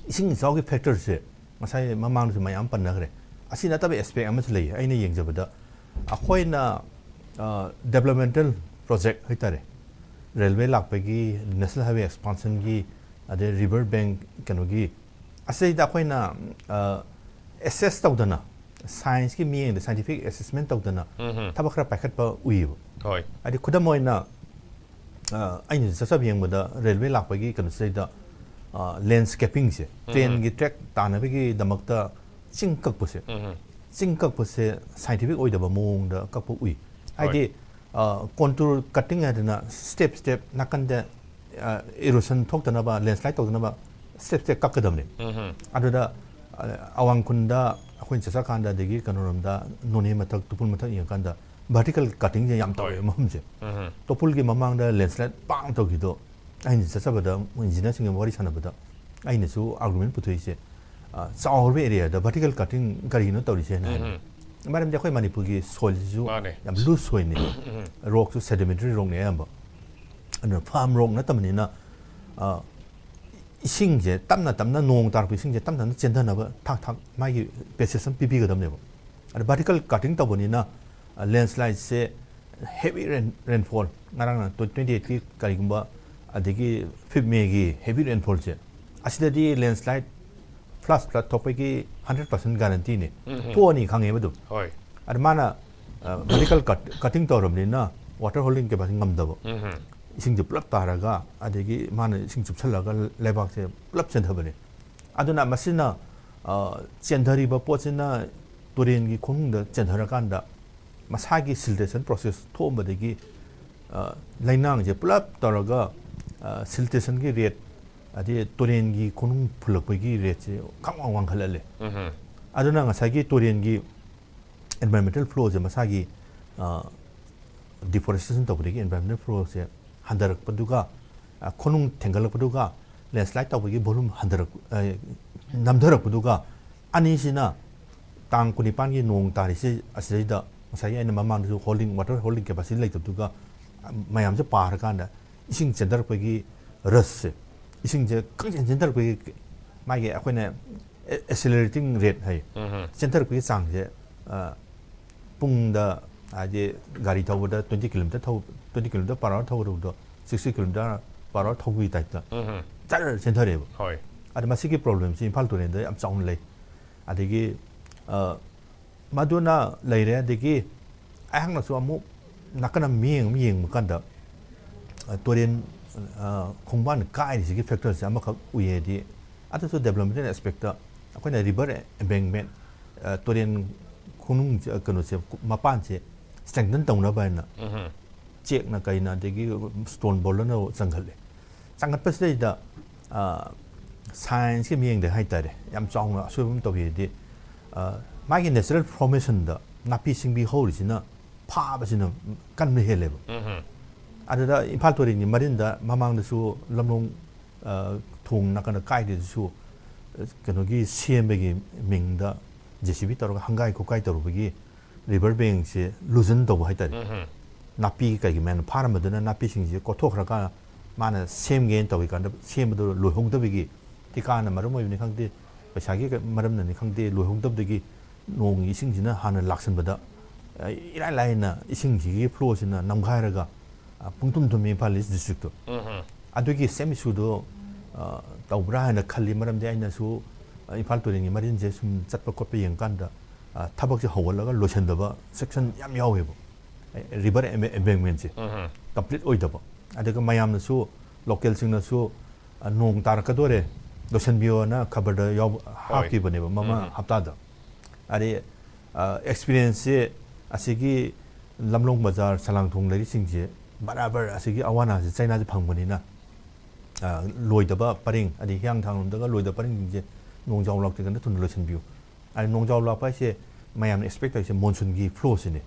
ꯏꯁꯤꯡ ꯏꯆꯥꯎꯒꯤ ꯐꯦꯛꯇꯔꯁꯦ ꯉꯁꯥꯏ ꯃꯃꯥꯡꯗꯁꯨ ꯃꯌꯥꯝ ꯄꯟꯅꯈ꯭ꯔꯦ꯫ ꯑꯁꯤ ꯅꯠꯇꯕ ꯑꯦꯁꯄꯦꯛ ꯑꯃꯁꯨ ꯂꯩ꯫ ꯑꯩꯅ ꯌꯦꯡꯖꯕꯗ ꯑꯩꯈꯣꯏꯅ, ꯑ, ꯗꯦꯕꯂꯞꯃꯦꯟꯇꯦꯜ ꯄ꯭ꯔꯣꯖꯦꯛ ꯍꯥꯏꯇꯥꯔꯦ, ꯔꯦꯜꯋꯦ ꯂꯥꯛꯄꯒꯤ, ꯅꯦꯁꯅꯦꯜ ꯍꯥꯏꯋꯦ ꯑꯦꯛꯁꯄꯥꯟꯁꯟꯒꯤ, ꯑꯗꯩ ꯔꯤꯚꯔ ꯕꯦꯡ ꯀꯩꯅꯣꯒꯤ, ꯑꯁꯤꯗ ꯑꯩꯈꯣꯏꯅ, ꯑ, ꯑꯦꯁꯦꯁ ꯇꯧꯗꯅ, ꯁꯥꯏꯟꯁꯀꯤ ꯃꯤꯠꯌꯦꯡꯗ ꯁꯥꯏꯟꯇꯤꯐꯤꯛ ꯑꯦꯁꯦꯁꯃꯦꯟ ꯇꯧꯗꯅ ꯊꯕꯛ ꯈꯔ ꯄꯥꯏꯈꯠꯄ ꯎꯏꯌꯦꯕ꯫ ꯍꯣꯏ꯫ ꯍꯥꯏꯗꯤ ꯈꯨꯗꯝ ꯑꯣꯏꯅ, ꯑ, ꯑꯩꯅꯁꯨ ꯆꯠꯆꯕ ꯌꯦꯡꯕꯗ ꯔꯦꯜꯋꯦ ꯂꯥꯛꯄꯒꯤ ꯀꯩꯅꯣꯁꯤꯗꯩꯗ, ꯑ, ꯂꯦꯟꯁꯀꯦꯄꯤꯡꯁꯦ, ꯇ꯭ꯔꯦꯟꯒꯤ ꯇ꯭ꯔꯦꯛ ꯇꯥꯅꯕꯒꯤꯗꯃꯛꯇ ꯆꯤꯡ ꯀꯛꯄꯁꯦ, ꯆꯤꯡ ꯀꯛꯄꯁꯦ ꯁꯥꯏꯟꯇꯤꯐꯤꯛ ꯑꯣꯏꯗꯕ ꯃꯑꯣꯡꯗ ꯀꯛꯄ ꯎꯏ꯫ ꯍꯥꯏꯗꯤ, ꯑ, ꯀꯣꯟꯇꯨꯔ ꯀꯠꯇꯤꯡ ꯍꯥꯏꯗꯅ ꯁ꯭ꯇꯦꯞ ꯁ꯭ꯇꯦꯞ ꯅꯥꯀꯟꯗ, ꯑ, ꯏꯔꯣꯁꯟ ꯊꯣꯛꯇꯅꯕ, ꯂꯦꯟꯁ꯭ꯂꯥꯏꯗ ꯇꯧꯗꯅꯕ ꯁ꯭ꯇꯦꯞ ꯁ꯭ꯇꯦꯞ ꯀꯛꯀꯗꯕꯅꯤ꯫ ꯑꯗꯨꯗ, ꯑ, ꯑꯋꯥꯡ ꯈꯨꯟꯗ ꯑꯩꯈꯣꯏꯅ ꯆꯠꯆꯀꯥꯟꯗ, ꯑꯗꯒꯤ ꯀꯩꯅꯣꯔꯣꯝꯗ, ꯅꯣꯅꯦ ꯃꯊꯛ, ꯇꯨꯄꯨꯜ ꯃꯊꯛ ꯌꯦꯡꯉꯀꯥꯟꯗ ꯚꯔꯇꯤꯀꯦꯜ ꯀꯠꯇꯤꯡꯁꯦ ꯌꯥꯝ ꯇꯧꯋꯦ ꯃꯐꯝꯁꯦ꯫ ꯇꯨꯄꯨꯜꯒꯤ ꯃꯃꯥꯡꯗ ꯂꯦꯟꯁ꯭ꯂꯥꯏꯗ ꯄꯥꯡ ꯇꯧꯈꯤꯗꯣ, ꯑꯩꯅ ꯆꯠꯆꯕꯗ ꯃꯣꯏ ꯏꯟꯖꯤꯅꯤꯌꯥꯔꯁꯤꯡꯒ ꯋꯥꯔꯤ ꯁꯥꯟꯅꯕꯗ ꯑꯩꯅꯁꯨ ꯑꯥꯔꯒꯨꯃꯦꯟ ꯄꯨꯊꯣꯛꯏꯁꯦ, ꯑ, ꯆꯥꯎꯔꯕ ꯑꯦꯔꯤꯌꯥꯗ ꯚꯔꯇꯤꯀꯦꯜ ꯀꯠꯇꯤꯡ ꯀꯔꯤꯒꯤꯅꯣ ꯇꯧꯔꯤꯁꯦꯅ ꯍꯥꯏ꯫ ꯃꯔꯝꯗꯤ ꯑꯩꯈꯣꯏ ꯃꯅꯤꯄꯨꯔꯒꯤ ꯁꯣꯏꯜꯁꯤꯁꯨ ꯃꯥꯅꯦ꯫ ꯌꯥꯝ ꯂꯨꯖ ꯁꯣꯏꯜꯅꯤ꯫ ꯔꯣꯛꯁꯨ ꯁꯦꯗꯤꯃꯦꯟꯇꯔꯤ ꯔꯣꯛꯅꯤ ꯑꯌꯥꯝꯕ꯫ ꯑꯗꯨꯅ ꯐꯥꯔꯝ ꯔꯣꯛ ꯅꯠꯇꯕꯅꯤꯅ, ꯑ, ꯏꯁꯤꯡꯁꯦ ꯇꯞꯅ ꯇꯞꯅ, ꯅꯣꯡ ꯇꯥꯔꯛꯄ ꯏꯁꯤꯡꯁꯦ ꯇꯞꯅ ꯇꯞꯅ ꯆꯦꯟꯊꯅꯕ ꯊꯥꯛ ꯊꯥꯛ ꯃꯥꯒꯤ ꯄꯦꯁꯦꯖ ꯑꯃ ꯄꯤꯕꯤꯒꯗꯕꯅꯦꯕ꯫ ꯑꯗ ꯚꯔꯇꯤꯀꯦꯜ ꯀꯠꯇꯤꯡ ꯇꯧꯕꯅꯤꯅ, ꯑ, ꯂꯦꯟꯁ꯭ꯂꯥꯏꯗꯁꯦ ꯍꯦꯚꯤ ꯔꯦꯟ, ꯔꯦꯟꯐꯣꯜ, ꯉꯔꯥꯡ ꯇ꯭ꯋꯦꯟꯇꯤ ꯑꯩꯠꯀꯤ ꯀꯔꯤꯒꯨꯝꯕ, ꯑꯗꯒꯤ ꯐꯤꯐ ꯃꯦꯒꯤ ꯍꯦꯚꯤ ꯔꯦꯟꯐꯣꯜꯁꯦ, ꯑꯁꯤꯗꯗꯤ ꯂꯦꯟꯁ꯭ꯂꯥꯏꯗ, ꯐ꯭ꯂꯥꯁ ꯐ꯭ꯂꯠ ꯊꯣꯛꯄꯒꯤ ꯍꯟꯗ꯭ꯔꯦꯠ ꯄꯥꯔꯁꯦꯟ ꯒꯥꯔꯦꯟꯇꯤꯅꯤ꯫ ꯊꯣꯛꯑꯅꯤ ꯈꯪꯉꯦꯕ ꯑꯗꯨꯝ꯫ ꯍꯣꯏ꯫ ꯑꯗ ꯃꯥꯅ, ꯑ, ꯚꯔꯇꯤꯀꯦꯜ ꯀꯠ, ꯀꯠꯇꯤꯡ ꯇꯧꯔꯕꯅꯤꯅ ꯋꯥꯇꯔ ꯍꯣꯜꯗꯤꯡ ꯀꯦꯄꯥꯁꯤꯇꯤ ꯉꯝꯗꯕ꯫ ꯏꯁꯤꯡꯁꯦ ꯄꯨꯂꯞ ꯇꯥꯔꯒ, ꯑꯗꯒꯤ ꯃꯥꯅ ꯏꯁꯤꯡ ꯆꯨꯞꯁꯜꯂꯒ ꯂꯩꯕꯥꯛꯁꯦ ꯄꯨꯂꯞ ꯆꯦꯟꯊꯕꯅꯤ꯫ ꯑꯗꯨꯅ ꯃꯁꯤꯅ, ꯑ, ꯆꯦꯟꯊꯔꯤꯕ ꯄꯣꯠꯁꯤꯅ ꯇꯨꯔꯦꯟꯒꯤ ꯈꯣꯡꯅꯨꯡꯗ ꯆꯦꯟꯊꯔꯀꯥꯟꯗ ꯃꯁꯥꯒꯤ siltation process ꯊꯣꯛꯑꯝꯕꯗꯒꯤ, ꯑ, ꯂꯩꯅꯥꯡꯁꯦ ꯄꯨꯂꯞ ꯇꯧꯔꯒ, ꯑ, siltationꯒꯤ rate, ꯑꯗꯩ ꯇꯨꯔꯦꯟꯒꯤ ꯈꯣꯡꯅꯨꯡ ꯐꯨꯜꯂꯛꯄꯒꯤ rateꯁꯦ ꯈꯪꯋꯥꯡ ꯋꯥꯡꯈꯠꯍꯜꯂꯦ꯫ ꯑꯗꯨꯅ ꯉꯁꯥꯏꯒꯤ ꯇꯨꯔꯦꯟꯒꯤ environmental flowꯁꯦ ꯃꯁꯥꯒꯤ, ꯑ, deforestation ꯇꯧꯕꯗꯒꯤ environmental flowꯁꯦ ꯍꯟꯊꯔꯛꯄꯗꯨꯒ, ꯑ, ꯈꯣꯡꯅꯨꯡ ꯊꯦꯡꯒꯠꯂꯛꯄꯗꯨꯒ, landslide ꯇꯧꯕꯒꯤ volume ꯍꯟꯊꯔꯛ-, ꯑ, ꯅꯝꯊꯔꯛꯄꯗꯨꯒ, ꯑꯅꯤꯁꯤꯅ ꯇꯥꯡ ꯀꯨꯟꯅꯤꯄꯥꯟꯒꯤ ꯅꯣꯡ ꯇꯥꯔꯤꯁꯦ ꯑꯁꯤꯗꯩꯗ ꯉꯁꯥꯏꯒꯤ ꯑꯩꯅ ꯃꯃꯥꯡꯗꯁꯨ holding, water holding capacity ꯂꯩꯇꯕꯗꯨꯒ, ꯑ, ꯃꯌꯥꯝꯁꯦ ꯄꯥꯔꯀꯥꯟꯗ ꯏꯁꯤꯡ ꯆꯦꯟꯊꯔꯛꯄꯒꯤ rushꯁꯦ, ꯏꯁꯤꯡꯁꯦ ꯈꯪꯆꯦꯟ ꯆꯦꯟꯊꯔꯛꯄꯒꯤ ꯃꯥꯒꯤ ꯑꯩꯈꯣꯏꯅ accelerating rate ꯍꯥꯏ, ꯆꯦꯟꯊꯔꯛꯄꯒꯤ ꯆꯥꯡꯁꯦ, ꯑ, ꯄꯨꯡꯗ, ꯍꯥꯏꯗꯤ, ꯒꯥꯔꯤ ꯊꯧꯕꯗ twenty kilometer ꯊꯧ-, twenty kilometer per hour ꯊꯧꯒꯗꯕꯗꯣ sixty kilometer per hour ꯊꯧꯕꯒꯤ typeꯇ ꯖꯔ ꯆꯦꯟꯊꯔꯛꯑꯦꯕ꯫ ꯍꯣꯏ꯫ ꯑꯗ ꯃꯁꯤꯒꯤ problemꯁꯤ ꯏꯝꯐꯥꯜ ꯇꯨꯔꯦꯜꯗ ꯌꯥꯝ ꯆꯥꯎꯅ ꯂꯩ꯫ ꯑꯗꯒꯤ, ꯑ, ꯃꯗꯨꯅ ꯂꯩꯔꯦ꯫ ꯑꯗꯒꯤ ꯑꯩꯍꯥꯛꯅꯁꯨ ꯑꯃꯨꯛ ꯅꯥꯀꯟ ꯑꯃ ꯃꯤꯠꯌꯦꯡ ꯑꯃ ꯌꯦꯡꯕ ꯀꯥꯟꯗ, ꯑ, ꯇꯨꯔꯦꯟ, ꯑ, ꯈꯣꯡꯕꯥꯟ ꯀꯥꯏꯔꯤꯁꯤꯒꯤ factorꯁꯦ ꯑꯃꯈꯛ ꯎꯏꯌꯦꯗꯤ, ꯑꯗꯨꯁꯨ developmental aspectꯇ ꯑꯩꯈꯣꯏꯅ river embankment, ꯑ, ꯇꯨꯔꯦꯟ ꯈꯣꯡꯅꯨꯡ, ꯑ, ꯀꯩꯅꯣꯁꯦ, ꯃꯄꯥꯟꯁꯦ strengthen ꯇꯧꯅꯕ ꯍꯥꯏꯅ ꯆꯦꯛꯅ ꯀꯩꯅ ꯑꯗꯒꯤ stone boulderꯅ ꯆꯪꯈꯠꯂꯦ꯫ ꯆꯪꯈꯠꯄꯁꯤꯗꯩꯗ, ꯑ, scienceꯀꯤ ꯃꯤꯠꯌꯦꯡꯗ ꯍꯥꯏꯇꯥꯔꯦ, ꯌꯥꯝ ꯆꯥꯎꯅ ꯑꯁꯣꯏꯕ ꯑꯃ ꯇꯧꯈꯤꯗꯤ, ꯑ, ꯃꯥꯒꯤ natural formationꯗ ꯅꯥꯄꯤ ꯁꯤꯡꯕꯤ ꯍꯧꯔꯤꯁꯤꯅ ꯐꯥꯕꯁꯤꯅ ꯀꯟꯕ ꯍꯦꯜꯂꯦꯕ꯫ ꯑꯗꯨꯗ ꯏꯝꯐꯥꯜ ꯇꯨꯔꯦꯜꯒꯤ ꯃꯔꯤꯟꯗ ꯃꯃꯥꯡꯗꯁꯨ ꯂꯝꯂꯣꯡ, ꯑ, ꯊꯣꯡ ꯅꯥꯀꯟꯗ ꯀꯥꯏꯗꯁꯨ, ꯑ, ꯀꯩꯅꯣꯒꯤ ꯁꯦꯝꯕꯒꯤ ꯃꯤꯡꯗ JCB ꯇꯧꯔꯒ ꯍꯪꯒꯥꯏ ꯈꯣꯠꯀꯥꯏ ꯇꯧꯔꯨꯕꯒꯤ river bankꯁꯦ loosen ꯇꯧꯕ ꯍꯥꯏꯇꯥꯔꯦ꯫ ꯅꯥꯄꯤ ꯀꯩꯒꯤ ꯃꯌꯥꯝꯅ ꯐꯥꯔꯝꯕꯗꯨꯅ ꯅꯥꯄꯤꯁꯤꯡꯁꯦ ꯀꯣꯠꯊꯣꯛꯈ꯭ꯔꯀꯥꯟꯗ ꯃꯥꯅ ꯁꯦꯝꯒꯦꯅ ꯇꯧꯔꯤꯀꯥꯟꯗ ꯁꯦꯝꯕꯗꯣ ꯂꯣꯏꯍꯧꯗꯕꯒꯤ, ꯊꯤꯀꯥꯅ ꯃꯔꯝ ꯑꯣꯏꯕꯅꯤ ꯈꯪꯗꯦ, ꯄꯩꯁꯥꯒꯤ ꯀ-, ꯃꯔꯝꯅꯅꯤ ꯈꯪꯗꯦ, ꯂꯣꯏꯍꯧꯗꯕꯗꯒꯤ ꯅꯣꯡꯒꯤ ꯏꯁꯤꯡꯁꯤꯅ ꯍꯥꯟꯅ ꯂꯥꯛꯁꯟꯕꯗ, ꯑ, ꯏꯔꯥꯏ ꯂꯥꯏꯅ ꯏꯁꯤꯡꯁꯤꯒꯤ flowꯁꯤꯅ ꯅꯝꯈꯥꯏꯔꯒ, ꯑ, ꯄꯨꯡꯇꯨꯝ ꯊꯨꯝꯃꯤ ꯏꯝꯐꯥꯜ East districtꯇꯣ꯫ ꯑꯗꯨꯒꯤ same issueꯗꯣ, ꯑ, ꯇꯧꯕ꯭ꯔꯥ ꯍꯥꯏꯅ ꯈꯜꯂꯤ꯫ ꯃꯔꯝꯗꯤ ꯑꯩꯅꯁꯨ, ꯑ, ꯏꯝꯐꯥꯜ ꯇꯨꯔꯦꯜꯒꯤ ꯃꯔꯤꯟꯁꯦ ꯁꯨꯝ ꯆꯠꯄ ꯈꯣꯠꯄ ꯌꯦꯡꯀꯥꯟꯗ, ꯑ, ꯊꯕꯛꯁꯦ ꯍꯧꯒꯠꯂꯒ ꯂꯣꯏꯁꯤꯟꯗꯕ section ꯌꯥꯝ ꯌꯥꯎꯋꯦꯕ꯫ ꯑ, river embankmentꯁꯦ complete ꯑꯣꯏꯗꯕ꯫ ꯑꯗꯨꯒ ꯃꯌꯥꯝꯅꯁꯨ, localꯁꯤꯡꯅꯁꯨ, ꯑ, ꯅꯣꯡ ꯇꯥꯔꯛꯀꯗꯣꯔꯦ, ꯂꯣꯏꯁꯤꯟꯕꯤꯌꯣꯅ ꯈꯕꯔꯗ ꯌꯥꯎꯕ ꯍꯥꯞꯈꯤꯕꯅꯦꯕ ꯃꯃꯥꯡ ꯍꯞꯇꯥꯗ꯫ ꯑꯗꯩ ꯑꯦꯛꯁꯄꯤꯔꯤꯌꯦꯟꯁꯁꯦ ꯑꯁꯤꯒꯤ ꯂꯝꯂꯣꯡ ꯕꯖꯥꯔ, ꯁꯂꯥꯡꯊꯣꯡ ꯂꯩꯔꯤꯁꯤꯡꯁꯦ ꯕꯔꯥꯕꯔ ꯑꯁꯤꯒꯤ ꯑꯋꯥ ꯑꯅꯥꯁꯦ ꯆꯩꯅꯥꯁꯦ ꯐꯪꯕꯅꯤꯅ, ꯑ, ꯂꯣꯏꯗꯕ ꯄꯔꯤꯡ, ꯑꯗꯩ ꯍꯤꯌꯥꯡꯊꯥꯡ ꯂꯣꯝꯗꯒ ꯂꯣꯏꯗꯕ ꯄꯔꯤꯡꯁꯤꯡꯁꯦ ꯅꯣꯡꯖꯥꯎ ꯂꯥꯛꯇ꯭ꯔꯤꯀꯥꯟꯗ ꯊꯨꯅ ꯂꯣꯏꯁꯤꯟꯕꯤꯌꯨ꯫ ꯑꯗꯩ ꯅꯣꯡꯖꯥꯎ ꯂꯥꯛꯄ ꯍꯥꯏꯁꯦ ꯃꯌꯥꯝꯅ ꯑꯦꯛꯁꯄꯦꯛ ꯇꯧꯔꯤꯁꯦ ꯃꯣꯟꯁꯨꯟꯒꯤ ꯐ꯭ꯂꯣꯁꯤꯅꯤ꯫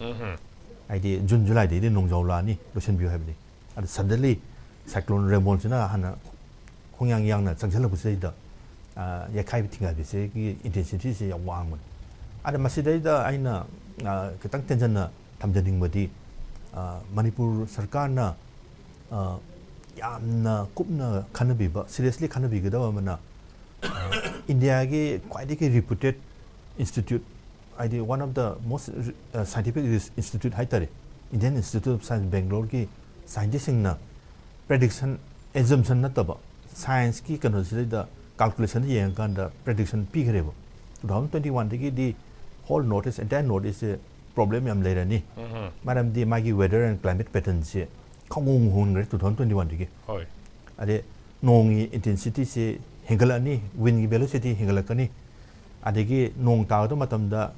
ꯍꯥꯏꯗꯤ ꯖꯨꯟ ꯖꯨꯂꯥꯏꯗꯩꯗꯤ ꯅꯣꯡꯖꯥꯎ ꯂꯥꯛꯑꯅꯤ, ꯂꯣꯏꯁꯤꯟꯕꯤꯌꯨ ꯍꯥꯏꯕꯅꯤ꯫ ꯑꯗ ꯁꯗꯟꯂꯤ ꯁꯥꯏꯀ꯭ꯂꯣꯟ ꯔꯦꯃꯣꯟꯁꯤꯅ ꯍꯥꯟꯅ ꯈꯣꯡꯌꯥꯡ ꯌꯥꯡꯅ ꯆꯪꯁꯤꯜꯂꯛꯄꯁꯤꯗꯩꯗ, ꯑ, ꯌꯩꯈꯥꯏꯕ ꯊꯤꯡꯒꯥꯏꯕꯁꯤꯒꯤ ꯏꯟꯇꯦꯟꯁꯤꯇꯤꯁꯦ ꯌꯥꯝ ꯋꯥꯡꯕꯅꯤ꯫ ꯑꯗ ꯃꯁꯤꯗꯩꯗ ꯑꯩꯅ, ꯑ, ꯈꯤꯇꯪ ꯇꯦꯟꯖꯟꯅ ꯊꯝꯖꯅꯤꯡꯕꯗꯤ, ꯑ, ꯃꯅꯤꯄꯨꯔ ꯁꯔꯀꯥꯔꯅ, ꯑ, ꯌꯥꯝꯅ ꯀꯨꯞꯅ ꯈꯟꯅꯕꯤꯕ, ꯁꯤꯔꯤꯌꯁꯂꯤ ꯈꯟꯅꯕꯤꯒꯗꯕ ꯑꯃꯅ, ꯑ, ꯏꯟꯗꯤꯌꯥꯒꯤ ꯈ꯭ꯋꯥꯏꯗꯒꯤ ꯔꯤꯄ꯭ꯌꯨꯇꯦꯠ ꯏꯟꯁꯇꯤꯇ꯭ꯌꯨꯠ, ꯍꯥꯏꯗꯤ one of the most, ꯑ, scientific institute ꯍꯥꯏꯇꯥꯔꯦ, Indian Institute of Science ꯕꯦꯡꯒ꯭ꯂꯣꯔꯒꯤ ꯁꯥꯏꯟꯇꯤꯁꯁꯤꯡꯅ ꯄ꯭ꯔꯦꯗꯤꯛꯁꯟ, ꯑꯦꯖꯝꯁꯟ ꯅꯠꯇꯕ, ꯁꯥꯏꯟꯁꯀꯤ ꯀꯩꯅꯣꯁꯤꯗꯩꯗ ꯀꯥꯜꯀꯨꯂꯦꯁꯟꯗ ꯌꯦꯡꯉꯀꯥꯟꯗ ꯄ꯭ꯔꯦꯗꯤꯛꯁꯟ ꯄꯤꯈ꯭ꯔꯦꯕ꯫ Two thousand twenty one ꯗꯒꯤꯗꯤ whole North East, entire North East ꯁꯦ ꯄ꯭ꯔꯣꯕ꯭ꯂꯦꯝ ꯌꯥꯝ ꯂꯩꯔꯅꯤ꯫ ꯃꯔꯝꯗꯤ ꯃꯥꯒꯤ weather and climate pattern say ꯈꯪꯍꯣꯡ ꯍꯣꯡꯈ꯭ꯔꯦ two thousand twenty one ꯗꯒꯤ꯫ ꯍꯣꯏ꯫ ꯑꯗꯩ ꯅꯣꯡꯒꯤ ꯏꯟꯇꯦꯟꯁꯤꯇꯤꯁꯦ ꯍꯦꯟꯒꯠꯂꯛꯑꯅꯤ, ꯋꯤꯟꯒꯤ ꯚꯦꯂꯣꯁꯤꯇꯤ ꯍꯦꯟꯒꯠꯂꯛꯀꯅꯤ, ꯑꯗꯒꯤ ꯅꯣꯡ ꯇꯥꯒꯗꯕ ꯃꯇꯝꯗ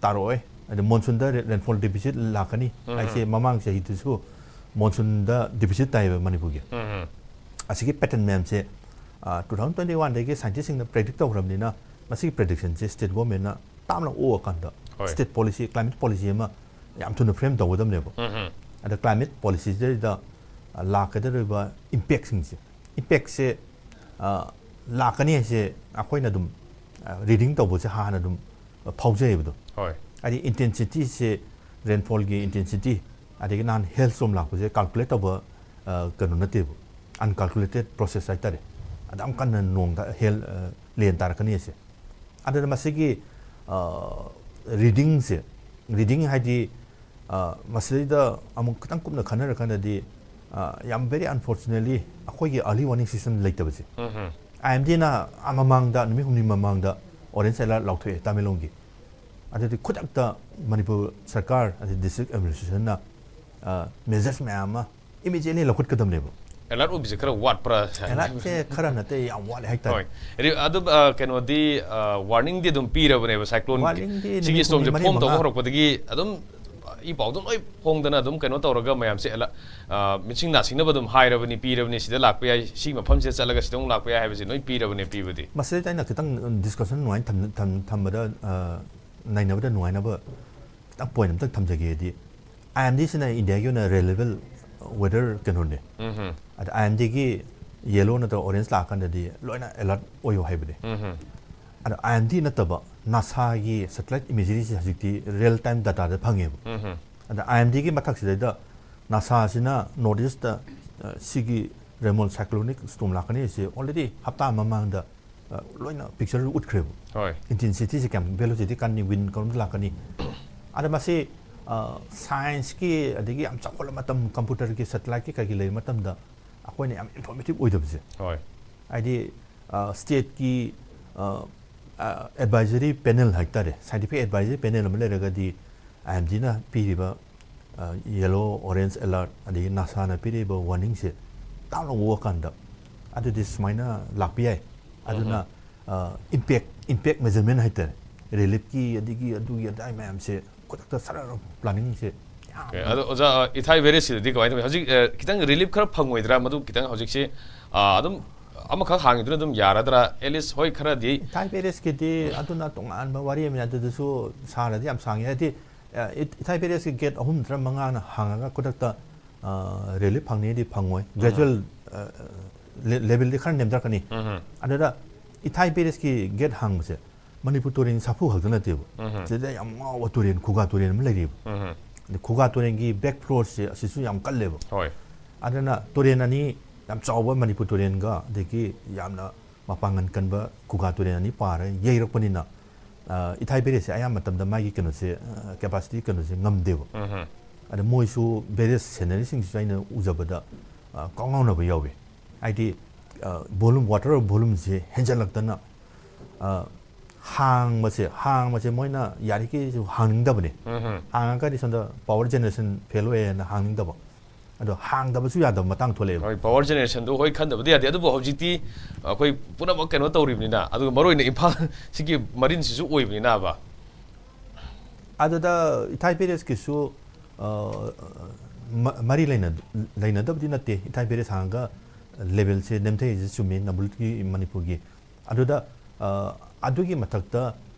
ꯇꯥꯔꯛꯑꯣꯏ, ꯑꯗꯩ ꯃꯣꯟꯁꯨꯟꯗ ꯔꯦꯟꯐꯣꯜ ꯗꯤꯐꯤꯁꯤꯠ ꯂꯥꯛꯀꯅꯤ ꯍꯥꯏꯁꯦ ꯃꯃꯥꯡ ꯆꯍꯤꯗꯁꯨ ꯃꯣꯟꯁꯨꯟꯗ ꯗꯤꯐꯤꯁꯤꯠ ꯇꯥꯏꯌꯦꯕ ꯃꯅꯤꯄꯨꯔꯒꯤ꯫ ꯑꯁꯤꯒꯤ ꯄꯦꯇꯔꯟ ꯃꯌꯥꯝꯁꯦ two thousand twenty one ꯗꯒꯤ ꯁꯥꯏꯟꯇꯤꯁꯁꯤꯡꯅ ꯄ꯭ꯔꯦꯗꯤꯛ ꯇꯧꯈ꯭ꯔꯕꯅꯤꯅ ꯃꯁꯤꯒꯤ ꯄ꯭ꯔꯦꯗꯤꯛꯁꯟꯁꯦ ꯁ꯭ꯇꯦꯠ ꯒꯣꯔꯃꯦꯟꯅ ꯇꯥꯞꯅ ꯑꯣꯛꯑꯀꯥꯟꯗ ꯍꯣꯏ꯫ ꯁ꯭ꯇꯦꯠ ꯄꯣꯂꯤꯁꯤ, ꯀ꯭ꯂꯥꯏꯃꯦꯠ ꯄꯣꯂꯤꯁꯤ ꯑꯃ ꯌꯥꯝ ꯊꯨꯅ ꯐ꯭ꯔꯦꯝ ꯇꯧꯒꯗꯕꯅꯦꯕ꯫ ꯑꯗ ꯀ꯭ꯂꯥꯏꯃꯦꯠ ꯄꯣꯂꯤꯁꯤꯗꯩꯗ ꯂꯥꯛꯀꯗꯧꯔꯤꯕ ꯏꯝꯄꯦꯛꯁꯤꯡꯁꯦ, ꯏꯝꯄꯦꯛꯁꯦ ꯂꯥꯛꯀꯅꯤ ꯍꯥꯏꯁꯦ ꯑꯩꯈꯣꯏꯅ ꯑꯗꯨꯝ ꯔꯤꯗꯤꯡ ꯇꯧꯕꯁꯦ ꯍꯥꯟꯅ ꯑꯗꯨꯝ ꯐꯥꯎꯖꯩꯌꯦꯕꯗꯣ꯫ ꯍꯣꯏ꯫ ꯍꯥꯏꯗꯤ ꯏꯟꯇꯦꯟꯁꯤꯇꯤꯁꯦ, ꯔꯦꯟꯐꯣꯜꯒꯤ ꯏꯟꯇꯦꯟꯁꯤꯇꯤ, ꯑꯗꯒꯤ ꯅꯍꯥꯟ ꯍꯦꯜ ꯁ꯭ꯇꯣꯝ ꯂꯥꯛꯄꯁꯦ ꯀꯥꯜꯀꯨꯂꯦꯠ ꯇꯧꯕ, ꯑ, ꯀꯩꯅꯣ ꯅꯠꯇꯦꯕ, ꯑꯟꯀꯥꯜꯀꯨꯂꯦꯇꯦꯠ ꯄ꯭ꯔꯣꯁꯦꯁ ꯍꯥꯏꯇꯥꯔꯦ꯫ ꯑꯗꯨ ꯌꯥꯝ ꯀꯟꯅ ꯅꯣꯡꯗ ꯍꯦꯜ, ꯑ, ꯂꯦꯟ ꯇꯥꯔꯛꯀꯅꯤ ꯑꯁꯦ꯫ ꯑꯗꯨꯅ ꯃꯁꯤꯒꯤ, ꯑ, ꯔꯤꯗꯤꯡꯁꯦ, ꯔꯤꯗꯤꯡ ꯍꯥꯏꯗꯤ, ꯑ, ꯃꯁꯤꯗꯩꯗ ꯑꯃꯨꯛ ꯈꯤꯇꯪ ꯀꯨꯞꯅ ꯈꯟꯅꯔꯀꯥꯟꯗꯗꯤ, ꯑ, ꯌꯥꯝ very unfortunately ꯑꯩꯈꯣꯏꯒꯤ early warning system ꯂꯩꯇꯕꯁꯦ꯫ ꯑꯥꯏ ꯑꯦꯝ ꯗꯤꯅ ꯑꯥ ꯃꯃꯥꯡꯗ, ꯅꯨꯃꯤꯠ ꯍꯨꯝꯅꯤ ꯃꯃꯥꯡꯗ orange alert ꯂꯥꯎꯊꯣꯛꯑꯦ ꯇꯥꯃꯦꯡꯂꯣꯡꯒꯤ꯫ ꯑꯗꯨꯗꯤ ꯈꯨꯗꯛꯇ ꯃꯅꯤꯄꯨꯔ ꯁꯔꯀꯥꯔ, ꯑꯗꯩ ꯗꯤꯁꯇ꯭ꯔꯤꯛ ꯑꯦꯗꯃꯤꯅꯤꯁꯇ꯭ꯔꯦꯁꯟꯅ, ꯑ, ꯃꯦꯖꯔꯁ ꯃꯌꯥꯝ ꯑꯃ ꯏꯃꯤꯗꯤꯌꯦꯠꯂꯤ ꯂꯧꯈꯠꯀꯗꯕꯅꯦꯕ꯫ ꯑꯦꯂꯔꯠ ꯑꯣꯏꯕꯁꯦ ꯈꯔ ꯋꯥꯠꯄ꯭ꯔꯥ? ꯑꯦꯂꯔꯠꯁꯦ ꯈꯔ ꯅꯠꯇꯦ, ꯌꯥꯝ ꯋꯥꯠꯂꯦ ꯍꯥꯏꯇꯥꯔꯦ꯫ ꯍꯣꯏ꯫ ꯔꯤ- ꯑꯗꯨ ꯑ, ꯀꯩꯅꯣꯗꯤ, ꯋꯥꯔꯅꯤꯡꯗꯤ ꯑꯗꯨꯝ ꯄꯤꯔꯕꯅꯦꯕ, ꯁꯥꯏꯀ꯭ꯂꯣꯟ ꯋꯥꯔꯅꯤꯡꯗꯤ ꯁꯤꯒꯤ ꯅꯨꯃꯤꯠ ꯁ꯭ꯇꯣꯝꯁꯦ ꯍꯨꯝꯅꯤ ꯃꯔꯤ ꯐꯣꯝ ꯇꯧꯕ ꯃꯉꯥ꯫ ꯍꯧꯔꯛꯄꯗꯒꯤ ꯑꯗꯨꯝ ꯏ ꯄꯥꯎꯗꯣ ꯂꯣꯏ ꯐꯣꯡꯗꯅ ꯑꯗꯨꯝ ꯀꯩꯅꯣ ꯇꯧꯔꯒ ꯃꯌꯥꯝꯁꯦ ꯑꯦꯂ- ꯑ, ꯃꯤꯠꯁꯤꯡ ꯅꯥꯁꯤꯡꯅꯕ ꯑꯗꯨꯝ ꯍꯥꯏꯔꯕꯅꯤ, ꯄꯤꯔꯕꯅꯤ, ꯁꯤꯗ ꯂꯥꯛꯄ ꯌꯥꯏ, ꯁꯤꯒꯤ ꯃꯐꯝꯁꯤꯗ ꯆꯠꯂꯒ ꯁꯤꯗ ꯑꯃꯨꯛ ꯂꯥꯛꯄ ꯌꯥꯏ ꯍꯥꯏꯕꯁꯦ ꯂꯣꯏ ꯄꯤꯔꯕꯅꯦ ꯄꯤꯕꯗꯤ꯫ ꯃꯁꯤꯗꯩꯗ ꯑꯩꯅ ꯈꯤꯇꯪ ꯗꯤꯁꯀꯁꯟ ꯅꯨꯡꯉꯥꯏꯅ ꯊꯝ- ꯊꯝ- ꯊꯝꯕꯗ, ꯑ, ꯅꯩꯅꯕꯗ ꯅꯨꯡꯉꯥꯏꯅꯕ ꯈꯤꯇꯪ ꯄꯣꯏꯟ ꯑꯝꯇꯪ ꯊꯝꯖꯒꯦꯗꯤ, ꯑꯥꯏ ꯑꯦꯝ ꯗꯤꯁꯤꯅ ꯏꯟꯗꯤꯌꯥꯒꯤ ꯑꯣꯏꯅ ꯔꯦꯂꯦꯕꯜ ꯋꯦꯗꯔ ꯀꯩꯅꯣꯅꯦ꯫ ꯎꯝꯍꯨꯝ꯫ ꯑꯗ ꯑꯥꯏ ꯑꯦꯝ ꯗꯤꯒꯤ ꯌꯦꯂꯣ ꯅꯠꯇ꯭ꯔꯒ ꯑꯣꯔꯦꯟꯖ ꯂꯥꯛꯑꯀꯥꯟꯗꯗꯤ ꯂꯣꯏꯅ ꯑꯦꯂꯔꯠ ꯑꯣꯏꯌꯣ ꯍꯥꯏꯕꯅꯦ꯫ ꯎꯝꯍꯨꯝ꯫ ꯑꯗꯣ ꯑꯥꯏ ꯑꯦꯝ ꯗꯤ ꯅꯠꯇꯕ ꯅꯥꯁꯥꯒꯤ ꯁꯦꯇꯦꯂꯥꯏꯠ ꯏꯃꯦꯖꯔꯤꯁꯦ ꯍꯧꯖꯤꯛꯇꯤ ꯔꯤꯌꯦꯜ ꯇꯥꯏꯝ ꯗꯥꯇꯥꯗ ꯐꯪꯉꯦꯕ꯫ ꯎꯝꯍꯨꯝ꯫ ꯑꯗ ꯑꯥꯏ ꯑꯦꯝ ꯗꯤꯒꯤ ꯃꯊꯛꯁꯤꯗꯩꯗ ꯅꯥꯁꯥꯁꯤꯅ ꯅꯣꯔꯠ ꯏꯁꯇ, ꯑ, ꯁꯤꯒꯤ ꯔꯦꯃꯣꯟ ꯁꯥꯏꯀ꯭ꯂꯣꯅꯤꯛ ꯁ꯭ꯇꯣꯝ ꯂꯥꯛꯀꯅꯤ ꯍꯥꯏꯁꯦ ꯑꯣꯜꯔꯦꯗꯤ ꯍꯞꯇꯥ ꯃꯃꯥꯡꯗ, ꯑ, ꯂꯣꯏꯅ ꯄꯤꯛꯆꯔ ꯎꯠꯈ꯭ꯔꯦꯕ꯫ ꯍꯣꯏ꯫ ꯏꯟꯇꯦꯟꯁꯤꯇꯤꯁꯦ ꯀꯌꯥꯝ, ꯚꯦꯂꯣꯁꯤꯇꯤ ꯀꯟꯅꯤ, ꯋꯤꯟ ꯀꯔꯣꯝꯗ ꯂꯥꯛꯀꯅꯤ꯫ ꯑꯗ ꯃꯁꯤ, ꯑ, ꯁꯥꯏꯟꯁꯀꯤ ꯑꯗꯒꯤ ꯌꯥꯝ ꯆꯥꯎꯈꯠꯂ ꯃꯇꯝ, ꯀꯝꯄ꯭ꯌꯨꯇꯔꯒꯤ ꯁꯦꯇꯦꯂꯥꯏꯠꯀꯤ ꯀꯩꯒꯤ ꯂꯩꯕ ꯃꯇꯝꯗ ꯑꯩꯈꯣꯏꯅ ꯌꯥꯝ ꯏꯟꯐꯣꯔꯃꯦꯇꯤꯞ ꯑꯣꯏꯗꯕꯁꯦ꯫ ꯍꯣꯏ꯫ ꯍꯥꯏꯗꯤ, ꯑ, ꯁ꯭ꯇꯦꯠꯀꯤ, ꯑ, ꯑ, ꯑꯦꯗꯚꯥꯏꯖꯔꯤ ꯄꯦꯅꯦꯜ ꯍꯥꯏꯇꯥꯔꯦ, ꯁꯥꯏꯟꯇꯤꯐꯤꯛ ꯑꯦꯗꯚꯥꯏꯖꯔꯤ ꯄꯦꯅꯦꯜ ꯑꯃ ꯂꯩꯔꯒꯗꯤ ꯑꯥꯏ ꯑꯦꯝ ꯗꯤꯅ ꯄꯤꯔꯤꯕ, ꯑ, ꯌꯦꯂꯣ, ꯑꯣꯔꯦꯟꯖ ꯑꯦꯂꯔꯠ, ꯑꯗꯒꯤ ꯅꯥꯁꯥꯅ ꯄꯤꯔꯤꯕ ꯋꯥꯔꯅꯤꯡꯁꯦ ꯇꯥꯞꯅ ꯎꯔꯀꯥꯟꯗ ꯑꯗꯨꯗꯤ ꯁꯨꯃꯥꯏꯅ ꯂꯥꯛꯄ ꯌꯥꯏ꯫ ꯑꯗꯨꯅ, ꯑ, ꯏꯝꯄꯦꯛ, ꯏꯝꯄꯦꯛ ꯃꯦꯖꯔꯃꯦꯟ ꯍꯥꯏꯇꯥꯔꯦ, ꯔꯤꯂꯤꯐꯀꯤ ꯑꯗꯒꯤ ꯑꯗꯨꯒꯤ ꯑꯗꯥꯏ ꯃꯌꯥꯝꯁꯦ ꯈꯨꯗꯛꯇ ꯁꯔ ꯄ꯭ꯂꯥꯅꯤꯡꯁꯦ ꯌꯥꯝ ꯑꯣꯀꯦ꯫ ꯑꯗꯣ ꯑꯣꯖꯥ, ꯑ, ꯏꯊꯥꯏ ꯚꯦꯔꯦꯁꯁꯤꯗꯗꯤ ꯀꯃꯥꯏꯅ ꯇꯧꯏ? ꯍꯧꯖꯤꯛ, ꯑ, ꯈꯤꯇꯪ ꯔꯤꯂꯤꯐ ꯈꯔ ꯐꯪꯉꯣꯏꯗ꯭ꯔꯥ? ꯃꯗꯨ ꯈꯤꯇꯪ ꯍꯧꯖꯤꯛꯁꯤ, ꯑ, ꯑꯗꯨꯝ ꯑꯃꯈꯛ ꯍꯥꯡꯉꯤꯗꯨꯅ ꯑꯗꯨꯝ ꯌꯥꯔꯗ꯭ꯔꯥ? ꯑꯦꯠꯂꯤꯁ ꯍꯣꯏ ꯈꯔꯗꯤ꯫ ꯏꯊꯥꯏ ꯚꯦꯔꯦꯁꯀꯤꯗꯤ ꯑꯗꯨꯅ ꯇꯣꯉꯥꯟꯕ ꯋꯥꯔꯤ ꯑꯃꯅꯤ, ꯑꯗꯨꯗꯁꯨ ꯁꯥꯔꯗꯤ ꯌꯥꯝ ꯁꯥꯡꯉꯦ꯫ ꯍꯥꯏꯗꯤ, ꯑ, ꯏ-, ꯏꯊꯥꯏ ꯚꯦꯔꯦꯁꯀꯤ ꯒꯦꯠ ꯑꯍꯨꯝ ꯅꯠꯇ꯭ꯔ ꯃꯉꯥꯅ ꯍꯥꯡꯉꯒ ꯈꯨꯗꯛꯇ, ꯑ, ꯔꯤꯂꯤꯐ ꯐꯪꯅꯤꯗꯤ ꯐꯪꯉꯣꯏ꯫ ꯒ꯭ꯔꯦꯖꯨꯋꯦꯜ, ꯑ, ꯂꯦ-, ꯂꯦꯚꯦꯜꯗꯤ ꯈꯔ ꯅꯦꯝꯊꯔꯛꯀꯅꯤ꯫ ꯎꯝꯍꯨꯝ꯫ ꯑꯗꯨꯗ ꯏꯊꯥꯏ ꯚꯦꯔꯦꯁꯀꯤ ꯒꯦꯠ ꯍꯥꯡꯕꯁꯦ ꯃꯅꯤꯄꯨꯔ ꯇꯨꯔꯦꯟ ꯁꯥꯐꯨ ꯈꯛꯇ ꯅꯠꯇꯦꯕ꯫ ꯎꯝꯍꯨꯝ꯫ ꯁꯤꯗ ꯌꯥꯝ ꯉꯥꯎꯕ ꯇꯨꯔꯦꯟ, ꯈꯨꯒꯥ ꯇꯨꯔꯦꯟ ꯑꯃ ꯂꯩꯔꯤꯕ꯫ ꯎꯝꯍꯨꯝ꯫ ꯑꯗꯩ ꯈꯨꯒꯥ ꯇꯨꯔꯦꯟꯒꯤ ꯕꯦꯛ ꯐꯣꯔꯁꯁꯦ ꯑꯁꯤꯁꯨ ꯌꯥꯝ ꯀꯜꯂꯦꯕ꯫ ꯍꯣꯏ꯫ ꯑꯗꯨꯅ ꯇꯨꯔꯦꯟ ꯑꯅꯤ ꯌꯥꯝ ꯆꯥꯎꯕ ꯃꯅꯤꯄꯨꯔ ꯇꯨꯔꯦꯟꯒ ꯑꯗꯒꯤ ꯌꯥꯝꯅ ꯃꯄꯥꯡꯒꯜ ꯀꯟꯕ ꯈꯨꯒꯥ ꯇꯨꯔꯦꯟ ꯑꯅꯤ ꯄꯥꯔ ꯌꯩꯔꯛꯄꯅꯤꯅ, ꯑ, ꯏꯊꯥꯏ ꯚꯦꯔꯦꯁꯁꯦ ꯑꯌꯥꯝꯕ ꯃꯇꯝꯗ ꯃꯥꯒꯤ ꯀꯩꯅꯣꯁꯦ, ꯑ, ꯀꯦꯄꯥꯁꯤꯇꯤ ꯀꯩꯅꯣꯁꯦ ꯉꯝꯗꯦꯕ꯫ ꯎꯝꯍꯨꯝ꯫ ꯑꯗ ꯃꯣꯏꯁꯨ ꯚꯦꯔꯦꯁ ꯁꯦꯅꯔꯤꯁꯤꯡꯁꯤꯁꯨ ꯑꯩꯅ ꯎꯖꯕꯗ, ꯑ, ꯀꯥꯎꯉꯥꯎꯅꯕ ꯌꯥꯎꯋꯤ꯫ ꯍꯥꯏꯗꯤ, ꯑ, volume, water volumeꯁꯦ ꯍꯦꯟꯖꯜꯂꯛꯇꯅ, ꯑ, ꯍꯥꯡꯕꯁꯦ, ꯍꯥꯡꯕꯁꯦ ꯃꯣꯏꯅ ꯌꯥꯔꯤꯈꯩꯁꯨ ꯍꯥꯡꯅꯤꯡꯗꯕꯅꯦ꯫ ꯎꯝꯍꯨꯝ꯫ ꯍꯥꯡꯉꯒꯗꯤ ꯁꯣꯝꯗ power generation fail ꯑꯣꯏꯌꯦꯅ ꯍꯥꯡꯅꯤꯡꯗꯕ꯫ ꯑꯗꯣ ꯍꯥꯡꯗꯕꯁꯨ ꯌꯥꯗꯕ ꯃꯇꯥꯡ ꯊꯣꯛꯂꯛꯑꯦꯕ꯫ ꯍꯣꯏ, ꯄꯋꯥꯔ ꯖꯦꯅꯦꯔꯦꯁꯟꯗꯨ ꯍꯣꯏ ꯈꯟꯗꯕꯗꯤ ꯌꯥꯗꯦ, ꯑꯗꯨꯕꯨ ꯍꯧꯖꯤꯛꯇꯤ ꯑꯩꯈꯣꯏ ꯄꯨꯝꯅꯃꯛ ꯀꯩꯅꯣ ꯇꯧꯔꯤꯕꯅꯤꯅ, ꯑꯗꯨꯒ ꯃꯔꯨ ꯑꯣꯏꯅ ꯏꯝꯐꯥꯜ ꯁꯤꯒꯤ ꯃꯔꯤꯟꯁꯤꯁꯨ ꯑꯣꯏꯕꯅꯤꯅꯕ꯫ ꯑꯗꯨꯗ ꯏꯊꯥꯏ ꯄꯦꯔꯦꯁꯀꯤꯁꯨ ꯑ, ꯃ- ꯃꯔꯤ ꯂꯩꯅ- ꯂꯩꯅꯗꯕꯗꯤ ꯅꯠꯇꯦ꯫ ꯏꯊꯥꯏ ꯄꯦꯔꯦꯁ ꯍꯥꯡꯉꯒ ꯂꯦꯕꯦꯜꯁꯦ ꯅꯦꯝꯊꯩꯁꯦ ꯆꯨꯝꯃꯤ, ꯅꯝꯕꯨꯜꯒꯤ, ꯃꯅꯤꯄꯨꯔꯒꯤ꯫ ꯑꯗꯨꯗ ꯑ, ꯑꯗꯨꯒꯤ ꯃꯊꯛꯇ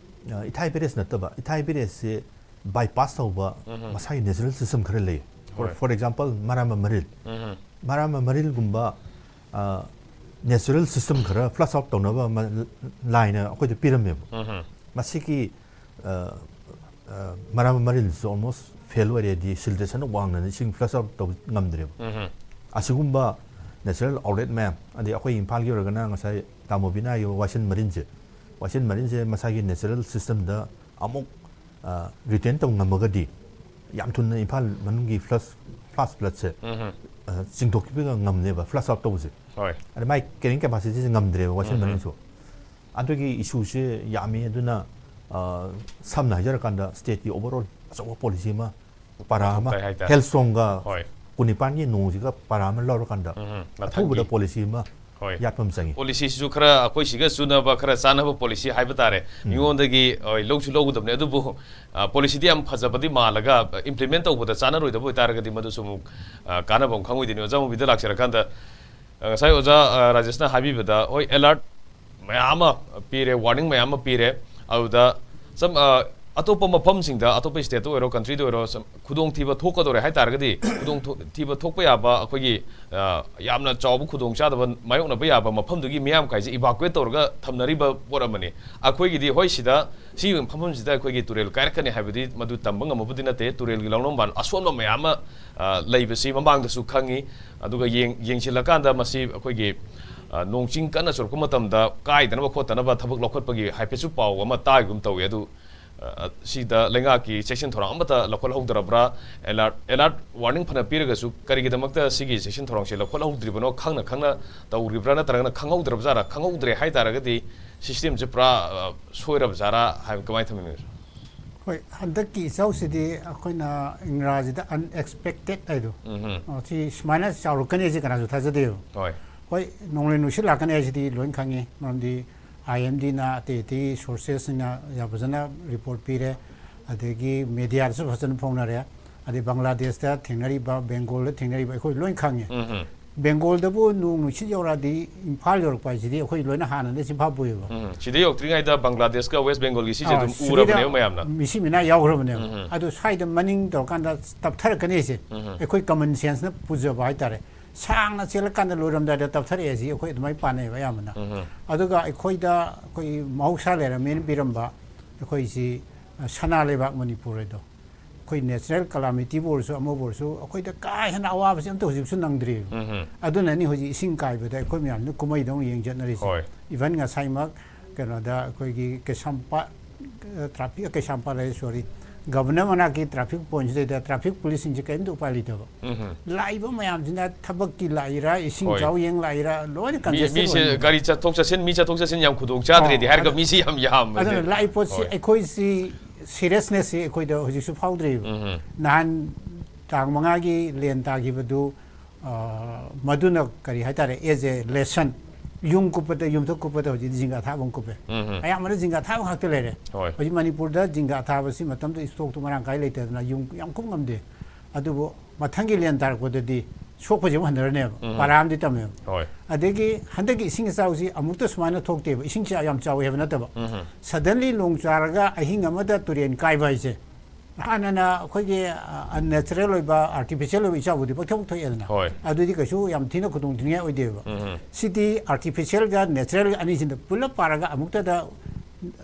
ꯑ, ꯏꯊꯥꯏ ꯄꯦꯔꯦꯁ ꯅꯠꯇꯕ, ꯏꯊꯥꯏ ꯄꯦꯔꯦꯁꯁꯦ ꯕꯥꯏꯄꯥꯁ ꯇꯧꯕ ꯃꯁꯥꯒꯤ ꯅꯦꯆꯔꯦꯜ ꯁꯤꯁꯇꯦꯝ ꯈꯔ ꯂꯩ꯫ ꯍꯣꯏ. ꯐꯣꯔ ꯑꯦꯛꯖꯥꯝꯄꯜ, ꯃꯔꯥꯃ ꯃꯔꯤꯜ꯫ ꯎꯝ. ꯃꯔꯥꯃ ꯃꯔꯤꯜꯒꯨꯝꯕ ꯅꯦꯆꯔꯦꯜ ꯁꯤꯁꯇꯦꯝ ꯈꯔ ꯐ꯭ꯂꯁ ꯑꯥꯎꯠ ꯇꯧꯅꯕ ꯑꯃ ꯂꯥꯏꯅ ꯑꯩꯈꯣꯏꯗ ꯄꯤꯔꯝꯃꯦꯕ꯫ ꯎꯝ. ꯃꯁꯤꯒꯤ ꯑ, ꯑ, ꯃꯔꯥꯃ ꯃꯔꯤꯜꯁꯨ ꯑꯣꯜꯃꯣꯁ ꯐꯦꯜ ꯑꯣꯏꯔꯦꯗꯤ, ꯁꯤꯜꯇ꯭ꯔꯦꯁꯟ ꯋꯥꯡꯅ ꯏꯁꯤꯡ ꯐ꯭ꯂꯁ ꯑꯥꯎꯠ ꯇꯧꯕ ꯉꯝꯗ꯭ꯔꯦꯕ꯫ ꯎꯝ. ꯑꯁꯤꯒꯨꯝꯕ ꯅꯦꯆꯔꯦꯜ ꯑꯥꯎꯠꯂꯦꯠ ꯃꯌꯥꯝ, ꯑꯗꯩ ꯑꯩꯈꯣꯏ ꯏꯝꯐꯥꯜꯒꯤ ꯑꯣꯏꯔꯒꯅ ꯉꯁꯥꯏ ꯇꯥꯃꯣꯕꯤꯅ ꯍꯥꯏꯈꯤꯕ ꯋꯥꯏꯁꯤꯟ ꯃꯔꯤꯟꯁꯦ, ꯋꯥꯏꯁꯤꯟ ꯃꯔꯤꯟꯁꯦ ꯃꯁꯥꯒꯤ ꯅꯦꯆꯔꯦꯜ ꯁꯤꯁꯇꯦꯝꯗ ꯑꯃꯨꯛ ꯔꯤꯇꯦꯟ ꯇꯧ ꯉꯝꯃꯒꯗꯤ ꯌꯥꯝ ꯊꯨꯅ ꯏꯝꯐꯥꯜ ꯃꯅꯨꯡꯒꯤ ꯐ꯭ꯂꯁ ꯐ꯭ꯂꯥꯁ ꯐ꯭ꯂꯠꯁꯦ ꯎꯝ. ꯑ, ꯆꯤꯡꯊꯣꯛꯈꯤꯕ ꯉꯝꯅꯦꯕ, ꯐ꯭ꯂꯁ ꯑꯥꯎꯠ ꯇꯧꯕꯁꯦ꯫ ꯍꯣꯏ. ꯑꯗ ꯃꯥꯏ ꯀꯦꯔꯤꯡ ꯀꯦꯄꯥꯁꯤꯇꯤꯁꯦ ꯉꯝꯗ꯭ꯔꯦꯕ ꯋꯥꯏꯁꯤꯟ ꯎꯝ. ꯃꯔꯤꯟꯁꯨ꯫ ꯑꯗꯨꯒꯤ ꯏꯁꯨꯁꯦ ꯌꯥꯝꯃꯤ꯫ ꯑꯗꯨꯅ ꯑ, ꯁꯝꯅ ꯍꯥꯏꯖꯔꯀꯥꯟꯗ ꯁ꯭ꯇꯦꯠꯀꯤ ꯑꯣꯚꯔꯑꯣꯜ ꯑꯆꯧꯕ ꯄꯣꯂꯤꯁꯤ ꯑꯃ, ꯄꯔꯥ ꯑꯃ, ꯇꯥꯏ ꯍꯥꯏꯇꯥꯔꯦ. ꯍꯦꯜꯁꯇꯣꯡꯒ ꯍꯣꯏ. ꯀꯨꯟꯅꯤꯄꯥꯟꯒꯤ ꯅꯣꯡꯁꯤꯒ ꯄꯔꯥ ꯑꯃ ꯂꯧꯔꯀꯥꯟꯗ ꯎꯝ. ꯑꯊꯨꯕꯗ ꯃꯊꯪꯒꯤ. ꯄꯣꯂꯤꯁꯤ ꯑꯃ ꯍꯣꯏ. ꯌꯥꯠꯄ ꯑꯃ ꯆꯪꯉꯤ꯫ ꯄꯣꯂꯤꯁꯤꯁꯤꯁꯨ ꯈꯔ ꯑꯩꯈꯣꯏ ꯁꯤꯒ ꯆꯨꯅꯕ, ꯈꯔ ꯆꯥꯟꯅꯕ ꯄꯣꯂꯤꯁꯤ ꯍꯥꯏꯕ ꯇꯥꯔꯦ꯫ ꯎꯝ. ꯃꯤꯉꯣꯟꯗꯒꯤ, ꯍꯣꯏ, ꯂꯧꯁꯨ ꯂꯧꯒꯗꯕꯅꯦ, ꯑꯗꯨꯕꯨ ꯑ, ꯄꯣꯂꯤꯁꯤꯗꯤ ꯌꯥꯝ ꯐꯖꯕꯗꯤ ꯃꯥꯜꯂꯒ, ꯑ, ꯏꯝꯄ꯭ꯂꯤꯃꯦꯟ ꯇꯧꯕꯗ ꯆꯥꯟꯅꯔꯣꯏꯗꯕ ꯑꯣꯏꯇꯥꯔꯒꯗꯤ ꯃꯗꯨꯁꯨ ꯑꯃꯨꯛ ꯑ, ꯀꯥꯟꯅꯕ ꯑꯃ ꯈꯪꯉꯣꯏꯗꯣꯏꯅꯤ꯫ ꯑꯣꯖꯥ ꯃꯨꯕꯤꯗ ꯂꯥꯛꯆꯔꯀꯥꯟꯗ, ꯑ, ꯉꯁꯥꯏ ꯑꯣꯖꯥ, ꯑ, ꯔꯥꯖꯦꯁꯅ ꯍꯥꯏꯕꯤꯕꯗ, ꯍꯣꯏ, ꯑꯦꯂꯔꯠ ꯃꯌꯥꯝ ꯑꯃ ꯄꯤꯔꯦ, ꯋꯥꯔꯅꯤꯡ ꯃꯌꯥꯝ ꯑꯃ ꯄꯤꯔꯦ꯫ ꯑꯗꯨꯗ ꯁꯝ ꯑ, ꯑꯇꯣꯞꯄ ꯃꯐꯝꯁꯤꯡꯗ, ꯑꯇꯣꯞꯄ ꯁ꯭ꯇꯦꯠꯇ ꯑꯣꯏꯔꯣ, ꯀꯟꯇ꯭ꯔꯤꯗ ꯑꯣꯏꯔꯣ, ꯁꯝ ꯈꯨꯗꯣꯡꯊꯤꯕ ꯊꯣꯛꯀꯗꯧꯔꯦ ꯍꯥꯏ ꯇꯥꯔꯒꯗꯤ, ꯈꯨꯗꯣꯡ ꯊꯣ- ꯊꯤꯕ ꯊꯣꯛꯄ ꯌꯥꯕ, ꯑꯩꯈꯣꯏꯒꯤ ꯑ, ꯌꯥꯝꯅ ꯆꯥꯎꯕ ꯈꯨꯗꯣꯡꯆꯥꯗꯕ ꯃꯥꯌꯣꯛꯅꯕ ꯌꯥꯕ ꯃꯐꯝꯗꯨꯒꯤ ꯃꯤꯌꯥꯝꯈꯩꯁꯦ ꯏꯚꯥꯀꯨꯋꯦꯠ ꯇꯧꯔꯒ ꯊꯝꯅꯔꯤꯕ ꯄꯣꯠ ꯑꯃꯅꯤ꯫ ꯑꯩꯈꯣꯏꯒꯤꯗꯤ, ꯍꯣꯏ, ꯁꯤꯗ ꯁꯤꯒꯤ ꯃꯐꯝꯁꯤꯗ ꯑꯩꯈꯣꯏꯒꯤ ꯇꯨꯔꯦꯜ ꯀꯥꯏꯔꯛꯀꯅꯤ ꯍꯥꯏꯕꯗꯤ ꯃꯗꯨ ꯇꯝꯕ ꯉꯝꯕꯕꯨꯗꯤ ꯅꯠꯇꯦ꯫ ꯇꯨꯔꯦꯜꯒꯤ ꯂꯧꯅꯝꯕꯥꯟ ꯑꯁꯣꯟꯕ ꯃꯌꯥꯝ ꯑꯃ ꯑ, ꯂꯩꯕꯁꯤ ꯃꯃꯥꯡꯗꯁꯨ ꯈꯪꯉꯤ꯫ ꯑꯗꯨꯒ ꯌꯦꯡ- ꯌꯦꯡꯁꯤꯜꯂꯀꯥꯟꯗ ꯃꯁꯤ ꯑꯩꯈꯣꯏꯒꯤ ꯑ, ꯅꯣꯡ ꯆꯤꯡ ꯀꯟꯅ ꯆꯨꯔꯛꯄ ꯃꯇꯝꯗ ꯀꯥꯏꯗꯅꯕ ꯈꯣꯠꯇꯅꯕ ꯊꯕꯛ ꯂꯧꯈꯠꯄꯒꯤ ꯍꯥꯏꯐꯦꯠꯁꯨ ꯄꯥꯎ ꯑꯃ ꯇꯥꯒꯤꯒꯨꯝ ꯇꯧꯏ꯫ ꯑꯗꯨ ꯑ, ꯁꯤꯗ ꯂꯩꯉꯥꯛꯀꯤ ꯆꯦꯛꯁꯤꯟ ꯊꯧꯔꯥꯡ ꯑꯃꯠꯇ ꯂꯧꯈꯠꯍꯧꯗ꯭ꯔꯕ꯭ꯔꯥ? ꯑꯦꯂꯥꯔꯠ ꯑꯦꯂꯥꯔꯠ ꯋꯥꯔꯅꯤꯡ ꯐꯅ ꯄꯤꯔꯒꯁꯨ ꯀꯔꯤꯒꯤꯗꯃꯛꯇ ꯁꯤꯒꯤ ꯆꯦꯛꯁꯤꯟ ꯊꯧꯔꯥꯡꯁꯦ ꯂꯧꯈꯠꯍꯧꯗ꯭ꯔꯤꯕꯅꯣ? ꯈꯪꯅ ꯈꯪꯅ ꯇꯧꯔꯤꯕ꯭ꯔꯥ, ꯅꯠꯇ꯭ꯔꯒꯅ ꯈꯪꯍꯧꯗ꯭ꯔꯕꯖꯥꯠꯔꯥ? ꯈꯪꯍꯧꯗ꯭ꯔꯦ ꯍꯥꯏ ꯇꯥꯔꯒꯗꯤ ꯁꯤꯁꯇꯦꯝꯁꯦ ꯄꯨꯔꯥ ꯑ, ꯁꯣꯏꯔꯕꯖꯥꯠꯔꯥ ꯍꯥꯏꯕ ꯀꯃꯥꯏꯅ ꯊꯝꯕꯤꯅꯤꯡꯉꯤ? ꯍꯣꯏ, ꯍꯟꯗꯛꯀꯤ ꯏꯆꯥꯎꯁꯤꯗꯤ ꯑꯩꯈꯣꯏꯅ ꯏꯪꯒ꯭ꯔꯥꯖꯤꯗ unexpected ꯍꯥꯏꯗꯣ, ꯎꯝ ꯑ, ꯁꯤ ꯁꯨꯃꯥꯏꯅ ꯆꯥꯎꯔꯛꯀꯅꯤ ꯍꯥꯏꯁꯦ ꯀꯅꯥꯁꯨ ꯊꯥꯖꯗꯦꯕ꯫ ꯍꯣꯏ ꯍꯣꯏ, ꯅꯣꯡꯂꯩ ꯅꯨꯡꯁꯤꯠ ꯂꯥꯛꯀꯅꯤ ꯍꯥꯏꯁꯤꯗꯤ ꯂꯣꯏ ꯈꯪꯉꯤ, ꯃꯔꯝꯗꯤ ꯑꯥꯏ ꯑꯦꯝ ꯗꯤꯅ, ꯑꯇꯩ ꯑꯇꯩ ꯁꯣꯔꯁꯦꯁꯁꯤꯡꯅ ꯌꯥꯝ ꯐꯖꯅ ꯔꯤꯄꯣꯔꯠ ꯄꯤꯔꯦ, ꯑꯗꯒꯤ ꯃꯦꯗꯤꯌꯥꯗꯁꯨ ꯐꯖꯅ ꯐꯣꯡꯅꯔꯦ, ꯑꯗꯩ ꯕꯪꯒ꯭ꯂꯥꯗꯦꯁꯇ ꯊꯦꯡꯅꯔꯤꯕ, ꯕꯦꯡꯒꯣꯜꯗ ꯊꯦꯡꯅꯔꯤꯕ, ꯑꯩꯈꯣꯏ ꯂꯣꯏ ꯈꯪꯉꯤ꯫ ꯎꯝ ꯕꯦꯡꯒꯣꯜꯗꯕꯨ ꯅꯣꯡ ꯅꯨꯡꯁꯤꯠ ꯌꯧꯔꯛꯑꯗꯤ ꯏꯝꯐꯥꯜ ꯌꯧꯔꯛꯄ ꯍꯥꯏꯁꯤꯗꯤ ꯑꯩꯈꯣꯏ ꯂꯣꯏꯅ ꯍꯥꯟꯅꯗꯒꯤ ꯆꯤꯟꯐꯥ ꯄꯨꯏꯌꯦꯕ꯫ ꯎꯝ ꯁꯤꯗ ꯌꯧꯔꯛꯇ꯭ꯔꯤꯉꯩꯗ ꯕꯪꯒ꯭ꯂꯥꯗꯦꯁꯀ ꯋꯦꯁ ꯕꯦꯡꯒꯣꯜꯒꯤ ꯁꯤꯁꯦ ꯑꯥ, ꯑꯗꯨꯝ ꯁꯤꯗꯩꯗ ꯎꯔꯕꯅꯦꯕ ꯃꯌꯥꯝꯅ꯫ ꯃꯤꯁꯤ ꯃꯤꯅꯥ ꯌꯥꯎꯈ꯭ꯔꯕꯅꯦꯕ꯫ ꯎꯝ ꯑꯗꯨ ꯁ꯭ꯋꯥꯏꯗ ꯃꯅꯤꯡ ꯇꯧꯔꯀꯥꯟꯗ ꯇꯞꯊꯔꯛꯀꯅꯤꯁꯦ ꯎꯝ ꯑꯩꯈꯣꯏ ꯀꯃꯟ ꯁꯦꯟꯁꯅ ꯄꯨꯖꯕ ꯍꯥꯏꯇꯥꯔꯦ꯫ ꯁꯥꯡꯅ ꯆꯦꯜꯂꯀꯥꯟꯗ ꯂꯣꯏꯔꯝꯗꯥꯏꯗ ꯇꯞꯊꯔꯛꯑꯦ ꯁꯤ ꯑꯩꯈꯣꯏ ꯑꯗꯨꯃꯥꯏꯅ ꯄꯥꯅꯩꯌꯦꯕ ꯑꯌꯥꯝꯕꯅ꯫ ꯎꯝ ꯑꯗꯨꯒ ꯑꯩꯈꯣꯏꯗ ꯑꯩꯈꯣꯏ ꯃꯍꯧꯁꯥ ꯂꯩꯔꯝꯃꯦꯅ ꯄꯤꯔꯝꯕ ꯑꯩꯈꯣꯏꯁꯤ, ꯑ, ꯁꯅꯥ ꯂꯩꯕꯥꯛ ꯃꯅꯤꯄꯨꯔ ꯍꯥꯏꯗꯣ, ꯑꯩꯈꯣꯏ ꯅꯦꯆꯔꯦꯜ ꯀꯂꯥꯃꯤꯇꯤꯕꯨ ꯑꯣꯏꯔꯁꯨ ꯑꯃꯕꯨ ꯑꯣꯏꯔꯁꯨ ꯑꯩꯈꯣꯏꯗ ꯀꯥ ꯍꯦꯟꯅ ꯑꯋꯥꯕꯁꯤ ꯑꯝꯇ ꯍꯧꯖꯤꯛꯁꯨ ꯅꯪꯗ꯭ꯔꯤꯕ꯫ ꯎꯝ ꯑꯗꯨꯅꯅꯤ ꯍꯧꯖꯤꯛ ꯏꯁꯤꯡ ꯀꯥꯏꯕꯗ ꯑꯩꯈꯣꯏ ꯃꯌꯥꯝꯅ ꯀꯨꯝꯍꯩꯗꯧꯅ ꯌꯦꯡ ꯆꯠꯅꯔꯤꯁꯦ꯫ ꯍꯣꯏ ꯏꯚꯟ ꯉꯁꯥꯏꯃꯛ ꯀꯩꯅꯣꯗ ꯑꯩꯈꯣꯏꯒꯤ ꯀꯩꯁꯥꯝꯄꯥꯠ, ꯑ, ꯇ꯭ꯔꯥꯐꯤꯛ, ꯀꯩꯁꯥꯝꯄꯥꯠ ꯍꯥꯏ, ꯁꯣꯔꯤ, ꯒꯚꯔꯅꯔ ꯃꯅꯥꯛꯀꯤ ꯇ꯭ꯔꯥꯐꯤꯛ ꯄꯣꯏꯟꯠꯁꯤꯗꯩꯗ ꯇ꯭ꯔꯥꯐꯤꯛ ꯄꯨꯂꯤꯁꯁꯤꯡꯁꯦ ꯀꯔꯤꯝꯇ ꯎꯄꯥꯏ ꯂꯩꯇꯕ꯫ ꯎꯝ ꯂꯥꯛꯏꯕ ꯃꯌꯥꯝꯁꯤꯅ ꯊꯕꯛꯀꯤ ꯂꯥꯛꯏꯔꯥ, ꯏꯁꯤꯡ ꯍꯣꯏ꯫ ꯆꯥꯎ ꯌꯦꯡ ꯂꯥꯛꯏꯔꯥ, ꯂꯣꯏꯅ ꯃꯤ- ꯀꯟꯖꯦꯁꯇꯦꯠ ꯃꯤꯁꯦ ꯑꯣꯏꯅ ꯒꯥꯔꯤ ꯆꯠꯊꯣꯛ ꯆꯠꯁꯤꯟ, ꯃꯤ ꯆꯠꯊꯣꯛ ꯆꯠꯁꯤꯟ ꯌꯥꯝ ꯈꯨꯗꯣꯡ ꯆꯥꯗ꯭ꯔꯦꯗꯤ ꯑꯣ, ꯍꯥꯏꯔꯒ ꯑꯗꯨ- ꯃꯤꯁꯤ ꯌꯥꯝ ꯌꯥꯝꯕꯁꯦ꯫ ꯑꯗꯨꯅ ꯂꯥꯛꯏ ꯄꯣꯠꯁꯤ ꯍꯣꯏ꯫ ꯑꯩꯈꯣꯏꯁꯤ ꯁꯤꯔꯤꯌꯁꯅꯦꯁꯁꯤ ꯑꯩꯈꯣꯏꯗ ꯍꯧꯖꯤꯛꯁꯨ ꯐꯥꯎꯗ꯭ꯔꯤꯕ꯫ ꯎꯝ ꯅꯍꯥꯟ ꯇꯥꯡ ꯃꯉꯥꯒꯤ ꯂꯦꯟ ꯇꯥꯈꯤꯕꯗꯨ, ꯑ, ꯃꯗꯨꯅ ꯀꯔꯤ ꯍꯥꯏꯇꯥꯔꯦ, ꯑꯦꯖ ꯑꯦ ꯂꯦꯁꯟ, ꯌꯨꯝ ꯀꯨꯞꯄꯗ, ꯌꯨꯝꯊꯛ ꯀꯨꯞꯄꯗ ꯍꯧꯖꯤꯛ ꯖꯤꯡꯒ ꯑꯊꯥꯕ ꯑꯃ ꯀꯨꯞꯄꯦ꯫ ꯎꯝ ꯑꯌꯥꯝꯕꯅ ꯖꯤꯡꯒ ꯑꯊꯥꯕ ꯉꯥꯛꯇ ꯂꯩꯔꯦ꯫ ꯍꯣꯏ꯫ ꯍꯧꯖꯤꯛ ꯃꯅꯤꯄꯨꯔꯗ ꯖꯤꯡꯒ ꯑꯊꯥꯕꯁꯤ ꯃꯇꯝꯗꯨꯗ ꯏꯁꯇꯣꯛꯇꯨ ꯃꯔꯥꯡ ꯀꯥꯏ ꯂꯩꯇꯗꯅ ꯌꯨꯝ ꯌꯥꯝ ꯀꯨꯞ ꯉꯝꯗꯦ꯫ ꯑꯗꯨꯕꯨ ꯃꯊꯪꯒꯤ ꯂꯦꯟ ꯇꯥꯔꯛꯄꯗꯗꯤ ꯁꯣꯛꯄꯁꯦ ꯑꯃꯨꯛ ꯍꯟꯊꯔꯅꯦꯕ꯫ ꯎꯝ꯫ ꯄꯥꯔꯥ ꯑꯃꯗꯤ ꯇꯝꯃꯦꯕ꯫ ꯍꯣꯏ ꯑꯗꯒꯤ ꯍꯟꯗꯛꯀꯤ ꯏꯁꯤꯡ ꯏꯆꯥꯎꯁꯤ ꯑꯃꯨꯛꯇ ꯁꯨꯃꯥꯏꯅ ꯊꯣꯛꯇꯦꯕ꯫ ꯏꯁꯤꯡ ꯆꯥ-, ꯌꯥꯝ ꯆꯥꯎꯋꯤ ꯍꯥꯏꯕ ꯅꯠꯇꯕ꯫ ꯎꯝ ꯁꯗꯟꯂꯤ ꯅꯣꯡ ꯆꯨꯔꯒ ꯑꯍꯤꯡ ꯑꯃꯗ ꯇꯨꯔꯦꯟ ꯀꯥꯏꯕ ꯍꯥꯏꯁꯦ, ꯍꯥꯟꯅꯅ ꯑꯩꯈꯣꯏꯒꯤ, ꯑ, ꯑꯟꯅꯦꯆꯔꯦꯜ ꯑꯣꯏꯕ, ꯑꯥꯔꯇꯤꯐꯤꯁꯤꯌꯦꯜ ꯑꯣꯏꯕ ꯏꯆꯥꯎꯕꯨꯗꯤ ꯄꯪꯊꯣꯛ ꯊꯣꯛꯑꯦꯗꯅ꯫ ꯍꯣꯏ꯫ ꯑꯗꯨꯗꯤ ꯀꯩꯁꯨ ꯌꯥꯝ ꯊꯤꯅ ꯈꯨꯗꯣꯡ ꯊꯤꯅꯤꯡꯉꯥꯏ ꯑꯣꯏꯗꯦꯕ꯫ ꯎꯝ ꯁꯤꯗꯤ ꯑꯥꯔꯇꯤꯐꯤꯁꯤꯌꯦꯜꯒ ꯅꯦꯆꯔꯦꯜꯒ ꯑꯅꯤꯁꯤꯗ ꯄꯨꯂꯞ ꯄꯥꯔꯒ ꯑꯃꯨꯛꯇꯗ,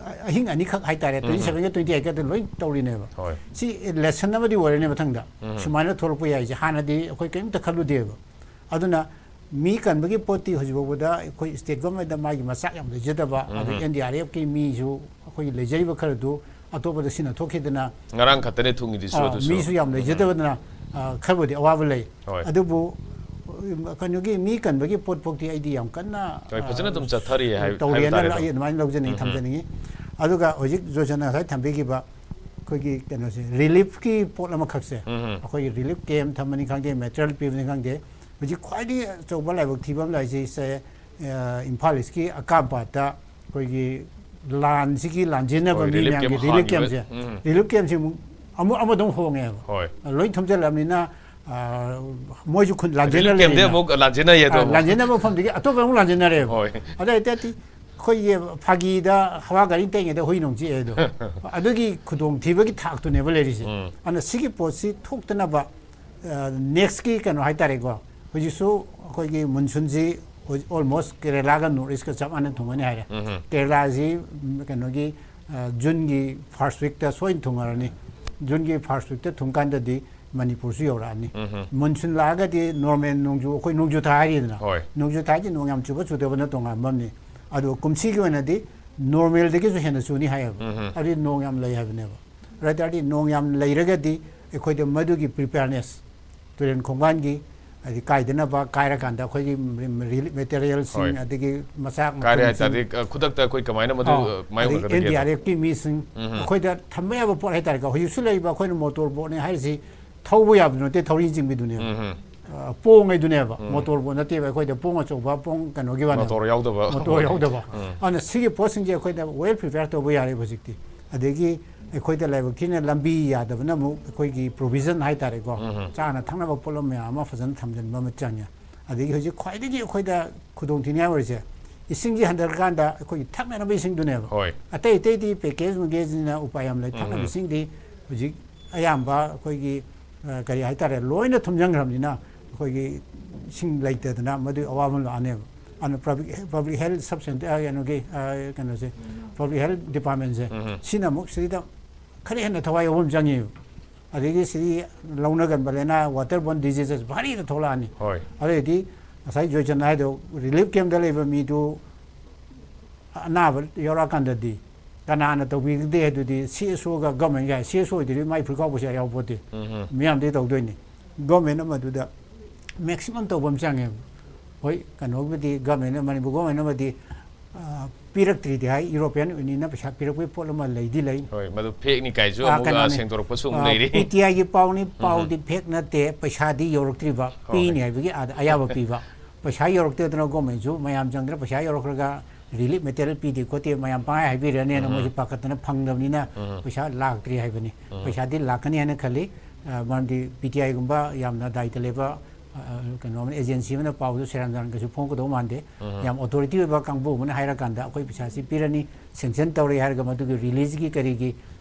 ꯑ, ꯑꯍꯤꯡ ꯑꯅꯤꯈꯛ ꯍꯥꯏꯇꯥꯔꯦ, ꯎꯝ꯫ ꯇ꯭ꯋꯦꯟꯇꯤ ꯁꯚꯦꯟꯒ ꯇ꯭ꯋꯦꯟꯇꯤ ꯑꯩꯠꯀꯗ ꯂꯣꯏ ꯇꯧꯔꯤꯅꯦꯕ꯫ ꯍꯣꯏ꯫ ꯁꯤ ꯂꯦꯁꯟ ꯑꯃꯗꯤ ꯑꯣꯏꯔꯅꯤ ꯃꯊꯪꯗ꯫ ꯎꯝ꯫ ꯁꯨꯃꯥꯏꯅ ꯊꯣꯛꯂꯛꯄ ꯌꯥꯏꯁꯦ ꯍꯥꯟꯅꯗꯤ ꯑꯩꯈꯣꯏ ꯀꯔꯤꯝꯇ ꯈꯜꯂꯨꯗꯦꯕ꯫ ꯑꯗꯨꯅ ꯃꯤ ꯀꯟꯕꯒꯤ ꯄꯣꯠꯇꯤ ꯍꯧꯖꯤꯛ ꯐꯥꯎꯕꯗ ꯑꯩꯈꯣꯏ ꯁ꯭ꯇꯦꯠ ꯒꯣꯔꯃꯦꯟꯗ ꯃꯥꯒꯤ ꯃꯆꯥꯛ ꯌꯥꯝ ꯂꯩꯖꯗꯕ, ꯑꯗꯩ ꯎꯝ꯫ ꯑꯦꯟ ꯗꯤ ꯑꯥꯔ ꯑꯦꯐꯀꯤ ꯃꯤꯁꯨ ꯑꯩꯈꯣꯏꯒꯤ ꯂꯩꯖꯔꯤꯕ ꯈꯔꯗꯨ ꯑꯇꯣꯞꯄꯗ ꯁꯤꯟꯅ ꯊꯣꯛꯈꯤꯗꯅ, ꯉꯔꯥꯡ ꯈꯛꯇꯅꯦ ꯊꯨꯡꯉꯤꯗꯨꯁꯨ ꯑꯥ, ꯑꯗꯨꯁꯨ꯫ ꯃꯤꯁꯨ ꯌꯥꯝ ꯎꯝ꯫ ꯂꯩꯖꯗꯕꯗꯨꯅ, ꯑꯥ, ꯈꯔꯕꯨꯗꯤ ꯑꯋꯥꯕ ꯂꯩ꯫ ꯍꯣꯏ꯫ ꯑꯗꯨꯕꯨ, ꯎꯝ, ꯀꯩꯅꯣꯒꯤ ꯃꯤ ꯀꯟꯕꯒꯤ ꯄꯣꯠ ꯐꯥꯎꯗꯤ ꯑꯩꯗꯤ ꯌꯥꯝ ꯀꯟꯅ, ꯍꯣꯏ, ꯐꯖꯅ ꯑꯥ, ꯑꯗꯨꯝ ꯆꯠꯊꯔꯤ ꯍꯥꯏ-, ꯇꯧꯔꯤꯑꯅ ꯍꯥꯏꯕ ꯇꯥꯔꯦ꯫ ꯑꯩ ꯑꯗꯨꯃꯥꯏꯅ ꯂꯧꯖꯅꯤꯡꯉꯤ, ꯎꯝ꯫ ꯊꯝꯖꯅꯤꯡꯉꯤ꯫ ꯑꯗꯨꯒ ꯍꯧꯖꯤꯛ ꯖꯣꯁꯟꯅ ꯉꯁꯥꯏ ꯊꯝꯕꯤꯈꯤꯕ ꯑꯩꯈꯣꯏꯒꯤ ꯀꯩꯅꯣꯁꯦ, ꯔꯤꯂꯤꯐꯀꯤ ꯄꯣꯠ ꯑꯃꯈꯛꯁꯦ, ꯎꯝ. ꯑꯩꯈꯣꯏꯒꯤ ꯔꯤꯂꯤꯐ ꯀꯦꯝ ꯊꯝꯕꯅꯤ ꯈꯪꯗꯦ, ꯃꯦꯇꯔꯤꯌꯦꯜ ꯄꯤꯕꯅꯤ ꯈꯪꯗꯦ, ꯍꯧꯖꯤꯛ ꯈ꯭ꯋꯥꯏꯗꯒꯤ ꯑꯆꯧꯕ ꯂꯥꯏꯕꯛ ꯊꯤꯕ ꯑꯃ ꯂꯩꯔꯤꯁꯦ, ꯏꯝꯐꯥꯜ ꯏꯁꯀꯤ ꯑꯀꯥꯝꯄꯥꯠꯇ ꯑꯩꯈꯣꯏꯒꯤ ꯂꯥꯟꯁꯤꯒꯤ ꯂꯥꯟꯖꯦꯟꯅꯕ ꯍꯣꯏ, ꯃꯤ ꯔꯤꯂꯤꯐ ꯃꯌꯥꯝꯒꯤ ꯀꯦꯝ ꯔꯤꯂꯤꯐ ꯍꯥꯡꯉꯤꯕ, ꯀꯦꯝꯁꯦ, ꯎꯝ. ꯔꯤꯂꯤꯐ ꯀꯦꯝꯁꯦ ꯑꯃꯨꯛ ꯑꯃꯨꯛ ꯑꯃꯗ ꯑꯃꯨꯛ ꯍꯣꯡꯉꯦꯕ꯫ ꯍꯣꯏ. ꯂꯣꯏ ꯊꯨꯝꯖꯤꯜꯂꯕꯅꯤꯅ, ꯑ, ꯃꯣꯏꯁꯨ ꯈꯨꯟ ꯂꯥꯟꯖꯦꯟꯅ ꯔꯤꯂꯤꯐ ꯀꯦꯝꯗꯤ ꯂꯩꯔꯦꯅ꯫ ꯑꯃꯨꯛ ꯂꯥꯟꯖꯦꯟꯅꯩꯌꯦ ꯑꯗꯣ ꯑ, ꯑꯃꯨꯛ. ꯂꯥꯟꯖꯦꯟꯅꯕ ꯃꯐꯝꯗꯒꯤ ꯑꯇꯣꯞꯄ ꯑꯃꯨꯛ ꯂꯥꯟꯖꯦꯟꯅꯔꯦꯕ꯫ ꯍꯣꯏ. ꯑꯗꯨ ꯑꯣꯏꯇꯥꯔꯗꯤ ꯑꯩꯈꯣꯏꯒꯤ ꯐꯥꯒꯤꯗ ꯍꯋꯥ ꯒꯥꯔꯤ ꯇꯩꯉꯩꯗ ꯍꯨꯏ ꯅꯣꯡ ꯆꯤꯛꯑꯦ ꯑꯗꯣ꯫ ꯑꯗꯨꯒꯤ ꯈꯨꯗꯣꯡꯊꯤꯕꯒꯤ ꯊꯥꯛꯇꯨꯅꯦꯕ ꯂꯩꯔꯤꯁꯦ꯫ ꯎꯝ. ꯑꯗꯨꯅ ꯁꯤꯒꯤ ꯄꯣꯠꯁꯤ ꯊꯣꯛꯇꯅꯕ, ꯑ, ꯅꯦꯛꯁꯀꯤ ꯀꯩꯅꯣ ꯍꯥꯏꯇꯥꯔꯦꯀꯣ, ꯍꯧꯖꯤꯛꯁꯨ ꯑꯩꯈꯣꯏꯒꯤ ꯃꯨꯟꯁꯨꯟꯁꯤ ꯑꯣꯜꯃꯣꯁ ꯀꯦꯔꯦꯂꯥꯒ ꯅꯣꯔꯠ ꯏꯁꯀ ꯆꯞ ꯃꯥꯟꯅ ꯊꯨꯡꯒꯅꯤ ꯍꯥꯏꯔꯦ꯫ ꯎꯝ. ꯀꯦꯔꯦꯂꯥꯁꯤ, ꯎꯝ, ꯀꯩꯅꯣꯒꯤ, ꯑ, ꯖꯨꯟꯒꯤ ꯐꯥꯔꯁ ꯋꯤꯛꯇ ꯁꯣꯏꯅ ꯊꯨꯡꯉꯔꯅꯤ꯫ ꯖꯨꯟꯒꯤ ꯐꯥꯔꯁ ꯋꯤꯛꯇ ꯊꯨꯡꯀꯥꯟꯗꯗꯤ ꯃꯅꯤꯄꯨꯔꯁꯨ ꯌꯧꯔꯛꯑꯅꯤ꯫ ꯎꯝ. ꯃꯨꯟꯁꯨꯟ ꯂꯥꯛꯑꯒꯗꯤ ꯅꯣꯔꯃꯦꯜ ꯅꯣꯡꯖꯨ, ꯑꯩꯈꯣꯏ ꯅꯣꯡꯖꯨ ꯊꯥ ꯍꯥꯏꯔꯤꯗꯅ꯫ ꯍꯣꯏ. ꯅꯣꯡꯖꯨ ꯊꯥ ꯍꯥꯏꯗꯤ ꯅꯣꯡ ꯌꯥꯝ ꯆꯨꯕ ꯆꯨꯗꯕꯅ ꯇꯣꯉꯥꯟꯕ ꯑꯃꯅꯤ꯫ ꯑꯗꯨꯒ ꯀꯨꯝꯁꯤꯒꯤ ꯑꯣꯏꯅꯗꯤ ꯅꯣꯔꯃꯦꯜꯗꯒꯤꯁꯨ ꯍꯦꯟꯅ ꯆꯨꯅꯤ ꯍꯥꯏꯌꯦꯕ꯫ ꯎꯝ. ꯑꯗꯨꯗꯤ ꯅꯣꯡ ꯌꯥꯝ ꯂꯩ ꯍꯥꯏꯕꯅꯦꯕ꯫ ꯑꯗꯨ ꯑꯣꯏꯇꯥꯔꯗꯤ ꯅꯣꯡ ꯌꯥꯝ ꯂꯩꯔꯒꯗꯤ ꯑꯩꯈꯣꯏꯗ ꯃꯗꯨꯒꯤ ꯄ꯭ꯔꯤꯄꯦꯌꯔꯅꯦꯁ, ꯇꯨꯔꯦꯜ ꯈꯣꯡꯕꯥꯟꯒꯤ, ꯍꯥꯏꯗꯤ ꯀꯥꯏꯗꯅꯕ, ꯀꯥꯏꯔꯀꯥꯟꯗ ꯑꯩꯈꯣꯏꯒꯤ ꯃꯦꯇꯔꯤꯌꯦꯜꯁꯤꯡ, ꯍꯣꯏ. ꯑꯗꯒꯤ ꯃꯆꯥꯛ ꯀꯥꯏꯔꯦ ꯃꯈꯣꯟꯁꯤꯡ, ꯍꯥꯏꯇꯥꯔꯗꯤ, ꯑ, ꯈꯨꯗꯛꯇ ꯑꯩꯈꯣꯏ ꯀꯃꯥꯏꯅ ꯃꯗꯨ, ꯑꯥꯎ, ꯑ, ꯃꯥꯌꯣꯛꯅꯒꯗꯒꯦ? ꯑꯗꯒꯤ ꯑꯦꯟ ꯗꯤ ꯑꯥꯔ ꯑꯦꯐꯀꯤ ꯃꯤꯁꯤꯡ, ꯎꯝ. ꯑꯩꯈꯣꯏꯗ ꯊꯝꯕ ꯌꯥꯕ ꯄꯣꯠ ꯍꯥꯏꯇꯥꯔꯦꯀꯣ꯫ ꯍꯧꯖꯤꯛꯁꯨ ꯂꯩꯔꯤꯕ ꯑꯩꯈꯣꯏꯅ ꯃꯣꯇꯣꯔ ꯕꯣꯠꯅꯦ ꯍꯥꯏꯔꯤꯁꯤ ꯊꯧꯕ ꯌꯥꯕ ꯅꯠꯇꯦ, ꯊꯧꯔꯤ ꯆꯤꯡꯕꯤꯗꯨꯅꯦꯕ꯫ ꯎꯝ. ꯑ, ꯄꯣꯡꯉꯩꯗꯨꯅꯦꯕ꯫ ꯎꯝ. ꯃꯣꯇꯣꯔ ꯕꯣꯠ ꯅꯠꯇꯦꯕ, ꯑꯩꯈꯣꯏꯗ ꯄꯣꯡ ꯑꯆꯧꯕ, ꯄꯣꯡ ꯀꯩꯅꯣꯒꯤ ꯋꯥꯅꯦꯕ꯫ ꯃꯣꯇꯣꯔ ꯌꯥꯎꯗꯕ. ꯃꯣꯇꯣꯔ ꯌꯥꯎꯗꯕ꯫ ꯎꯝ. ꯑꯗꯨꯅ ꯁꯤꯒꯤ ꯄꯣꯠꯁꯤꯡꯁꯦ ꯑꯩꯈꯣꯏꯗ ꯋꯦꯜ ꯄ꯭ꯔꯤꯄꯦꯌꯔ ꯇꯧꯕ ꯌꯥꯔꯦꯕ ꯍꯧꯖꯤꯛꯇꯤ꯫ ꯑꯗꯒꯤ ꯑꯩꯈꯣꯏꯗ ꯂꯥꯏꯕꯛ ꯊꯤꯅ ꯂꯝꯕꯤ ꯌꯥꯗꯕꯅ ꯑꯃꯨꯛ ꯑꯩꯈꯣꯏꯒꯤ ꯄ꯭ꯔꯣꯚꯤꯖꯟ ꯍꯥꯏꯇꯥꯔꯦꯀꯣ, ꯎꯝ. ꯆꯥꯅ ꯊꯛꯅꯕ ꯄꯣꯠꯂꯝ ꯃꯌꯥꯝ ꯑꯃ ꯐꯖꯅ ꯊꯝꯖꯤꯟꯕ ꯑꯃ ꯆꯪꯉꯦ꯫ ꯑꯗꯒꯤ ꯍꯧꯖꯤꯛ ꯈ꯭ꯋꯥꯏꯗꯒꯤ ꯑꯩꯈꯣꯏꯗ ꯈꯨꯗꯣꯡꯊꯤꯅꯤꯡꯉꯥꯏ ꯑꯣꯏꯔꯤꯁꯦ, ꯏꯁꯤꯡꯁꯤ ꯍꯟꯊꯔꯀꯥꯟꯗ ꯑꯩꯈꯣꯏꯒꯤ ꯊꯛꯅꯅꯕ ꯏꯁꯤꯡꯗꯨꯅꯦꯕ꯫ ꯍꯣꯏ. ꯑꯇꯩ ꯑꯇꯩꯗꯤ ꯄꯦꯀꯦꯖ ꯃꯦꯀꯦꯖꯅꯤꯅ ꯎꯄꯥꯏ ꯌꯥꯝ ꯂꯩ꯫ ꯎꯝ. ꯊꯛꯅꯕ ꯏꯁꯤꯡꯗꯤ ꯍꯧꯖꯤꯛ ꯑꯌꯥꯝꯕ ꯑꯩꯈꯣꯏꯒꯤ, ꯑ, ꯀꯔꯤ ꯍꯥꯏꯇꯥꯔꯦ, ꯂꯣꯏꯅ ꯊꯨꯝꯖꯤꯟꯈ꯭ꯔꯕꯅꯤꯅ ꯑꯩꯈꯣꯏꯒꯤ ꯏꯁꯤꯡ ꯂꯩꯇꯗꯅ ꯃꯗꯨꯒꯤ ꯑꯋꯥꯕ ꯑꯃ ꯂꯥꯛꯑꯅꯦꯕ꯫ ꯑꯗꯨꯅ public, public health sub centre, ꯑ, ꯀꯩꯅꯣꯒꯤ, ꯑ, ꯀꯩꯅꯣꯁꯦ, ꯄꯕ꯭ꯂꯤꯛ ꯍꯦꯜꯠ ꯗꯤꯄꯥꯔꯠꯃꯦꯟꯁꯦ, ꯎꯝ. ꯁꯤꯅ ꯑꯃꯨꯛ ꯁꯤꯗ ꯈꯔ ꯍꯦꯟꯅ ꯊꯋꯥꯏ ꯌꯥꯎꯕ ꯑꯃ ꯆꯪꯉꯦꯕ꯫ ꯑꯗꯒꯤ ꯁꯤꯗꯤ ꯂꯧꯅꯒꯟꯕ ꯂꯥꯏꯅꯥ, ꯋꯥꯇꯔ ꯕꯣꯔꯟ ꯗꯤꯖꯤꯖꯦꯁ ꯚꯥꯔꯤꯗ ꯊꯣꯛꯂꯛꯑꯅꯤ꯫ ꯍꯣꯏ. ꯑꯗꯨꯗꯩꯗꯤ ꯉꯁꯥꯏ ꯖꯣꯏꯆꯟ ꯍꯥꯏꯗꯣ, ꯔꯤꯂꯤꯐ ꯀꯦꯝꯗ ꯂꯩꯕ ꯃꯤꯗꯨ ꯑꯅꯥꯕ ꯌꯥꯎꯔꯛꯑꯀꯥꯟꯗꯗꯤ ꯀꯅꯥꯅ ꯇꯧꯕꯤꯒꯗꯦ ꯍꯥꯏꯗꯨꯗꯤ ꯁꯤ ꯑꯦꯁ ꯑꯣꯒ ꯒꯚꯔꯟꯃꯦꯟꯒ ꯍꯥꯏ꯫ ꯁꯤ ꯑꯦꯁ ꯑꯣ ꯑꯣꯏꯗꯣꯏꯗꯤ ꯃꯥꯏ ꯐꯨꯔꯤꯠ ꯀꯥꯎꯕꯁꯦ ꯌꯥꯎꯄꯣꯠꯇꯦ꯫ ꯎꯝ. ꯃꯤꯌꯥꯝꯗꯒꯤ ꯇꯧꯗꯣꯏꯅꯤ꯫ ꯒꯚꯔꯟꯃꯦꯟ ꯑꯃꯗꯨꯗ ꯃꯦꯛꯁꯤꯃꯝ ꯇꯧꯕ ꯑꯃ ꯆꯪꯉꯦꯕ꯫ ꯍꯣꯏ, ꯀꯩꯅꯣꯕꯨꯗꯤ ꯒꯚꯔꯟꯃꯦꯟ, ꯃꯅꯤꯄꯨꯔ ꯒꯚꯔꯟꯃꯦꯟ ꯑꯃꯗꯤ ꯑ, ꯄꯤꯔꯛꯇ꯭ꯔꯤꯗꯤ ꯍꯥꯏ, ꯌꯨꯔꯣꯄꯤꯌꯟ ꯌꯨꯅꯤꯌꯟꯅ ꯄꯩꯁꯥ ꯄꯤꯔꯛꯄꯒꯤ ꯄꯣꯠ ꯑꯃ ꯂꯩꯗꯤ ꯂꯩ꯫ ꯍꯣꯏ, ꯃꯗꯨ ꯐꯦꯛꯅꯤ ꯀꯥꯏꯁꯨ ꯑ, ꯑꯃꯨꯛ ꯑ, ꯀꯩꯅꯣꯅꯤ꯫ ꯁꯦꯡꯗꯣꯔꯛꯄꯁꯨ ꯑꯃꯨꯛ ꯑ, ꯂꯩꯔꯤ꯫ ꯄꯤ ꯇꯤ ꯑꯥꯏꯒꯤ ꯄꯥꯎꯅꯤ, ꯄꯥꯎꯗꯤ ꯐꯦꯛ ꯅꯠꯇꯦ, ꯄꯩꯁꯥꯗꯤ ꯌꯧꯔꯛꯇ꯭ꯔꯤꯕ, ꯍꯣꯏ꯫ ꯄꯤꯅꯤ ꯍꯥꯏꯕꯒꯤ ꯑꯥꯗ ꯑꯌꯥꯕ ꯄꯤꯕ꯫ ꯄꯩꯁꯥ ꯌꯧꯔꯛꯇꯗꯅ ꯒꯣꯔꯃꯦꯟꯁꯨ ꯃꯌꯥꯝ ꯆꯪꯗꯅ ꯄꯩꯁꯥ ꯌꯧꯔꯛꯈ꯭ꯔꯒ ꯔꯤꯂꯤꯐ ꯃꯦꯇꯔꯤꯌꯦꯜ ꯄꯤꯗꯦ ꯈꯣꯠꯇꯦ ꯃꯌꯥꯝ ꯄꯪꯍꯥꯏ ꯍꯥꯏꯕꯤꯔꯅꯦꯅ ꯃꯣꯏꯁꯨ ꯄꯥꯈꯠꯇꯅ ꯐꯪꯗꯕꯅꯤꯅ ꯄꯩꯁꯥ ꯂꯥꯛꯇ꯭ꯔꯤ ꯍꯥꯏꯕꯅꯤ꯫ ꯄꯩꯁꯥꯗꯤ ꯂꯥꯛꯀꯅꯤ ꯍꯥꯏꯅ ꯈꯜꯂꯤ꯫ ꯑ, ꯃꯔꯝꯗꯤ ꯄꯤ ꯇꯤ ꯑꯥꯏꯒꯨꯝꯕ ꯌꯥꯝꯅ ꯗꯥꯏꯇ ꯂꯩꯕ, ꯑ, ꯀꯩꯅꯣ ꯑꯃꯅ, ꯑꯦꯖꯦꯟꯁꯤ ꯑꯃꯅ ꯄꯥꯎꯗꯨ ꯁꯦꯔꯥꯟ ꯇꯨꯔꯥꯟ ꯀꯩꯁꯨ ꯐꯣꯡꯉꯛꯀꯗꯧ ꯃꯥꯟꯗꯦ꯫ ꯌꯥꯝ ꯑꯣꯊꯣꯔꯤꯇꯤ ꯑꯣꯏꯕ ꯀꯥꯡꯕꯨ ꯑꯃꯅ ꯍꯥꯏꯔꯀꯥꯟꯗ ꯑꯩꯈꯣꯏ ꯄꯩꯁꯥꯁꯤ ꯄꯤꯔꯅꯤ, ꯁꯦꯡꯁꯟ ꯇꯧꯔꯦ ꯍꯥꯏꯔꯒ ꯃꯗꯨꯒꯤ ꯔꯤꯂꯤꯖꯀꯤ ꯀꯔꯤꯒꯤ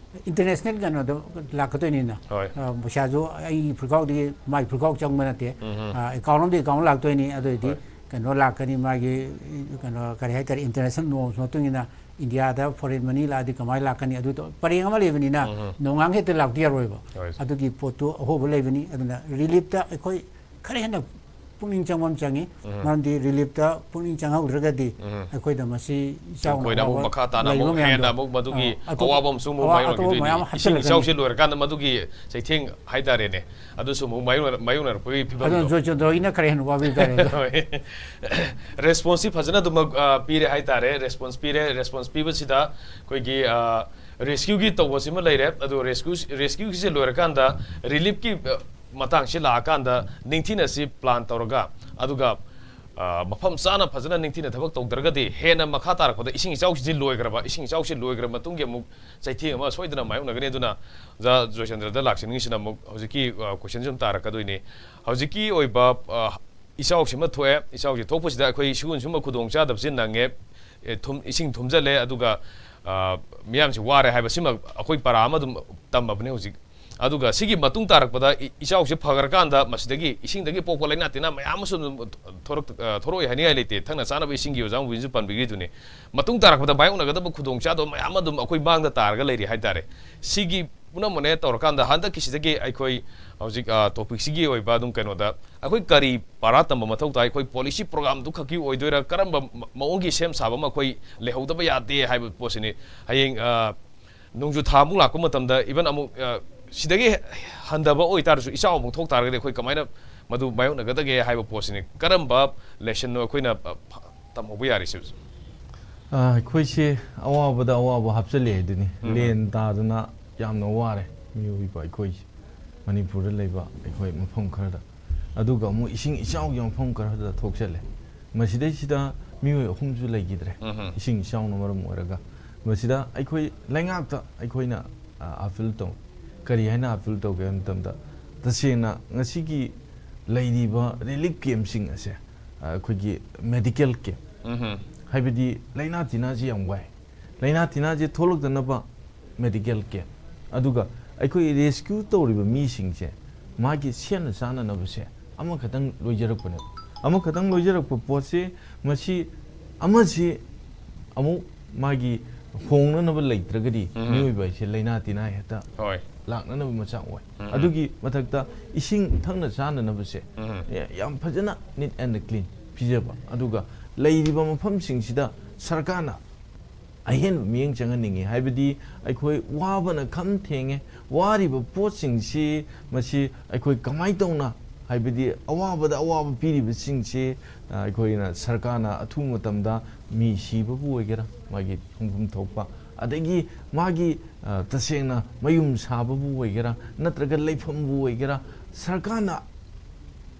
ꯏꯟꯇꯔꯅꯦꯁꯅꯦꯜ ꯀꯩꯅꯣꯗ ꯂꯥꯛꯀꯗꯣꯏꯅꯤꯅ꯫ ꯍꯣꯏ꯫ ꯑ, ꯄꯩꯁꯥꯁꯨ ꯑꯩꯒꯤ ꯐꯨꯔꯤꯠꯈꯥꯎꯗꯒꯤ ꯃꯥꯏ ꯐꯨꯔꯤꯠꯈꯥꯎ ꯆꯪꯕ ꯅꯠꯇꯦ꯫ ꯑ, ꯑꯦꯀꯥꯎꯟ ꯑꯃꯗꯒꯤ ꯑꯦꯀꯥꯎꯟ ꯂꯥꯛꯇꯣꯏꯅꯤ꯫ ꯑꯗꯨ ꯑꯣꯏꯗꯤ ꯍꯣꯏ꯫ ꯀꯩꯅꯣ ꯂꯥꯛꯀꯅꯤ, ꯃꯥꯒꯤ, ꯀꯩꯅꯣ, ꯀꯔꯤ ꯍꯥꯏꯇꯥꯔꯦ, ꯏꯟꯇꯔꯅꯦꯁꯅꯦꯜ ꯅꯣꯔꯝꯁ ꯃꯇꯨꯡ ꯏꯟꯅ ꯏꯟꯗꯤꯌꯥꯗ ꯐꯣꯔꯦꯟ ꯃꯅꯤ ꯂꯥꯛꯑꯗꯤ ꯀꯃꯥꯏꯅ ꯂꯥꯛꯀꯅꯤ? ꯑꯗꯨ ꯇꯧ-, ꯄꯔꯦꯡ ꯑꯃ ꯂꯩꯕꯅꯤꯅ ꯅꯣꯡꯉꯥꯟ ꯍꯦꯛꯇ ꯂꯥꯛꯇ ꯌꯥꯔꯣꯏꯕ꯫ ꯍꯣꯏ꯫ ꯑꯗꯨꯒꯤ ꯄꯣꯠꯇꯨ ꯑꯍꯣꯕ ꯂꯩꯕꯅꯤ꯫ ꯑꯗꯨꯅ ꯔꯤꯂꯤꯐꯇ ꯑꯩꯈꯣꯏ ꯈꯔ ꯍꯦꯟꯅ ꯄꯨꯛꯅꯤꯡ ꯆꯪꯕ ꯑꯃ ꯆꯪꯉꯤ꯫ ꯃꯔꯝꯗꯤ ꯔꯤꯂꯤꯐꯇ ꯄꯨꯛꯅꯤꯡ ꯆꯪꯍꯧꯗ꯭ꯔꯒꯗꯤ ꯑꯩꯈꯣꯏꯗ ꯃꯁꯤ ꯏꯆꯥꯎꯅ ꯑꯩꯈꯣꯏꯅ ꯑꯃꯨꯛ ꯑꯋꯥꯕ ꯃꯈꯥ ꯇꯥꯅ ꯂꯩꯕ ꯑꯃꯨꯛ ꯃꯌꯥꯝꯗꯣ, ꯍꯦꯟꯅ ꯑꯃꯨꯛ ꯃꯗꯨꯒꯤ ꯑ, ꯑꯇꯣꯞ-, ꯑꯋꯥꯕ ꯑꯃꯁꯨ ꯑꯃꯨꯛ ꯑꯋꯥ-, ꯑꯇꯣꯞꯄ ꯃꯥꯌꯣꯛꯅꯈꯤꯗꯣꯏꯅꯤ꯫ ꯃꯌꯥꯝ ꯏꯁꯤꯡ ꯍꯥꯞꯆꯤꯜꯂꯛꯀꯅꯤ꯫ ꯏꯆꯥꯎꯁꯤ ꯂꯣꯏꯔꯀꯥꯟꯗ ꯃꯗꯨꯒꯤ ꯆꯩꯊꯦꯡ ꯍꯥꯏꯇꯥꯔꯦꯅꯦ, ꯑꯗꯨꯁꯨ ꯑꯃꯨꯛ ꯃꯥꯌꯣꯛꯅ-, ꯃꯥꯌꯣꯛꯅꯔꯛꯄꯒꯤ ꯐꯤꯕꯝꯗꯣ꯫ ꯑꯗꯨꯅ ꯖꯣꯏꯆꯟꯗ꯭ꯔꯣꯒꯤꯅ ꯈꯔ ꯍꯦꯟꯅ ꯋꯥꯕꯤꯕ ꯇꯥꯔꯦ ꯑꯗꯣ꯫ ꯍꯣꯏ꯫ ꯔꯦꯁꯄꯣꯟꯁꯁꯤ ꯐꯖꯅ ꯑꯗꯨꯃꯛ, ꯑ, ꯄꯤꯔꯦ ꯍꯥꯏꯇꯥꯔꯦ꯫ ꯔꯦꯁꯄꯣꯟꯁ ꯄꯤꯔꯦ꯫ ꯔꯦꯁꯄꯣꯟꯁ ꯄꯤꯕꯁꯤꯗ ꯑꯩꯈꯣꯏꯒꯤ, ꯑ, ꯔꯦꯁꯀ꯭ꯌꯨꯒꯤ ꯇꯧꯕꯁꯤꯃ ꯂꯩꯔꯦ꯫ ꯑꯗꯨ ꯔꯦꯁꯀ꯭ꯌꯨ, ꯔꯦꯁꯀ꯭ꯌꯨꯒꯤꯁꯦ ꯂꯣꯏꯔꯀꯥꯟꯗ ꯔꯤꯂꯤꯐꯀꯤ, ꯑ, ꯃꯇꯥꯡꯁꯤ ꯂꯥꯛꯑꯀꯥꯟꯗ ꯅꯤꯡꯊꯤꯅꯁꯤ ꯄ꯭ꯂꯥꯟ ꯇꯧꯔꯒ, ꯑꯗꯨꯒ, ꯑ, ꯃꯐꯝ ꯆꯥꯅ ꯐꯖꯅ ꯅꯤꯡꯊꯤꯅ ꯊꯕꯛ ꯇꯧꯗ꯭ꯔꯒꯗꯤ ꯍꯦꯟꯅ ꯃꯈꯥ ꯇꯥꯔꯛꯄꯗ ꯏꯁꯤꯡ ꯏꯆꯥꯎꯁꯤꯗꯤ ꯂꯣꯏꯈ꯭ꯔꯕ, ꯏꯁꯤꯡ ꯏꯆꯥꯎꯁꯤ ꯂꯣꯏꯈ꯭ꯔꯕ ꯃꯇꯨꯡꯒꯤ ꯑꯃꯨꯛ ꯆꯩꯊꯦꯡ ꯑꯃ ꯁꯣꯏꯗꯅ ꯃꯥꯌꯣꯛꯅꯒꯅꯤ꯫ ꯑꯗꯨꯅ ꯑꯣꯖꯥ ꯖꯣꯏꯆꯟꯗ꯭ꯔꯗ ꯂꯥꯛꯆꯅꯤꯡꯉꯤꯁꯤꯅ ꯑꯃꯨꯛ ꯍꯧꯖꯤꯛꯀꯤ, ꯑ, ꯀꯣꯏꯁꯟꯁꯤ ꯑꯗꯨꯝ ꯇꯥꯔꯛꯀꯗꯣꯏꯅꯤ꯫ ꯍꯧꯖꯤꯛꯀꯤ ꯑꯣꯏꯕ, ꯑ, ꯏꯆꯥꯎꯁꯤꯃ ꯊꯣꯛꯑꯦ꯫ ꯏꯆꯥꯎꯁꯤ ꯊꯣꯛꯄꯁꯤꯗ ꯑꯩꯈꯣꯏ ꯁꯤꯒꯨꯝ ꯁꯤꯒꯨꯝꯕ ꯈꯨꯗꯣꯡꯆꯥꯗꯕꯁꯤ ꯅꯪꯉꯦ꯫ ꯑꯦ, ꯊꯨꯝ-, ꯏꯁꯤꯡ ꯊꯨꯝꯖꯤꯜꯂꯦ, ꯑꯗꯨꯒ, ꯑ, ꯃꯤꯌꯥꯝꯁꯤ ꯋꯥꯔꯦ ꯍꯥꯏꯕꯁꯤꯃ ꯑꯩꯈꯣꯏ ꯄꯔꯥ ꯑꯃ ꯑꯗꯨꯝ ꯇꯝꯃꯕꯅꯦ ꯍꯧꯖꯤꯛ꯫ ꯑꯗꯨꯒ ꯁꯤꯒꯤ ꯃꯇꯨꯡ ꯇꯥꯔꯛꯄꯗ ꯏ-, ꯏꯆꯥꯎꯁꯤ ꯐꯈ꯭ꯔꯀꯥꯟꯗ ꯃꯁꯤꯗꯒꯤ ꯏꯁꯤꯡꯗꯒꯤ ꯄꯣꯛꯄ ꯂꯥꯏꯅꯥ ꯇꯤꯟꯅꯥ ꯃꯌꯥꯝ ꯑꯃꯁꯨ ꯑꯗꯨꯝ ꯊꯣꯔꯛ-, ꯑ, ꯊꯣꯔꯛꯑꯣꯏ ꯍꯥꯏꯅꯤꯡꯉꯥꯏ ꯂꯩꯇꯦ꯫ ꯊꯛꯅ ꯆꯥꯅꯕ ꯏꯁꯤꯡꯒꯤ ꯑꯣꯖꯥ ꯃꯨꯕꯤꯅꯁꯨ ꯄꯟꯕꯤꯈ꯭ꯔꯤꯗꯨꯅꯤ꯫ ꯃꯇꯨꯡ ꯇꯥꯔꯛꯄꯗ ꯃꯥꯌꯣꯛꯅꯒꯗꯕ ꯈꯨꯗꯣꯡꯆꯥꯗꯕ ꯃꯌꯥꯝ ꯑꯗꯨꯝ ꯑꯩꯈꯣꯏ ꯃꯥꯡꯗ ꯇꯥꯔꯒ ꯂꯩꯔꯤ ꯍꯥꯏꯇꯥꯔꯦ꯫ ꯁꯤꯒꯤ ꯄꯨꯝꯅꯃꯛꯅꯦ ꯇꯧꯔꯀꯥꯟꯗ ꯍꯟꯗꯛꯀꯤꯁꯤꯗꯒꯤ ꯑꯩꯈꯣꯏ ꯍꯧꯖꯤꯛ, ꯑ, ꯇꯣꯄꯤꯛꯁꯤꯒꯤ ꯑꯣꯏꯕ ꯑꯗꯨꯝ ꯀꯩꯅꯣꯗ ꯑꯩꯈꯣꯏ ꯀꯔꯤ ꯄꯥꯔꯥ ꯇꯝꯕ ꯃꯊꯧ ꯇꯥꯏ? ꯑꯩꯈꯣꯏ ꯄꯣꯂꯤꯁꯤ ꯄ꯭ꯔꯣꯒ꯭ꯔꯥꯝꯗꯨ ꯈꯛꯀꯤ ꯑꯣꯏꯗꯣꯏꯔꯥ? ꯀꯔꯝꯕ ꯃ-, ꯃꯑꯣꯡꯒꯤ ꯁꯦꯝ ꯁꯥꯕ ꯑꯃ ꯑꯩꯈꯣꯏ ꯂꯩꯍꯧꯗꯕ ꯌꯥꯗꯦ ꯍꯥꯏꯕ ꯄꯣꯠꯁꯤꯅꯤ꯫ ꯍꯌꯦꯡ, ꯑ, ꯅꯣꯡꯖꯨ ꯊꯥ ꯑꯃꯨꯛ ꯂꯥꯛꯄ ꯃꯇꯝꯗ even ꯑꯃꯨꯛ, ꯑ, ꯁꯤꯗꯒꯤ ꯍꯟꯊꯕ ꯑꯣꯏꯇꯥꯔꯁꯨ ꯏꯆꯥꯎ ꯑꯃꯨꯛ ꯊꯣꯛ ꯇꯥꯔꯒꯗꯤ ꯑꯩꯈꯣꯏ ꯀꯃꯥꯏꯅ ꯃꯗꯨ ꯃꯥꯌꯣꯛꯅꯒꯗꯒꯦ ꯍꯥꯏꯕ ꯄꯣꯠꯁꯤꯅꯤ꯫ ꯀꯔꯝꯕ ꯂꯦꯁꯟꯅꯣ ꯑꯩꯈꯣꯏꯅ, ꯑ, ꯐ-, ꯇꯝꯍꯧꯕ ꯌꯥꯔꯤꯁꯦ? ꯑꯩꯈꯣꯏꯁꯦ ꯑꯋꯥꯕꯗ ꯑꯋꯥꯕ ꯍꯥꯞꯆꯤꯜꯂꯦ ꯍꯥꯏꯗꯨꯅꯤ꯫ ꯂꯦꯟ ꯇꯥꯗꯅ ꯌꯥꯝꯅ ꯋꯥꯔꯦ ꯃꯤꯑꯣꯏꯕ ꯑꯩꯈꯣꯏꯁꯦ, ꯃꯅꯤꯄꯨꯔꯗ ꯂꯩꯕ ꯑꯩꯈꯣꯏ ꯃꯐꯝ ꯈꯔꯗ꯫ ꯑꯗꯨꯒ ꯑꯃꯨꯛ ꯏꯁꯤꯡ ꯏꯆꯥꯎꯒꯤ ꯃꯐꯝ ꯈꯔꯗ ꯊꯣꯛꯆꯜꯂꯦ꯫ ꯃꯁꯤꯗꯩꯁꯤꯗ ꯃꯤꯑꯣꯏ ꯑꯍꯨꯝꯁꯨ ꯂꯩꯈꯤꯗ꯭ꯔꯦ, ꯏꯁꯤꯡ ꯏꯆꯥꯎꯅ ꯃꯔꯝ ꯑꯣꯏꯔꯒ꯫ ꯃꯁꯤꯗ ꯑꯩꯈꯣꯏ ꯂꯩꯉꯥꯛꯇ ꯑꯩꯈꯣꯏꯅ ꯑꯄꯤꯜ ꯇꯧ꯫ ꯀꯔꯤ ꯍꯥꯏꯅ ꯑꯄꯤꯜ ꯇꯧꯒꯦ ꯍꯥꯏꯕ ꯃꯇꯝꯗ, ꯇꯁꯦꯡꯅ ꯉꯁꯤꯒꯤ ꯂꯩꯔꯤꯕ ꯔꯤꯂꯤꯐ ꯀꯦꯝꯁꯤꯡ ꯑꯁꯦ ꯑꯩꯈꯣꯏꯒꯤ ꯃꯦꯗꯤꯀꯦꯜ ꯀꯦꯝ, ꯍꯥꯏꯕꯗꯤ ꯂꯥꯏꯅꯥ ꯇꯤꯟꯅꯥꯁꯤ ꯌꯥꯝ ꯋꯥꯏ꯫ ꯂꯥꯏꯅꯥ ꯇꯤꯟꯅꯥꯁꯦ ꯊꯣꯛꯂꯛꯇꯅꯕ ꯃꯦꯗꯤꯀꯦꯜ ꯀꯦꯝ꯫ ꯑꯗꯨꯒ ꯑꯩꯈꯣꯏ ꯔꯦꯁꯀ꯭ꯌꯨ ꯇꯧꯔꯤꯕ ꯃꯤꯁꯤꯡꯁꯦ ꯃꯥꯒꯤ ꯁꯦꯠꯅ ꯆꯥꯅꯅꯕꯁꯦ ꯑꯃꯈꯛꯇꯪ ꯂꯣꯏꯖꯔꯛꯄꯅꯦꯕ꯫ ꯑꯃꯈꯛꯇꯪ ꯂꯣꯏꯖꯔꯛꯄ ꯄꯣꯠꯁꯦ, ꯃꯁꯤ ꯑꯃꯁꯤ ꯑꯃꯨꯛ ꯃꯥꯒꯤ ꯍꯣꯡꯅꯅꯕ ꯂꯩꯇ꯭ꯔꯒꯗꯤ ꯃꯤꯑꯣꯏꯕ ꯍꯥꯏꯁꯦ ꯂꯥꯏꯅꯥ ꯇꯤꯟꯅꯥ ꯍꯦꯛꯇ ꯍꯣꯏ꯫ ꯂꯥꯛꯅꯅꯕ ꯃꯆꯥꯛ ꯑꯣꯏ꯫ ꯑꯗꯨꯒꯤ ꯃꯊꯛꯇ ꯏꯁꯤꯡ ꯊꯛꯅ ꯆꯥꯅꯅꯕꯁꯦ ꯌꯥ-, ꯌꯥꯝ ꯐꯖꯅ neat and clean ꯄꯤꯖꯕ, ꯑꯗꯨꯒ ꯂꯩꯔꯤꯕ ꯃꯐꯝꯁꯤꯡꯁꯤꯗ ꯁꯔꯀꯥꯔꯅ ꯑꯍꯦꯟꯕ ꯃꯤꯠꯌꯦꯡ ꯆꯪꯍꯟꯅꯤꯡꯉꯤ꯫ ꯍꯥꯏꯕꯗꯤ ꯑꯩꯈꯣꯏ ꯋꯥꯕꯅ ꯈꯝ ꯊꯦꯡꯉꯦ꯫ ꯋꯥꯔꯤꯕ ꯄꯣꯠꯁꯤꯡꯁꯤ ꯃꯁꯤ ꯑꯩꯈꯣꯏ ꯀꯃꯥꯏꯅ ꯇꯧꯅ, ꯍꯥꯏꯕꯗꯤ ꯑꯋꯥꯕꯗ ꯑꯋꯥꯕ ꯄꯤꯔꯤꯕꯁꯤꯡꯁꯤ, ꯑ, ꯑꯩꯈꯣꯏꯅ ꯁꯔꯀꯥꯔꯅ ꯑꯊꯨꯕ ꯃꯇꯝꯗ ꯃꯤ ꯁꯤꯕꯕꯨ ꯑꯣꯏꯒꯦꯔꯥ, ꯃꯥꯒꯤ ꯐꯪꯐꯝ ꯊꯣꯛꯄ, ꯑꯗꯒꯤ ꯃꯥꯒꯤ, ꯑ, ꯇꯁꯦꯡꯅ ꯃꯌꯨꯝ ꯁꯥꯕꯕꯨ ꯑꯣꯏꯒꯦꯔꯥ, ꯅꯠꯇ꯭ꯔꯒ ꯂꯩꯐꯝꯕꯨ ꯑꯣꯏꯒꯦꯔꯥ, ꯁꯔꯀꯥꯔꯅ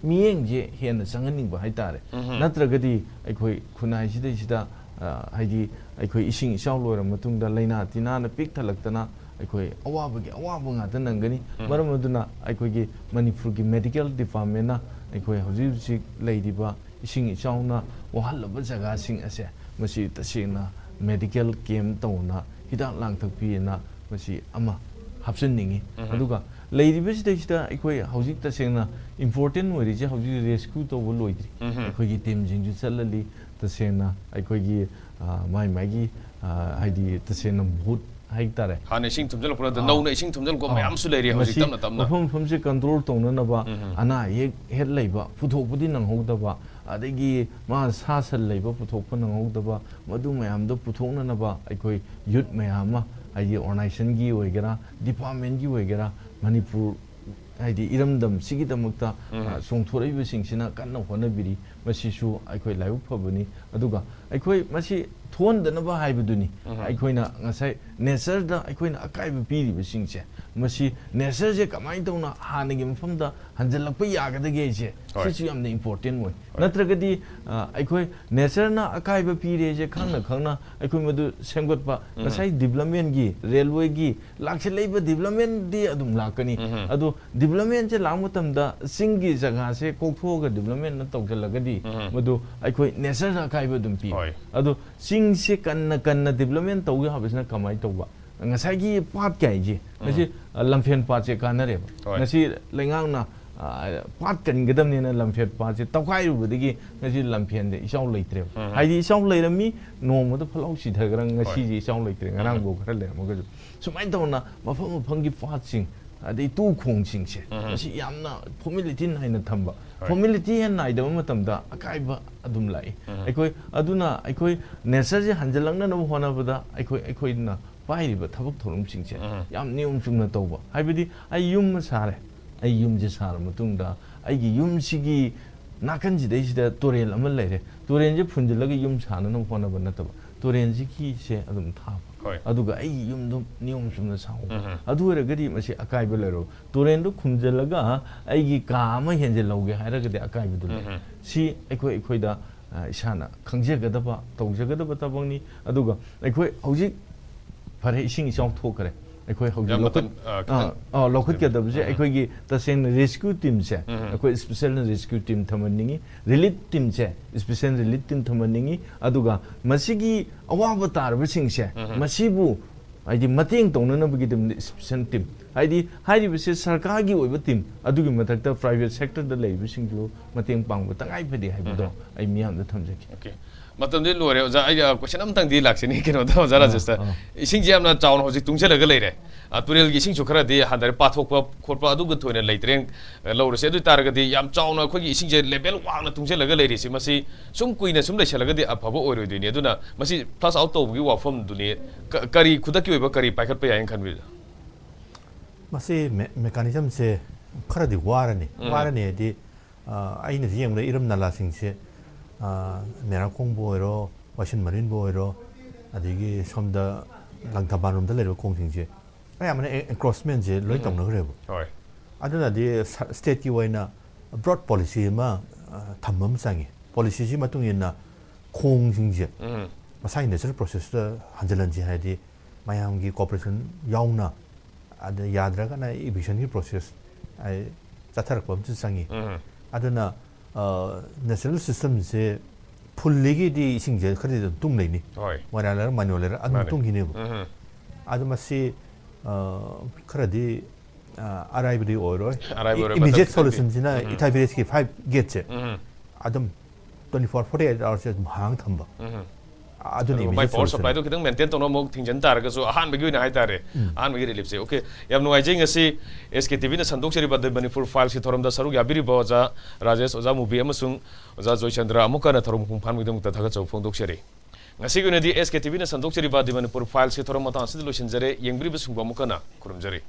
ꯃꯤꯠꯌꯦꯡꯁꯦ ꯍꯦꯟꯅ ꯆꯪꯍꯟꯅꯤꯡꯕ ꯍꯥꯏꯇꯥꯔꯦ꯫ ꯅꯠꯇ꯭ꯔꯒꯗꯤ ꯑꯩꯈꯣꯏ ꯈꯨꯟꯅꯥꯏꯁꯤꯗꯩꯁꯤꯗ, ꯑ, ꯍꯥꯏꯗꯤ ꯑꯩꯈꯣꯏ ꯏꯁꯤꯡ ꯏꯆꯥꯎ ꯂꯣꯏꯔ ꯃꯇꯨꯡꯗ ꯂꯥꯏꯅꯥ ꯇꯤꯟꯅꯥꯅ ꯄꯤꯛ ꯊꯜꯂꯛꯇꯅ ꯑꯩꯈꯣꯏ ꯑꯋꯥꯕꯒꯤ ꯑꯋꯥꯕ ꯉꯥꯛꯇ ꯅꯪꯒꯅꯤ꯫ ꯃꯔꯝ ꯑꯗꯨꯅ ꯑꯩꯈꯣꯏꯒꯤ ꯃꯅꯤꯄꯨꯔꯒꯤ ꯃꯦꯗꯤꯀꯦꯜ ꯗꯤꯄꯥꯔꯠꯃꯦꯟꯅ ꯑꯩꯈꯣꯏ ꯍꯧꯖꯤꯛ ꯍꯧꯖꯤꯛ ꯂꯩꯔꯤꯕ ꯏꯁꯤꯡ ꯏꯆꯥꯎꯅ ꯋꯥꯍꯜꯂꯕ ꯖꯒꯥꯁꯤꯡ ꯑꯁꯦ, ꯃꯁꯤ ꯇꯁꯦꯡꯅ ꯃꯦꯗꯤꯀꯦꯜ ꯀꯦꯝ ꯇꯧꯅ, ꯍꯤꯗꯥꯛ ꯂꯥꯡꯊꯛ ꯄꯤꯅ ꯃꯁꯤ ꯑꯃ ꯍꯥꯞꯆꯤꯟꯅꯤꯡꯉꯤ꯫ ꯑꯗꯨꯒ ꯂꯩꯔꯤꯕꯁꯤꯗꯩꯁꯤꯗ ꯑꯩꯈꯣꯏ ꯍꯧꯖꯤꯛ ꯇꯁꯦꯡꯅ ꯏꯝꯄꯣꯔꯇꯦꯟ ꯑꯣꯏꯔꯤꯁꯦ ꯍꯧꯖꯤꯛ ꯔꯦꯁꯀ꯭ꯌꯨ ꯇꯧꯕ ꯂꯣꯏꯗ꯭ꯔꯤ꯫ ꯑꯩꯈꯣꯏꯒꯤ ꯇꯤꯝꯁꯤꯡꯁꯨ ꯆꯠꯂꯜꯂꯤ꯫ ꯇꯁꯦꯡꯅ ꯑꯩꯈꯣꯏꯒꯤ, ꯑ, ꯃꯥꯏ ꯃꯥꯏꯒꯤ, ꯑ, ꯍꯥꯏꯗꯤ ꯇꯁꯦꯡꯅ ꯚꯨꯠ ꯍꯥꯏꯇꯥꯔꯦ꯫ ꯍꯥꯟꯅ ꯏꯁꯤꯡ ꯊꯨꯝꯖꯤꯜꯂꯛꯄ ꯅꯠꯇ ꯑꯥ꯫ ꯅꯧꯅ ꯏꯁꯤꯡ ꯊꯨꯝꯖꯤꯜꯂꯛꯄ ꯑꯥ꯫ ꯃꯌꯥꯝꯁꯨ ꯂꯩꯔꯤ ꯍꯧꯖꯤꯛ ꯃꯁꯤ ꯇꯞꯅ ꯇꯞꯅ꯫ ꯃꯐꯝ ꯃꯐꯝꯁꯦ ꯀꯟꯇ꯭ꯔꯣꯜ ꯇꯧꯅꯅꯕ, ꯎꯝ꯫ ꯑꯅꯥ ꯑꯌꯦꯛ ꯍꯦꯛ ꯂꯩꯕ ꯄꯨꯊꯣꯛꯄꯗꯤ ꯅꯪꯍꯧꯗꯕ, ꯑꯗꯒꯤ ꯃꯥ ꯁꯥ ꯁꯟ ꯂꯩꯕ ꯄꯨꯊꯣꯛꯄ ꯅꯪꯍꯧꯗꯕ, ꯃꯗꯨ ꯃꯌꯥꯝꯗꯣ ꯄꯨꯊꯣꯛꯅꯅꯕ ꯑꯩꯈꯣꯏ ꯌꯨꯠ ꯃꯌꯥꯝ ꯑꯃ, ꯍꯥꯏꯗꯤ ꯑꯣꯔꯒꯅꯥꯏꯖꯦꯁꯟꯒꯤ ꯑꯣꯏꯒꯦꯔꯥ, ꯗꯤꯄꯥꯔꯠꯃꯦꯟꯒꯤ ꯑꯣꯏꯒꯦꯔꯥ, ꯃꯅꯤꯄꯨꯔ ꯍꯥꯏꯗꯤ ꯏꯔꯝꯗꯝꯁꯤꯒꯤꯗꯃꯛꯇ, ꯎꯝ꯫ ꯑ, ꯆꯣꯡꯊꯣꯔꯛꯏꯕꯁꯤꯡꯁꯤꯅ ꯀꯟꯅ ꯍꯣꯠꯅꯕꯤꯔꯤ꯫ ꯃꯁꯤꯁꯨ ꯑꯩꯈꯣꯏ ꯂꯥꯏꯕꯛ ꯐꯕꯅꯤ꯫ ꯑꯗꯨꯒ ꯑꯩꯈꯣꯏ ꯃꯁꯤ ꯊꯣꯛꯍꯟꯗꯅꯕ ꯍꯥꯏꯕꯗꯨꯅꯤ꯫ ꯑꯩꯈꯣꯏꯅ ꯉꯁꯥꯏ ꯅꯦꯆꯔꯗ ꯑꯩꯈꯣꯏꯅ ꯑꯀꯥꯏꯕ ꯄꯤꯔꯤꯕꯁꯤꯡꯁꯦ, ꯃꯁꯤ ꯅꯦꯆꯔꯁꯦ ꯀꯃꯥꯏꯅ ꯇꯧꯅ ꯍꯥꯟꯅꯒꯤ ꯃꯐꯝꯗ ꯍꯟꯖꯤꯜꯂꯛꯄ ꯌꯥꯒꯗꯒꯦꯁꯦ, ꯍꯣꯏ꯫ ꯁꯤꯁꯨ ꯌꯥꯝꯅ ꯏꯝꯄꯣꯔꯇꯦꯟ ꯑꯣꯏ꯫ ꯍꯣꯏ꯫ ꯅꯠꯇ꯭ꯔꯒꯗꯤ, ꯑ, ꯑꯩꯈꯣꯏ ꯅꯦꯆꯔꯅ ꯑꯀꯥꯏꯕ ꯄꯤꯔꯦꯁꯦ ꯈꯪꯅ ꯈꯪꯅ ꯑꯩꯈꯣꯏ ꯃꯗꯨ ꯁꯦꯝꯒꯠꯄ, ꯉꯁꯥꯏ ꯗꯤꯕ꯭ꯂꯞꯃꯦꯟꯒꯤ, ꯔꯦꯜꯋꯦꯒꯤ, ꯂꯥꯛꯁꯤꯜꯂꯛꯏꯕ ꯗꯤꯕ꯭ꯂꯞꯃꯦꯟꯗꯤ ꯑꯗꯨꯝ ꯂꯥꯛꯀꯅꯤ꯫ ꯑꯗꯣ ꯗꯤꯕ꯭ꯂꯞꯃꯦꯟꯁꯦ ꯂꯥꯛꯄ ꯃꯇꯝꯗ ꯆꯤꯡꯒꯤ ꯖꯒꯥꯁꯦ ꯀꯣꯛꯊꯣꯛꯑꯒ ꯗꯤꯕ꯭ꯂꯞꯃꯦꯟꯅ ꯇꯧꯁꯤꯜꯂꯒꯗꯤ, ꯃꯗꯨ ꯑꯩꯈꯣꯏ ꯅꯦꯆꯔꯗ ꯑꯀꯥꯏꯕ ꯑꯗꯨꯝ ꯄꯤ꯫ ꯍꯣꯏ꯫ ꯑꯗꯣ ꯆꯤꯡꯁꯦ ꯀꯟꯅ ꯀꯟꯅ ꯗꯤꯕ꯭ꯂꯞꯃꯦꯟ ꯇꯧꯒꯦ ꯍꯥꯏꯕꯁꯤꯅ ꯀꯃꯥꯏꯅ ꯇꯧꯕ? ꯉꯁꯥꯏꯒꯤ ꯄꯥꯠ ꯀꯥꯏꯁꯦ, ꯉꯁꯤ, ꯑ, ꯂꯝꯐꯦꯟ ꯄꯥꯠꯁꯦ ꯀꯥꯟꯅꯔꯦꯕ꯫ ꯍꯣꯏ꯫ ꯉꯁꯤ ꯂꯩꯉꯥꯛꯅ, ꯑ, ꯄꯥꯠ ꯀꯟꯒꯗꯕꯅꯤꯅ ꯂꯝꯐꯦꯟ ꯄꯥꯠꯁꯦ ꯇꯧꯈꯥꯏꯔꯨꯕꯗꯒꯤ ꯉꯁꯤ ꯂꯝꯐꯦꯟꯗ ꯏꯆꯥꯎ ꯂꯩꯇ꯭ꯔꯦꯕ꯫ ꯍꯥꯏꯗꯤ ꯏꯆꯥꯎ ꯂꯩꯔꯝꯃꯤ, ꯅꯣꯡꯃꯗ ꯐꯠꯂꯥꯎ ꯁꯤꯊꯈ꯭ꯔ, ꯉꯁꯤꯁꯦ ꯏꯆꯥꯎ ꯂꯩꯇ꯭ꯔꯦ, ꯉꯔꯥꯡꯐꯥꯎ ꯈꯔ ꯂꯩꯔꯝꯃꯒꯁꯨ꯫ ꯁꯨꯃꯥꯏꯅ ꯇꯧꯅ ꯃꯐꯝ ꯃꯐꯝꯒꯤ ꯄꯥꯠꯁꯤꯡ, ꯑꯗꯩ ꯇꯨ ꯈꯣꯡꯁꯤꯡꯁꯦ, ꯃꯁꯤ ꯌꯥꯝꯅ ꯐꯣꯔꯃꯦꯂꯤꯇꯤ ꯅꯥꯏꯅ ꯊꯝꯕ꯫ ꯍꯣꯏ꯫ ꯐꯣꯔꯃꯦꯂꯤꯇꯤ ꯍꯦꯟꯅ ꯅꯥꯏꯗꯕ ꯃꯇꯝꯗ ꯑꯀꯥꯏꯕ ꯑꯗꯨꯝ ꯂꯥꯛꯏ꯫ ꯑꯩꯈꯣꯏ, ꯑꯗꯨꯅ ꯑꯩꯈꯣꯏ ꯅꯦꯆꯔꯁꯦ ꯍꯟꯖꯤꯜꯂꯛꯅꯅꯕ ꯍꯣꯠꯅꯕꯗ ꯑꯩꯈꯣꯏ, ꯑꯩꯈꯣꯏꯅ ꯄꯥꯏꯔꯤꯕ ꯊꯕꯛ ꯊꯧꯔꯝꯁꯤꯡꯁꯦ ꯌꯥꯝ ꯅꯤꯌꯣꯝ ꯆꯨꯝꯅ ꯇꯧꯕ꯫ ꯍꯥꯏꯕꯗꯤ ꯑꯩ ꯌꯨꯝ ꯑꯃ ꯁꯥꯔꯦ, ꯑꯩ ꯌꯨꯝꯁꯦ ꯁꯥꯔ ꯃꯇꯨꯡꯗ ꯑꯩꯒꯤ ꯌꯨꯝꯁꯤꯒꯤ ꯅꯥꯀꯟꯁꯤꯗꯩꯁꯤꯗ ꯇꯨꯔꯦꯜ ꯑꯃ ꯂꯩꯔꯦ, ꯇꯨꯔꯦꯜꯁꯦ ꯐꯨꯟꯖꯤꯜꯂꯒ ꯌꯨꯝ ꯁꯥꯅꯅꯕ ꯍꯣꯠꯅꯕ ꯅꯠꯇꯕ, ꯇꯨꯔꯦꯜꯁꯤꯒꯤꯁꯦ ꯑꯗꯨꯝ ꯊꯥꯕ꯫ ꯍꯣꯏ꯫ ꯑꯗꯨꯒ ꯑꯩꯒꯤ ꯌꯨꯝꯗꯨ ꯅꯤꯌꯣꯝ ꯆꯨꯝꯅ ꯁꯥꯍꯧꯕ꯫ ꯑꯗꯨ ꯑꯣꯏꯔꯒꯗꯤ ꯃꯁꯤ ꯑꯀꯥꯏꯕ ꯂꯩꯔꯣꯏ꯫ ꯇꯨꯔꯦꯜꯗꯨ ꯈꯨꯝꯖꯤꯜꯂꯒ ꯑꯩꯒꯤ ꯀꯥ ꯑꯃ ꯍꯦꯟꯖꯤꯜꯍꯧꯒꯦ ꯍꯥꯏꯔꯒꯗꯤ ꯑꯀꯥꯏꯕꯗꯨ ꯂꯩ꯫ ꯁꯤ ꯑꯩꯈꯣꯏ, ꯑꯩꯈꯣꯏꯗ, ꯑ, ꯏꯁꯥꯅ ꯈꯪꯖꯒꯗꯕ, ꯇꯧꯖꯒꯗꯕ ꯊꯕꯛꯅꯤ꯫ ꯑꯗꯨꯒ ꯑꯩꯈꯣꯏ ꯍꯧꯖꯤꯛ, ꯐꯔꯦ, ꯏꯁꯤꯡ ꯏꯆꯥꯎ ꯊꯣꯛꯈ꯭ꯔꯦ꯫ ꯑꯩꯈꯣꯏ ꯍꯧꯖꯤꯛ ꯌꯥꯝ ꯂꯧꯈꯠ-, ꯃꯇꯝ, ꯑ, ꯈꯤꯇꯪ ꯑ, ꯑ, ꯂꯧꯈꯠꯀꯗꯕꯁꯦ ꯑꯩꯈꯣꯏꯒꯤ ꯇꯁꯦꯡꯅ ꯔꯦꯁꯀ꯭ꯌꯨ ꯇꯤꯝꯁꯦ, ꯑꯩꯈꯣꯏ ꯏꯁꯄꯤꯁꯦꯜ ꯔꯦꯁꯀ꯭ꯌꯨ ꯇꯤꯝ ꯊꯝꯍꯟꯅꯤꯡꯉꯤ, ꯔꯤꯂꯤꯐ ꯇꯤꯝꯁꯦ, ꯏꯁꯄꯤꯁꯦꯜ ꯔꯤꯂꯤꯐ ꯇꯤꯝ ꯊꯝꯍꯟꯅꯤꯡꯉꯤ꯫ ꯑꯗꯨꯒ ꯃꯁꯤꯒꯤ ꯑꯋꯥꯕ ꯇꯥꯔꯕꯁꯤꯡꯁꯦ, ꯃꯁꯤꯕꯨ ꯍꯥꯏꯗꯤ ꯃꯇꯦꯡ ꯇꯧꯅꯅꯕꯒꯤꯗꯃꯛꯇ ꯏꯁꯄꯤꯁꯦꯜ ꯇꯤꯝ, ꯍꯥꯏꯗꯤ ꯍꯥꯏꯔꯤꯕꯁꯦ ꯁꯔꯀꯥꯔꯒꯤ ꯑꯣꯏꯕ ꯇꯤꯝ, ꯑꯗꯨꯒꯤ ꯃꯊꯛꯇ ꯄ꯭ꯔꯥꯏꯚꯦꯠ ꯁꯦꯛꯇꯔꯗ ꯂꯩꯔꯤꯕꯁꯤꯡꯁꯨ ꯃꯇꯦꯡ ꯄꯥꯡꯕ ꯇꯉꯥꯏ ꯐꯗꯦ ꯍꯥꯏꯕꯗꯣ ꯑꯩ ꯃꯤꯌꯥꯝꯗ ꯊꯝꯖꯒꯦ꯫ ꯑꯣꯀꯦ꯫ ꯃꯇꯝꯗꯤ ꯂꯣꯏꯔꯦ, ꯑꯣꯖꯥ꯫ ꯑꯩ, ꯑ, ꯀꯣꯏꯁꯟ ꯑꯃꯇꯪꯗꯤ ꯂꯥꯛꯆꯅꯤ, ꯀꯩꯅꯣꯗ, ꯑꯣꯖꯥ ꯑꯥ, ꯔꯥꯖꯦꯁꯇ꯫ ꯑꯥ꯫ ꯏꯁꯤꯡꯁꯦ ꯌꯥꯝꯅ ꯆꯥꯎꯅ ꯍꯧꯖꯤꯛ ꯇꯨꯡꯁꯤꯜꯂꯒ ꯂꯩꯔꯦ꯫ ꯑ, ꯇꯨꯔꯦꯜꯒꯤ ꯏꯁꯤꯡꯁꯨ ꯈꯔꯗꯤ ꯍꯟꯊꯔꯦ, ꯄꯥꯊꯣꯛꯄ ꯈꯣꯠꯄ ꯑꯗꯨꯒ ꯊꯣꯏꯅ ꯂꯩꯇ꯭ꯔꯦ꯫ ꯑ, ꯂꯧꯔꯁꯦ꯫ ꯑꯗꯨ ꯑꯣꯏ ꯇꯥꯔꯒꯗꯤ ꯌꯥꯝ ꯆꯥꯎꯅ ꯑꯩꯈꯣꯏꯒꯤ ꯏꯁꯤꯡꯁꯦ ꯂꯦꯚꯦꯜ ꯋꯥꯡꯅ ꯇꯨꯡꯁꯤꯜꯂꯒ ꯂꯩꯔꯤꯁꯤ, ꯃꯁꯤ ꯁꯨꯝ ꯀꯨꯏꯅ ꯁꯨꯝ ꯂꯩꯁꯜꯂꯒꯗꯤ ꯑꯐꯕ ꯑꯣꯏꯔꯣꯏꯗꯣꯏꯅꯤ꯫ ꯑꯗꯨꯅ ꯃꯁꯤ flush out ꯇꯧꯕꯒꯤ ꯋꯥꯐꯝꯗꯨꯅꯤ꯫ ꯀ-, ꯀꯔꯤ ꯈꯨꯗꯛꯀꯤ ꯑꯣꯏꯕ ꯀꯔꯤ ꯄꯥꯏꯈꯠꯄ ꯌꯥꯏꯅ ꯈꯟꯕꯤꯕ? ꯃꯁꯤ ꯃꯦ-, ꯃꯦꯀꯥꯅꯤꯖꯝꯁꯦ ꯈꯔꯗꯤ ꯋꯥꯔꯅꯤ꯫ ꯎꯝ꯫ ꯋꯥꯔꯅꯤ ꯍꯥꯏꯗꯤ, ꯑ, ꯑꯩꯅꯁꯨ ꯌꯦꯡꯕꯗ ꯏꯔꯝ ꯅꯂꯥꯁꯤꯡꯁꯦ, ꯑ, ꯃꯦꯔꯥꯈꯣꯡꯕꯨ ꯑꯣꯏꯔꯣ, ꯋꯥꯏꯁꯤꯟ ꯃꯔꯤꯟꯕꯨ ꯑꯣꯏꯔꯣ, ꯑꯗꯒꯤ ꯁꯣꯝꯗ ꯂꯪꯊꯕꯥꯜ ꯔꯣꯝꯗ ꯂꯩꯔꯤꯕ ꯈꯣꯡꯁꯤꯡꯁꯦ ꯑꯌꯥꯝꯕꯅ ꯑꯦꯟꯀ꯭ꯔꯣꯁꯃꯦꯟꯁꯦ ꯂꯣꯏ ꯇꯧꯅꯈ꯭ꯔꯦꯕ꯫ ꯍꯣꯏ꯫ ꯑꯗꯨꯅꯗꯤ ꯁ- ꯁ꯭ꯇꯦꯠꯀꯤ ꯑꯣꯏꯅ ꯕ꯭ꯔꯣꯗ ꯄꯣꯂꯤꯁꯤ ꯑꯃ ꯑ, ꯊꯝꯕ ꯑꯃ ꯆꯪꯉꯤ꯫ ꯄꯣꯂꯤꯁꯤꯁꯤ ꯃꯇꯨꯡ ꯏꯟꯅ ꯈꯣꯡꯁꯤꯡꯁꯦ ꯎꯝ꯫ ꯃꯁꯥꯒꯤ ꯅꯦꯆꯔꯦꯜ ꯄ꯭ꯔꯣꯁꯦꯁꯇ ꯍꯟꯖꯤꯜꯍꯟꯁꯤ ꯍꯥꯏꯗꯤ ꯃꯌꯥꯝꯒꯤ ꯀꯣꯑꯣꯄꯔꯦꯁꯟ ꯌꯥꯎꯅ, ꯑꯗ ꯌꯥꯗ꯭ꯔꯒꯅ ꯏꯚꯤꯛꯁꯟꯒꯤ ꯄ꯭ꯔꯣꯁꯦꯁ ꯆꯠꯊꯔꯛꯄ ꯑꯃꯁꯨ ꯆꯪꯉꯤ꯫ ꯎꯝ꯫ ꯑꯗꯨꯅ ꯅꯦꯆꯔꯦꯜ ꯁꯤꯁꯇꯝꯁꯦ ꯐꯨꯜꯂꯤꯒꯤꯗꯤ ꯏꯁꯤꯡꯁꯦ ꯈꯔꯗꯤ ꯑꯗꯨꯝ ꯇꯨꯡ ꯂꯩꯅꯤ꯫ ꯍꯣꯏ꯫ ꯃꯣꯏꯔꯥꯡ ꯂꯩꯔꯛ, ꯃꯥꯏꯅꯣ ꯂꯩꯔꯛ ꯑꯗꯨꯝ ꯃꯥꯅꯦ꯫ ꯇꯨꯡꯈꯤꯅꯦꯕ꯫ ꯎꯝ꯫ ꯑꯗꯨ ꯃꯁꯤ ꯑ, ꯈꯔꯗꯤ ꯑ, ꯑꯔꯥꯏꯕꯗꯤ ꯑꯣꯏꯔꯣꯏ꯫ ꯑꯔꯥꯏꯕ ꯑꯣꯏꯔꯣꯏ, ꯏꯃꯤꯗꯤꯌꯦꯠ ꯃꯇꯝ ꯈꯤꯇꯪꯗꯤ꯫ ꯏꯊꯥꯏ ꯚꯤꯂꯦꯖꯀꯤ ꯐꯥꯏꯚ ꯒꯦꯠꯁꯦ ꯎꯝ꯫ ꯑꯗꯨꯝ ꯇ꯭ꯋꯦꯟꯇꯤ ꯐꯣꯔ ꯐꯣꯔꯇꯤ ꯑꯩꯠ ꯑꯋꯥꯔꯁꯦ ꯑꯗꯨꯝ ꯍꯥꯡ ꯊꯝꯕ꯫ ꯎꯝ꯫ ꯑꯗꯨꯅ ꯑꯗꯨꯒ ꯃꯥꯏ ꯏꯃꯤꯗꯤꯌꯦꯠ ꯄꯋꯥꯔ ꯁꯣꯂꯨꯁꯟ꯫ ꯁꯄ꯭ꯂꯥꯏꯗꯣ ꯈꯤꯇꯪ ꯃꯦꯟꯇꯦꯟ ꯇꯧꯅꯕ ꯑꯃꯨꯛ ꯊꯤꯡꯖꯤꯟ ꯇꯥꯔꯒꯁꯨ ꯑꯍꯥꯟꯕꯒꯤ ꯑꯣꯏꯅ ꯍꯥꯏꯇꯥꯔꯦ, ꯎꯝ꯫ ꯑꯍꯥꯟꯕꯒꯤ ꯔꯤꯂꯤꯐꯁꯦ꯫ ꯑꯣꯀꯦ, ꯌꯥꯝ ꯅꯨꯡꯉꯥꯏꯖꯩ ꯉꯁꯤ ꯑꯦꯁ ꯀꯦ ꯇꯤ ꯚꯤꯅ ꯁꯟꯗꯣꯛꯆꯔꯤꯕ ꯗ ꯃꯅꯤꯄꯨꯔ ꯐꯥꯏꯜꯁꯀꯤ ꯊꯧꯔꯝꯗ ꯁꯔꯨꯛ ꯌꯥꯕꯤꯔꯤꯕ ꯑꯣꯖꯥ ꯔꯥꯖꯦꯁ, ꯑꯣꯖꯥ ꯃꯨꯕꯤ ꯑꯃꯁꯨꯡ ꯑꯣꯖꯥ ꯖꯣꯏꯆꯟꯗ꯭ꯔ ꯑꯃꯨꯛ ꯍꯟꯅ ꯊꯧꯔꯝ ꯃꯄꯨꯡ ꯐꯥꯍꯟꯕꯒꯤꯗꯃꯛꯇ ꯊꯥꯒꯠꯆꯕ ꯐꯣꯡꯗꯣꯛꯆꯔꯤ꯫ ꯉꯁꯤꯒꯤ ꯑꯣꯏꯅꯗꯤ ꯑꯦꯁ ꯀꯦ ꯇꯤ ꯚꯤꯅ ꯁꯟꯗꯣꯛꯆꯔꯤꯕ ꯗ ꯃꯅꯤꯄꯨꯔ ꯐꯥꯏꯜꯁꯀꯤ ꯊꯧꯔꯝ ꯃꯇꯥꯡ ꯑꯁꯤꯗ ꯂꯣꯏꯁꯤꯟꯖꯔꯦ꯫ ꯌꯦꯡꯕꯤꯔꯤꯕꯁꯤꯡꯕꯨ ꯑꯃꯨꯛ ꯍꯟꯅ ꯈꯨꯔꯨꯝꯖꯔꯤ꯫